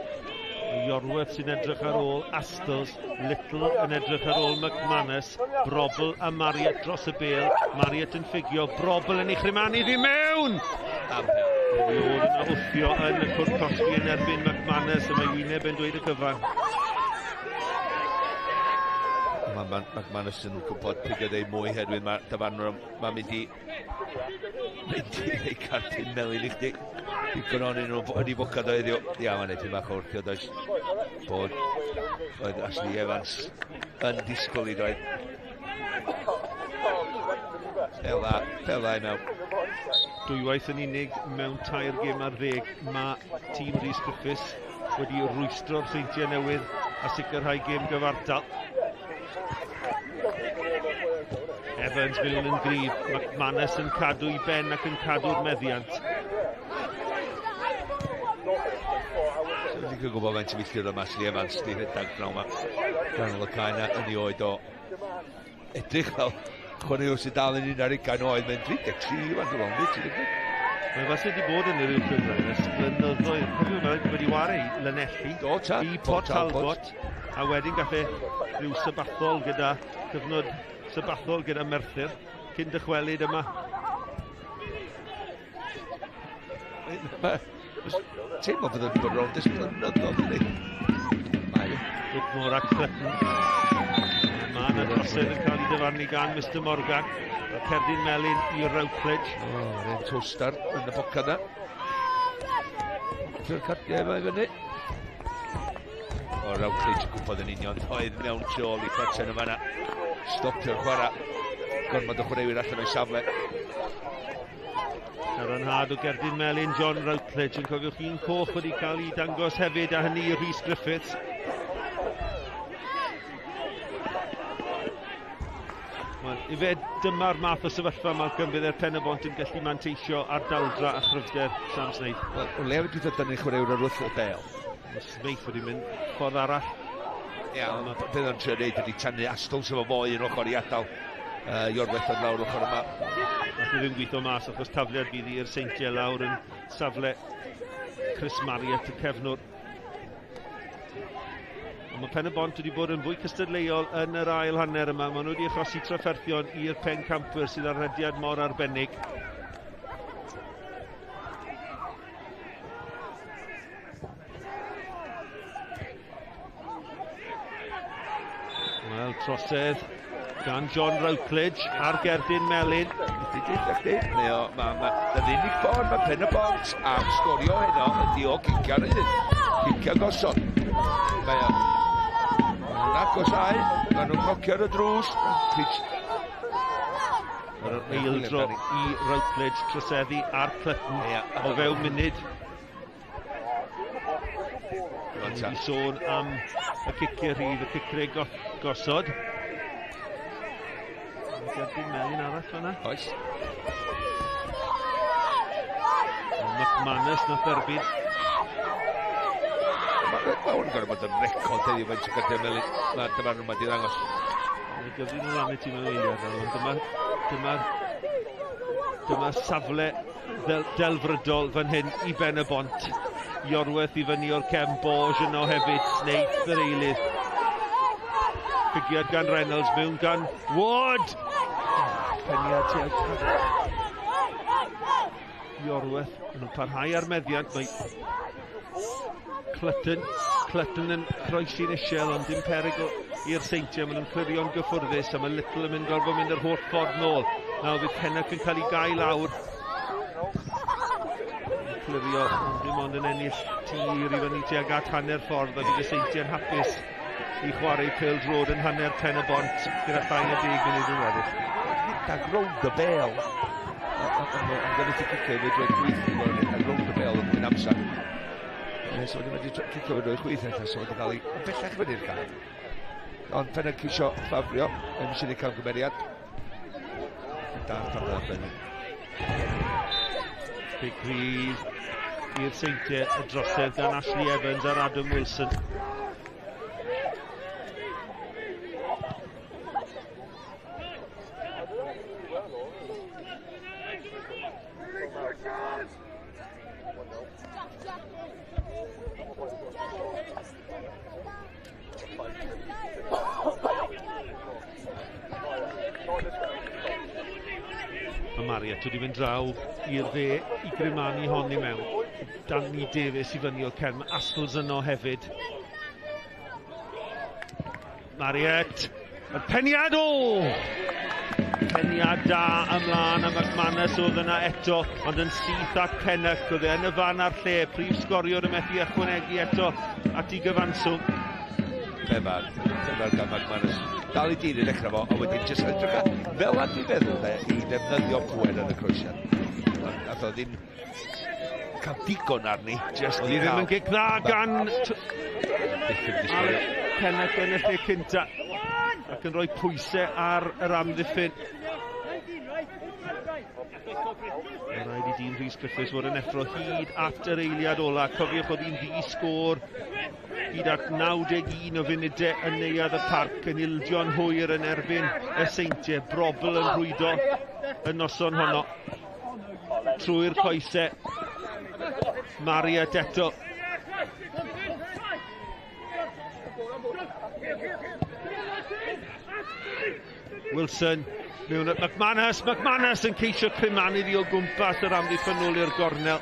Iorwerth sy'n edrych ar ôl Astles, Little yn edrych ar ôl McManus, Brobl a Marriott dros y bêl, Marriott yn ffugio, Brobl yn ei chrymanu ddi mewn! Mi oedd yna wthio yn y cwrt cosbi yn erbyn McManus, a mae wyneb yn dweud y cyfan. Mae McManus yn gwybod peidio dweud mwy herwydd mae'r dyfarnwr mae'n mynd i ei cardyn melyn i chdi. Digon ohonyn nhw yn ei focad o heddiw. Ia, mae'n neud bach o wrthio does. Bod oedd Ashley Evans yn disgwyl i doedd. Ela Pela i mewn. Dwywaith yn unig mewn 3 gêm ar 10 mae tîm Rhys Griffiths wedi rwystro'r Seintiau Newydd a sicrhau gêm gyfartal. Evans mynd yn gryf, McManus yn cadw i ben ac yn cadw'r meddiant. Dwi'n licio gwybod faint o filltir yma sydd Evans di rhedeg pnawn yma. Ganol y cae yna yn ei oed o. Edrych fel chwaraewr sydd dal yn 21 oed, mae'n 33 wan, dwi'n meddwl. Mae falle wedi bod yn yr uwch gynghrair ers blynyddoedd. Cofiwch, mae wedi ware i Lanelli, i Port Talbot, a wedyn gath e rhyw sabathol gyda, cyfnod sabathol gyda Merthyr, cyn dychwelyd yma. Teimlo fod wedi bod rownd ers blynyddoedd, yndi? Mae. Whitmore ac Clutton. Mae yna drosedd yn cael ei dyfarnu gan Mr Morgan. Y cerdyn melyn i Routledge. O, oh, un toaster yn y bocad na. Trwy'r cardiau yma i fyny. O, Routledge yn gwybod yn union. Oedd mewn tu ôl i Clutton yma na. Stopio'r chwarae. Gormod o chwaraewyr allan o'i safle. Cadarnhad o gerdyn melyn John Routledge. Yn cofiwch un coch wedi cael ei dangos hefyd, a hynny i Rhys Griffiths. Wel, ife dyma'r math o sefyllfa Malcolm fydd er Pen-y-bont yn gallu manteisio ar daldra a chryfder Sam Snaith. Wel, o leia wedi dod dynnu chwaraewr ar wrth y bel. Mae Snaith wedi mynd ffordd arall. Ia, ond beth o'n trio neud ydi tynnu Astles efo fo un ochr i adael Iorwerth yn lawr ochr yma. Nath o ddim gweithio mas achos tafliad fydd i'r Seintiau lawr yn safle Chris Marriott y cefnwr. Ond mae Pen-y-bont wedi bod yn fwy cystadleuol yn yr ail hanner yma. Maen nhw wedi achosi trafferthion i'r pencampwyr sydd ar rediad mor arbennig. Wel, trosedd gan John Routledge ar gerdyn melyn. Mae'r unig ffordd mae Pen-y-bont am sgorio heno ydi o cicio rhydd. Cicio gosod. Mae o. Maen nhw'n agosau, maen nhw'n cnocio ar y drws. Yr eildro i Routledge troseddu ar Clutton o fewn munud. Ni wedi sôn am y ciciau rhydd, y ciciau gosod. Gerdyn melyn arall fan'na. Oes. McManus nath erbyn. Mae hwn yn gorfod bod yn record heddiw faint o gardiau melyn. Mae'r dyfarnwr yma 'di ddangos. Mae'n gyfri nhw lan i ti mewn eiliad, ond dyma safle delfrydol fan hyn i Ben-y-bont. Iorwerth i fyny o'r cefn, Borge yno hefyd, Snaith yr eilydd. Pigiad gan Reynolds, mewn gan Ward! Peniad tuag Iorwerth, yn nhw'n parhau ar meddiant, mae Clutton yn croesi'n isiel, ond dim perygl i'r Seintiau, maen nhw'n clirio'n gyffwrddus, a mae Little yn mynd gorfod mynd yr holl ffordd nôl. Nawr fydd Pennock yn cael ei gau lawr. Clirio, ond dim ond yn ennill tir i fyny tuag at hanner ffordd, a bydd y Seintiau'n hapus i chwarae pêl-droed yn hanner Pen-y-bont gyda llai na 10 munud yn weddill. Rhedeg rownd y bêl. Ond gan i ti cicio i fynd drwy'r chwith, rhedeg rownd y bêl yn mwyn amser. So wedi mynd i cicio fe drwy'r chwith eto, so wedi cael ei bellach fyny'r cae. Ond Pennock isio ffafrio, yn sy'n ei camgymeriad. Da, ffafrio Pennock. Big rhydd i'r Seintiau, y drosedd gan Ashley Evans ar Adam Wilson. Mae Marriott wedi mynd draw i'r dde i grimanu hon i mewn. Danny Davies i fyny o'r cefn. Mae Astles yno hefyd. Marriott. Y peniad o! Peniad da ymlaen a McManus oedd yna eto, ond yn syth at Pennock. Oedd e yn y fan a'r lle. Prif sgoriwr yn methu ychwanegu eto at ei gyfanswm. Clefar, clefar gan McManus. Dal i dyn i ddechrau fo, a wedyn jyst edrych fel a dwi'n feddwl de, i ddefnyddio pwer yn y croesiad. Nath o ddim cael digon arni. Just Oedd hi ddim yn gic dda gan Pennaeth yn y lle cynta ac yn rhoi pwysau ar yr amddiffyn. Mae'n rhaid i dîm Rhys Griffiths fod yn effro hyd at yr eiliad ola. Cofiwch oedd hi'n ddi-sgôr hyd at 91 o funudau yn neuadd y parc, yn ildio'n hwyr yn erbyn y Seintiau. Brobl yn rhwydo y noson honno trwy'r coesau. Mariat eto. Wilson mewn at McManus. McManus yn ceisio crymanu ddi o gwmpas yr amddiffyn nôl i'r gornel.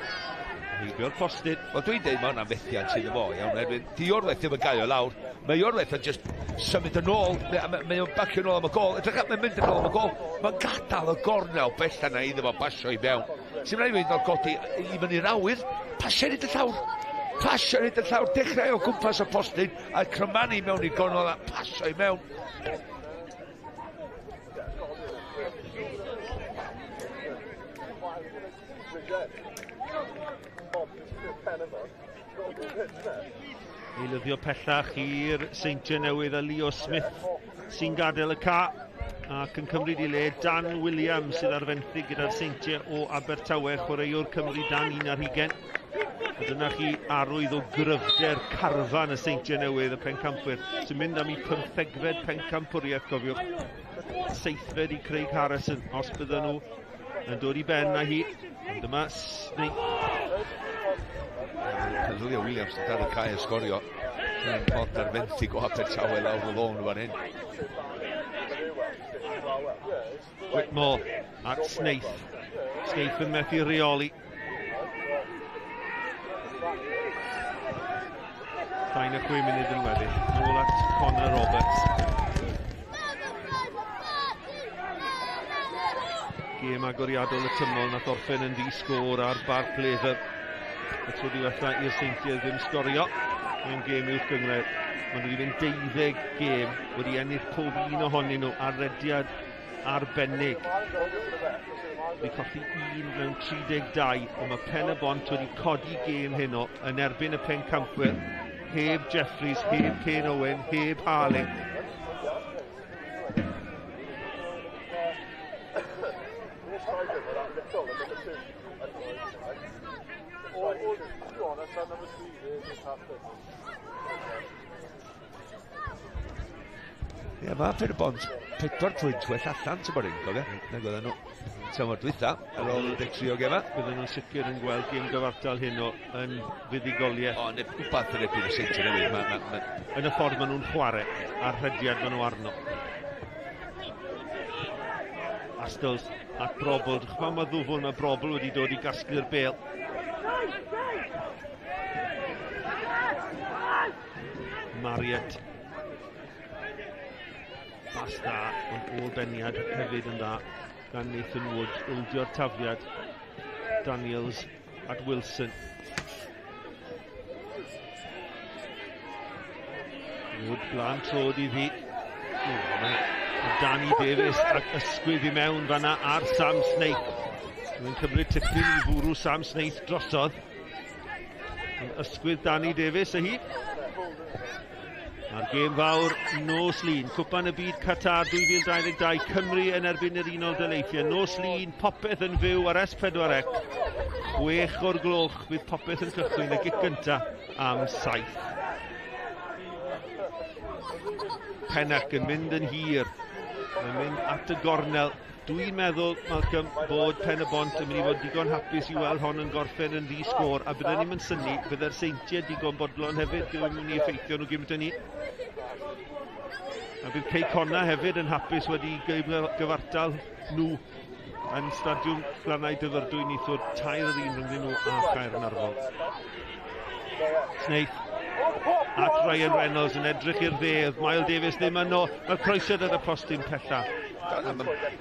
Heibio'r postyn. Wel, dwi'n deud mae hwnna'n fethiant sydd efo, iawn. Di Iorwerth ddim yn gael o lawr. Mae Iorwerth yn just symud yn ôl. Mae o'n bacio yn ôl am y gol. Edrych, mae'n mynd yn ôl am y gol. Mae'n gadael y gornel bella na iddo fo basio i mewn. Sy'n rhaid i fynd o'r godi i fyny'r awyr. Pasio hyd y llawr. Pasio hyd y llawr. Dechrau o gwmpas y postyn a crymanu mewn i'r gornel a pasio i mewn. Eilyddio pellach i'r Seintiau Newydd a Leo Smith sy'n gadael y ca ac yn cymryd i le Dan Williams sydd ar fenthyg gyda'r Seintiau o Abertawe, chwaraewr Cymru dan 21. A dyna chi arwydd o gryfder carfan y Seintiau Newydd, y pencampwyr, sy'n mynd am eu 15fed pencampwriaeth, cofiwch. 7fed i Craig Harrison, os bydden nhw yn dod i ben â hi. Ond dyma Snape. Leo Williams yn dal y cae yn sgorio. Mae'n bod ar fenthyg o Abertawe lawr y lôn fan hyn. Whitmore at Snaith. Snaith yn methu reoli. Llai na 6 munud yn weddill. Nôl at Connor Roberts. Gêm agoriadol y tymor nath orffen yn ddi-sgôr ar Barc Leather. Y tro diwetha i'r Seintiau ddim sgorio mewn gêm uwch gynghrair. Maen nhw wedi mynd 12 gêm, wedi ennill pob un ohonyn nhw ar rediad arbennig. Wedi colli 1 mewn 32, ond mae Pen-y-bont wedi codi gêm heno yn erbyn y pencampwyr. Heb Jeffries, heb Kane Owen, heb Harling. Ie, mae Pen-y-bont 4 pwynt well allan tymor hyn, cofio? Nag oedden nhw tymor dwytha ar ôl 13 o gema. Bydden nhw'n sicr yn gweld gêm gyfartal heno yn fuddugoliaeth. O, neu wbath yn erbyn y Seintiau Newydd. Yn y ffordd maen nhw'n chwarae a'r rhediad maen nhw arno. Astles at Brobl. Dych mae ddwfwn, mae Brobl wedi dod i gasglu'r bêl. Mariat. Bas dda, ond ôl beniad hefyd yn dda gan Nathan Wood. Ildio'r tafliad. Daniels at Wilson. Wood blaen trod i ddi. Danny Davies ac ysgwydd i mewn fanna ar Sam Snaith. Mae'n cymryd tipyn i fwrw Sam Snaith drosodd. Ysgwydd Danny Davies a hi. A'r gêm fawr nos Lun, Cwpan y Byd Qatar 2022, Cymru yn erbyn yr Unol Daleithiau. Nos Lun, popeth yn fyw ar S4C. 6 o'r gloch fydd popeth yn cychwyn y gic gynta am 7. Pennac yn mynd yn hir. Mae'n mynd at y gornel. Dwi'n meddwl, Malcolm, bod Pen-y-bont yn mynd i fod digon hapus i weld hon yn gorffen yn ddi-sgôr, a bydden ni'n mynd synnu, bydde'r Seintiau digon bodlon hefyd, ddim yn mynd i effeithio nhw gymaint â ni. A bydd Cei Connah hefyd yn hapus wedi gyfartal nhw yn Stadiwm Glannau Dyfrdwy neithiwr 3-1 rhyngddyn nhw a Chaernarfon. Snaith at Ryan Reynolds yn edrych i'r dde, oedd Mael Davies ddim yno, mae'r croesiad ar y postyn pella.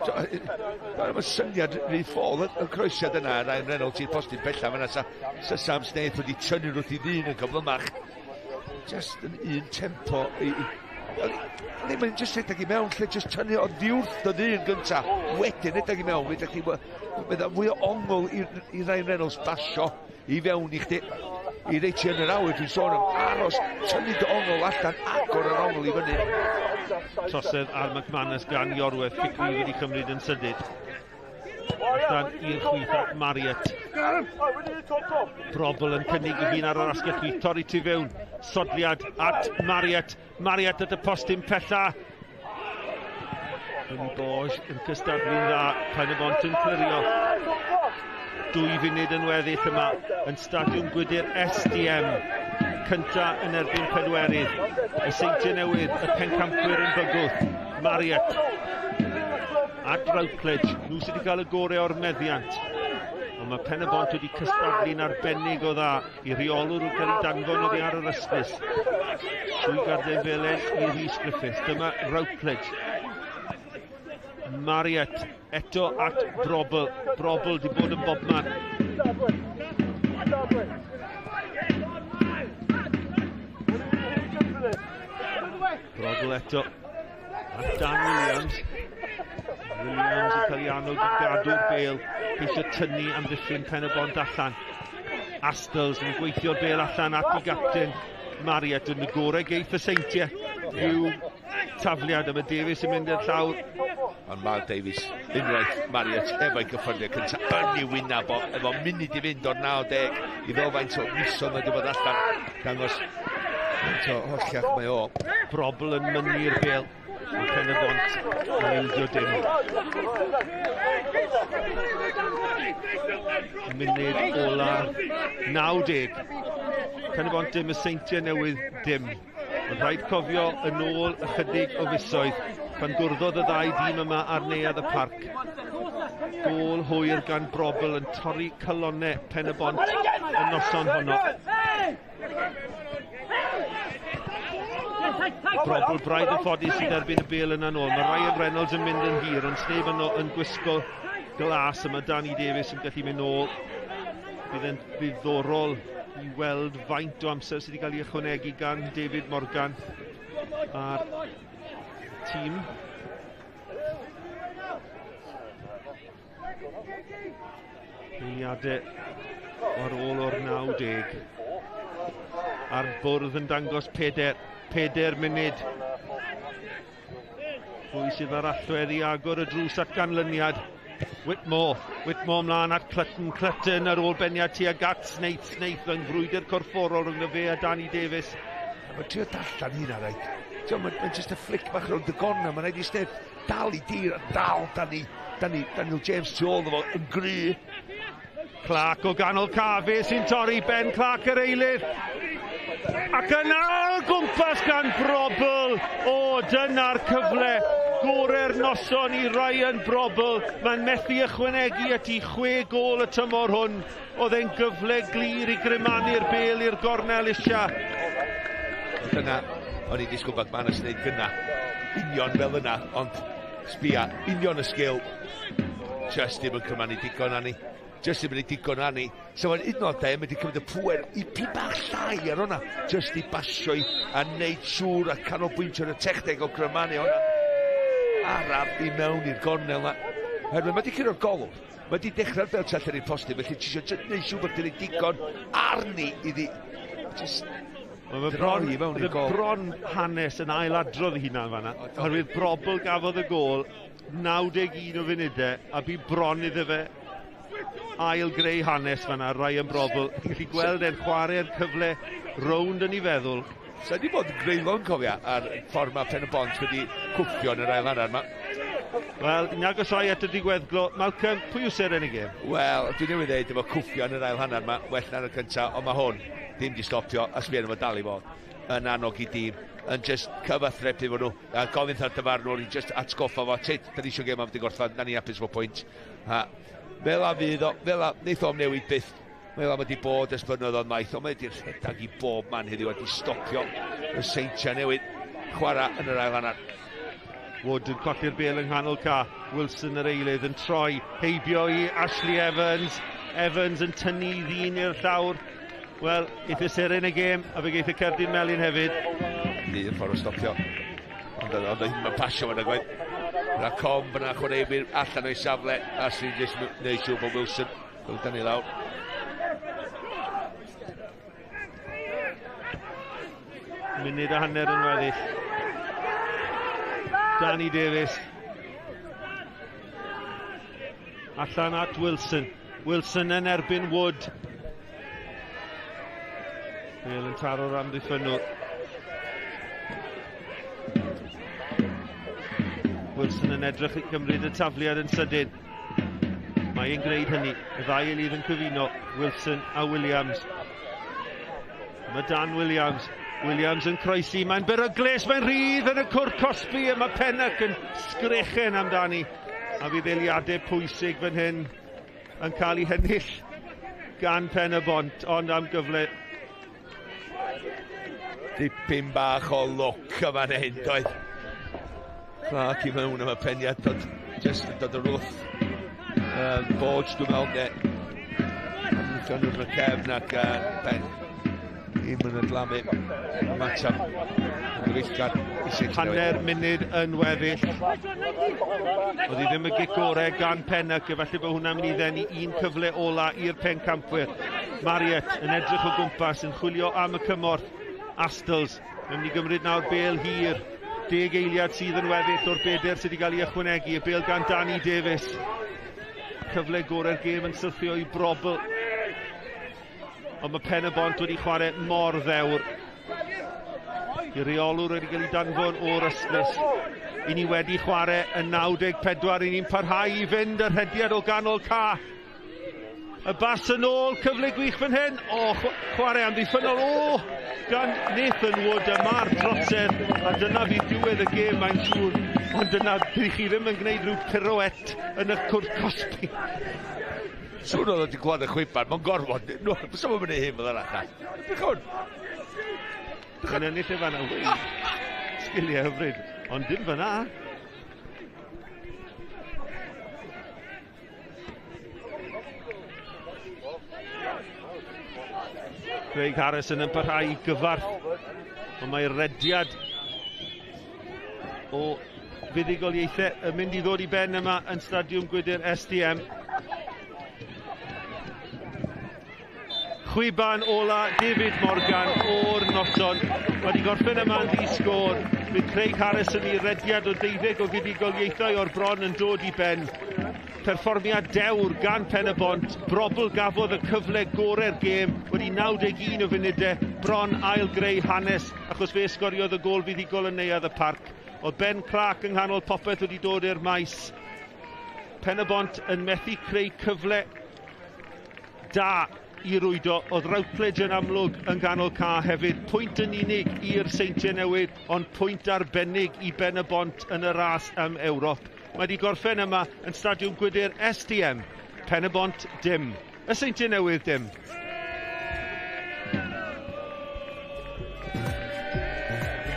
Doedd y syniad rhy ffôl y croesiad yna, Ryan Reynolds i'r postyn pella, fan'na sa Sam Snaith wedi tynnu wrth i ddyn yn cyflymach. Just yn un tempo. Ddim yn just rhedeg i mewn, lle just tynnu o ddiwrth y ddyn gynta. Wedyn rhedeg i mewn, fydda chi fwy o ongl i Ryan Reynolds basio i fewn i chdi. I reit ti yn yr awyr, dwi'n sôn am aros, tynnu dy ongl allan, agor yr ongl i fyny. Trosedd ar McManus gan Iorwerth, cic rydd wedi cymryd yn sydyn. Allan i'r chwith at Marriott. Brobl yn cynnig i hun ar yr asgell chwith, torri tu fewn. Sodliad at Marriott. Marriott at y postyn pella. Yn Borge yn cystadlu'n dda, Pen-y-bont yn clirio. 2 funud yn weddill yma yn Stadiwm Gwydir SDM. Cynta yn erbyn pedwerydd. Y Seintiau Newydd, y pencampwyr yn bygwth. Marriott at Routledge. Nhw sydd wedi cael y gorau o'r meddiant. Ond mae Pen-y-bont wedi cystadlu'n arbennig o dda i reolwr wrth gael ei danfon oddi ar yr ystlys. 2 garden felen i Rhys Griffiths. Dyma Routledge. Marriott eto at Brobl. Brobl di bod yn bobman. Brobl eto at Dan Williams. Williams yn cael ei annog i gadw'r bêl, ceisio tynnu amddiffyn Pen-y-bont allan. Astles yn gweithio'r bêl allan at ei gapten Marriott yn y gorau geith y Seintiau. Rhyw tafliad a mae Davies yn mynd i'r llawr. Ond mae Davies unwaith Marriott efo'i gyffyrddiad cyntaf yn ei wyneb o, efo munud i fynd o'r 90 i fel faint o misoedd wedi bod allan. Dangos faint o holliach mae o. Brobl yn mynnu'r bêl. Ond Pen-y-bont yn ildio dim. Munud ola 90. Pen-y-bont dim, y Seintiau Newydd dim. Ond rhaid cofio yn ôl ychydig o fisoedd pan gwrddodd y ddau dîm yma ar Neuadd y Parc. Gôl hwyr gan Brobl yn torri calonnau Pen-y-bont y noson honno. Brobl braidd yn ffodus sydd erbyn y bêl yna nôl. Mae Ryan Reynolds yn mynd yn hir, ond sneb yno yn gwisgo glas, a mae Danny Davies yn gallu mynd nôl. Bydd yn ddiddorol i weld faint o amser sydd wedi cael ei ychwanegu gan David Morgan a'r tîm. Eiliadau ar ôl o'r 90. A'r bwrdd yn dangos 4 munud. Pwy sydd ar allwedd i agor y drws at ganlyniad? Whitmore ymlaen at Clutton. Clutton ar ôl beniad tuag at Snaith. Snaith yn frwydr corfforol rhwng y fe a Danny Davies. Mae'n trio darllen hynna, reit. Mae'n just a flick bach rownd y gornel. Mae'n rhaid i Snaith dal i dir a dal Daniel James tu ôl fo yn gry. Clark o ganol cafe sy'n torri. Ben Clark yr eilydd. Ac yna o gwmpas gan Brobl. O, dyna'r cyfle gorau'r noson i Ryan Brobl. Mae'n methu ychwanegu at ei 6 gôl y tymor hwn. Oedd e'n gyfle glir i grymanu'r bêl i'r gornel isio. Dyna, o'n i'n disgwyl McManus wneud gynna. Union fel yna, ond sbia, union y sgil. Just ddim yn cymanu digon ani. Just ddim yn ei digon ani. So mae'n un o'r dem wedi cymryd y pŵer i bach llai ar hwnna. Just i basio i a wneud siŵr a canolbwyntio ar y techneg o grymanu hwnna. Araf i mewn i'r gornel yna. Herwydd mae wedi curo'r golwg. Mae wedi dechrau'r bel tu allan i'r postyn, felly ti eisiau just wneud siŵr bod ti'n ei digon arni iddi. Just Mae bron hanes yn ailadrodd ei hunan fanna. Oherwydd Brobl gafodd y gôl 91 o funudau a bu bron iddo fe ail greu hanes fanna, Ryan Brobl. Ti'n gallu gweld e'n chwarae'r cyfle rownd yn ei feddwl. So wedi bod yn greulon, cofia, ar ffordd mae Pen-y-bont wedi cwffio yn yr ail hanner yma. Wel, ni'n agosau at y diweddglo. Malcolm, pwy yw seren y gêm? Wel, dwi newydd dweud efo cwffio yn yr ail hanner yma, well na'r cyntaf, ond mae hwn ddim di stopio, a sbio efo dal i fod yn annog i dîm, yn just cyfathrebu efo nhw, a gofyn wrth dyfarnwr i just atgoffa fo, tyd, da ni eisiau gêm am wedi gorffan, da ni hapus efo pwynt. A fel a fydd o, fel a, neith o'm newid byth. Fel a mae wedi bod ers blynyddoedd maith, ond mae wedi rhedeg i bob man heddiw wedi stopio y Seintiau Newydd chwarae yn yr ail hanner. Wood yn colli'r bêl yng nghanol ca. Wilson yr eilydd yn troi heibio i Ashley Evans. Evans yn tynnu ddyn i'r llawr. Wel, geith y seren y gêm, a fe geith y cerdyn melyn hefyd. Un ffordd o stopio. Ond mae'n pasio fan y gwaith. Yna Com fyna chwaraewyr allan o'i safle, a sy'n jyst neud siŵr bod Wilson yn dynnu lawr. Munud a hanner yn weddill. Danny Davies. Allan at Wilson. Wilson yn erbyn Wood. Bale yn taro'r amddiffynnwr. Wilson yn edrych i gymryd y tafliad yn sydyn. Mae e'n gwneud hynny. Y ddau eilydd yn cyfuno, Wilson a Williams. Mae Dan Williams. Williams yn croesi, mae'n beryglus, mae'n rhydd yn y cwrt cosbi, a mae Pennock yn sgrechen amdani. A fydd eiliadau pwysig fan hyn yn cael ei hennill gan Pen-y-bont, ond am gyfle. Dipyn bach o lwc yma hyn, doedd. Clark i mewn am y peniad, dod, just yn dod o'r wrth. Borge, dwi'n meddwl, ne. Amddiffyn wrth y cefn ac Ben. Un mynd yn glamu. Ymateb. Yn gyfeillgar. Hanner munud yn weddill. Oedd hi ddim y gic gorau gan Pennock, efallai bod hwnna'n mynd i ddenu un cyfle ola i'r pencampwyr. Marriott yn edrych o gwmpas, yn chwilio am y cymorth. Astles yn mynd i gymryd nawr bel hir. 10 eiliad sydd yn weddill o'r bedair sydd wedi cael ei ychwanegu. Y bel gan Danny Davies. Cyfle gorau'r gêm yn syrthio i Brobl. Ond mae Pen-y-bont wedi chwarae mor ddewr. I reolwr wedi cael ei danfon o'r ystlys. I ni wedi chwarae yn 94, i ni'n parhau i fynd y rhediad o ganol ca. Y bas yn ôl, cyfle gwych fan hyn. O, chwarae amddiffynnol, o, gan Nathan Wood, y mae'r trosedd, a dyna fydd diwedd y gêm, mae'n siŵr. Ond dyna, bydd chi ddim yn gwneud rhyw pirouette yn y cwrt cosbi. Sŵn oedd wedi gwlad y chwiban, mae'n gorfod. No, fysa fo'n mynd i hyn fel arall. Bych hwn. Yn ennill e fan'na. Sgiliau hyfryd, ond dim fan'na. Craig Harrison yn parhau i gyfarth, ond mae'r rediad o fuddugoliaethau yn mynd i ddod i ben yma yn Stadiwm Gwydyr SDM. Chwiban ola David Morgan o'r noson. Wedi gorffen yma'n ddi-sgôr. Bydd Craig Harrison i rediad o 12 o fuddugoliaethau o'r bron yn dod i ben. Perfformiad dewr gan Pen-y-bont. Brobl gafodd y cyfle gorau'r gêm wedi 91 o funudau. Bron ail greu hanes achos fe sgoriodd y gôl fuddugol yn Neuadd y Parc. Oedd Ben Clark yng nghanol popeth wedi dod i'r maes. Pen-y-bont yn methu creu cyfle da i rwydo. Oedd Routledge yn amlwg yn ganol ca hefyd. Pwynt yn unig i'r Seintiau Newydd, ond pwynt arbennig i Ben-y-bont yn y ras am Ewrop. Mae wedi gorffen yma yn Stadiwm Gwydyr SDM. Pen-y-bont dim. Y Seintiau Newydd dim.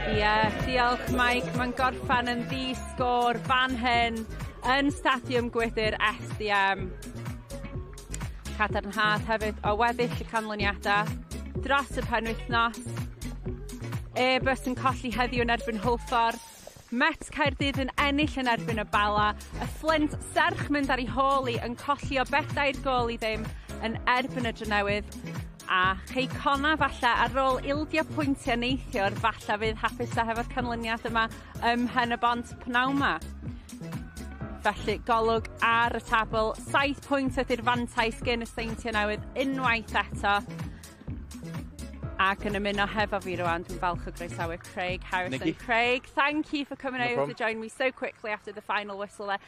Ie, yeah, diolch Mike. Mae'n gorffen yn ddi-sgôr fan hyn yn Stadiwm Gwydyr SDM. Cadarnhad hefyd o weddill y canlyniadau dros y penwythnos. Airbus yn colli heddiw yn erbyn Hwlffordd. Met Caerdydd yn ennill yn erbyn y Bala. Y Flint serch mynd ar ei hôl i yn colli o 4-0 yn erbyn y Drenewydd. A Cei Connah falle ar ôl ildio pwyntiau neithiwr, falle fydd hapusa hefo'r canlyniad yma ym Mhen-y-bont pnawn 'ma. Felly golwg ar y tabl, 7 pwynt ydy'r fantais gen y Seintiau Newydd unwaith eto. Ac yn ymuno hefo fi rwan, dwi'n falch o groesawu Craig Harrison. Nikki. Craig, thank you for coming No over problem. to join me so quickly after the final whistle there.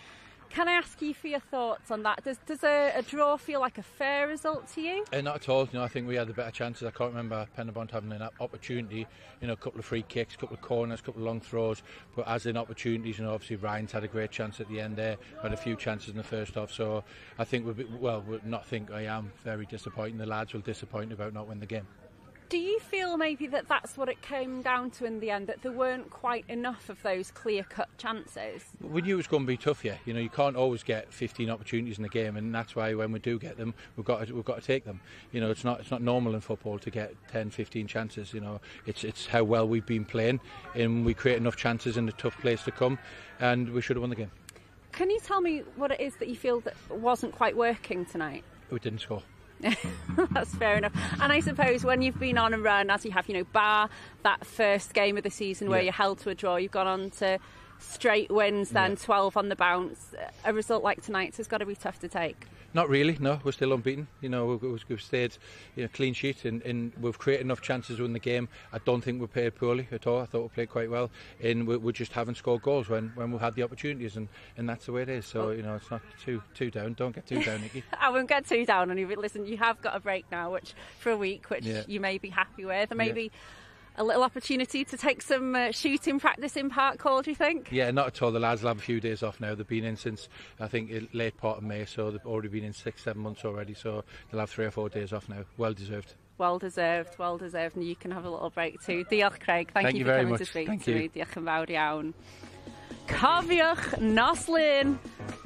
Can I ask you for your thoughts on that? Does a draw feel like a fair result to you? Not at all. You know, I think we had the better chances. I can't remember Penybont having an opportunity. You know, a couple of free kicks, a couple of corners, a couple of long throws. But as in opportunities, you know, obviously Ryan's had a great chance at the end there. We had a few chances in the first half. So I think we'll be, well, we'll not think I am very disappointed. The lads will disappoint about not winning the game. Do you feel maybe that that's what it came down to in the end, that there weren't quite enough of those clear-cut chances? We knew it was going to be tough, yeah. You know, you can't always get 15 opportunities in the game, and that's why when we do get them, we've got to take them. You know, it's not normal in football to get 10, 15 chances. You know, it's how well we've been playing, and we create enough chances in a tough place to come, and we should have won the game. Can you tell me what it is that you feel that wasn't quite working tonight? We didn't score. That's fair enough. And I suppose when you've been on a run, as you have, you know, bar that first game of the season where you held to a draw, you've gone on to straight wins, then 12 on the bounce. A result like tonight's has got to be tough to take. Not really, no. We're still unbeaten. You know, we've stayed, you know, clean sheet, and we've created enough chances to win the game. I don't think we played poorly at all. I thought we played quite well, and we just haven't scored goals when we've had the opportunities, and that's the way it is. So, you know, it's not too down. Don't get too down, Nikki. I won't get too down on you, but listen, you have got a break now, which for a week, which you may be happy with, and maybe a little opportunity to take some shooting practice in Park Hall, do you think? Yeah, not at all. The lads will have a few days off now. They've been in since, I think, late part of May, so they've already been in 6-7 months already, so they'll have 3 or 4 days off now. Well deserved. Well deserved, well deserved, and you can have a little break too. Diolch, Craig. Thank you for very coming much. To speak Thank to you. me. Diolch yn fawr iawn. Cofiwch, nos Lun,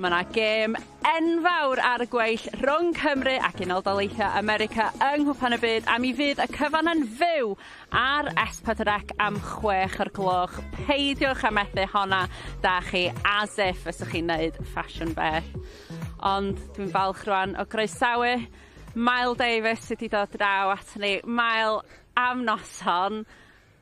mae yna gêm enfawr ar y gweill rhwng Cymru ac Unol Daleithiau America yng Nghwpan y Byd, a mi fydd y cyfan yn fyw ar S4C am 6:00. Peidiwch â methu honna, da chi, as if fyswch chi'n neud ffasiwn beth. Ond dwi'n falch rwan o groesawu Mael Davies sydd wedi dod draw at ni. Mael, am noson,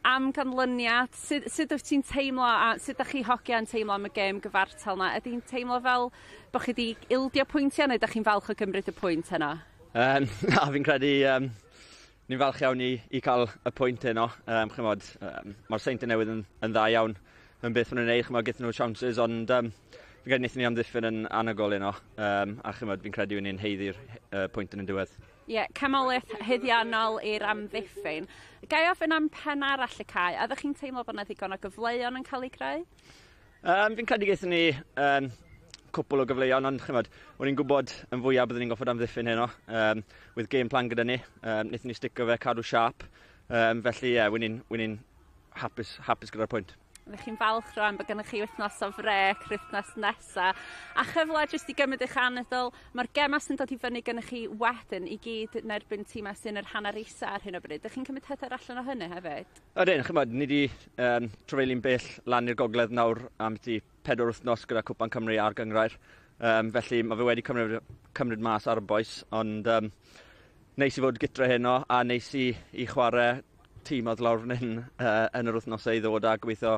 am ganlyniad, sut wyt ti'n teimlo, a sut ydych chi hogiau'n teimlo am y gêm gyfartal yna? Ydy'n teimlo fel bod chi wedi ildio pwyntiau, neu ydych chi'n falch o gymryd y pwynt heno? Na, fi'n credu ni'n falch iawn i cael y pwynt heno. Chymod, mae'r Seintiau Newydd yn dda iawn yn beth maen nhw'n neud, chymod, gaethon nhw chances, ond fi'n credu wnaethon ni amddiffyn yn anhygoel heno, a chymod, fi'n credu ni'n haeddu'r pwynt yn y diwedd. Ie, yeah, canmoliaeth haeddiannol i'r amddiffyn. Ga i ofyn am pen arall y cae, a ydych chi'n teimlo bod yna ddigon o gyfleon yn cael eu creu? Fi'n credu gaethon ni cwpl o gyfleon, ond chymod, o'n i'n gwybod yn fwyaf byddwn ni'n goffod amddiffyn heno. With game plan gyda ni, wnaethon ni stico fe, cadw sharp. Felly, ie, yeah, wy'n hapus gyda'r pwynt. Ydych chi'n falch rwan bod gennych chi wythnos o frec, wythnos nesa, a chyfle jyst i gymryd eich anadl. Mae'r gemau sy'n dod i fyny gennych chi wedyn i gyd yn erbyn tîmau sy'n yr hanner isa ar hyn o bryd. Ydych chi'n cymryd hyder allan o hynny hefyd? Ydyn, chymod, ni wedi trafeilio'n bell lan i'r gogledd nawr am 4 wythnos gyda Cwpan Cymru a'r Gynghrair. Felly mae fe wedi cymryd mas ar y bois, ond neis i fod gytre heno a neis i chwarae tîm oedd lawr fan hyn yn yr wythnosau i ddod a gobeithio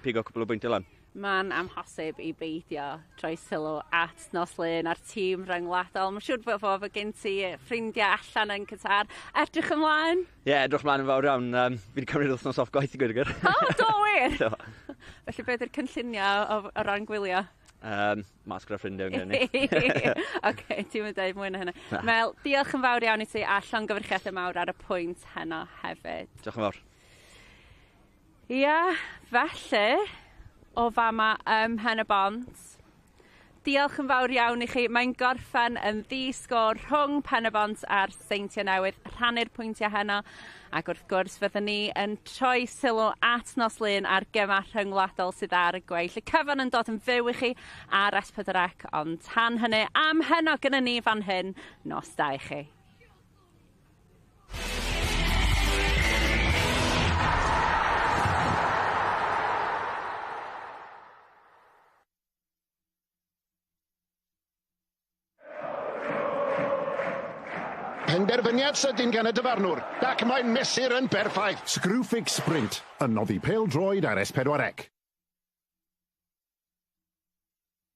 pigo cwpl o bwyntiau lan. Mae'n amhosib i beidio troi sylw at nos Lun a'r tîm rhyngwladol. Mae'n siŵr bod fo gen ti ffrindiau allan yn Qatar. Edrych ymlaen? Ie, yeah, edrych ymlaen yn fawr iawn. Fi wedi cymryd wythnos off gwaith i gweud y gwir. O, do wir? Do. Felly beth yw'r cynlluniau o ran gwylio? Mas gyda ffrindiau yn ni. Oce, ti'n mynd dweud mwy na hynny. Mel, diolch yn fawr iawn i ti a llongyfarchiadau mawr ar y pwynt heno hefyd. Diolch yn fawr. Ia, felly, o fama ym Mhen-y-bont, diolch yn fawr iawn i chi. Mae'n gorffen yn ddi-sgôr rhwng Pen-y-bont a'r Seintiau Newydd, rhannu'r pwyntiau heno. Ac wrth gwrs, fyddwn ni yn troi sylw at nos Lun a'r gemau rhyngwladol sydd ar y gweill. Y cyfan yn dod yn fyw i chi ar S4C, ond tan hynny, am heno gyda ni fan hyn, nos da i chi. Penderfyniad sydyn gan y dyfarnwr, ac mae'n mesur yn berffaith. Screwfix Sprint, yn noddi pêl-droed ar S4C.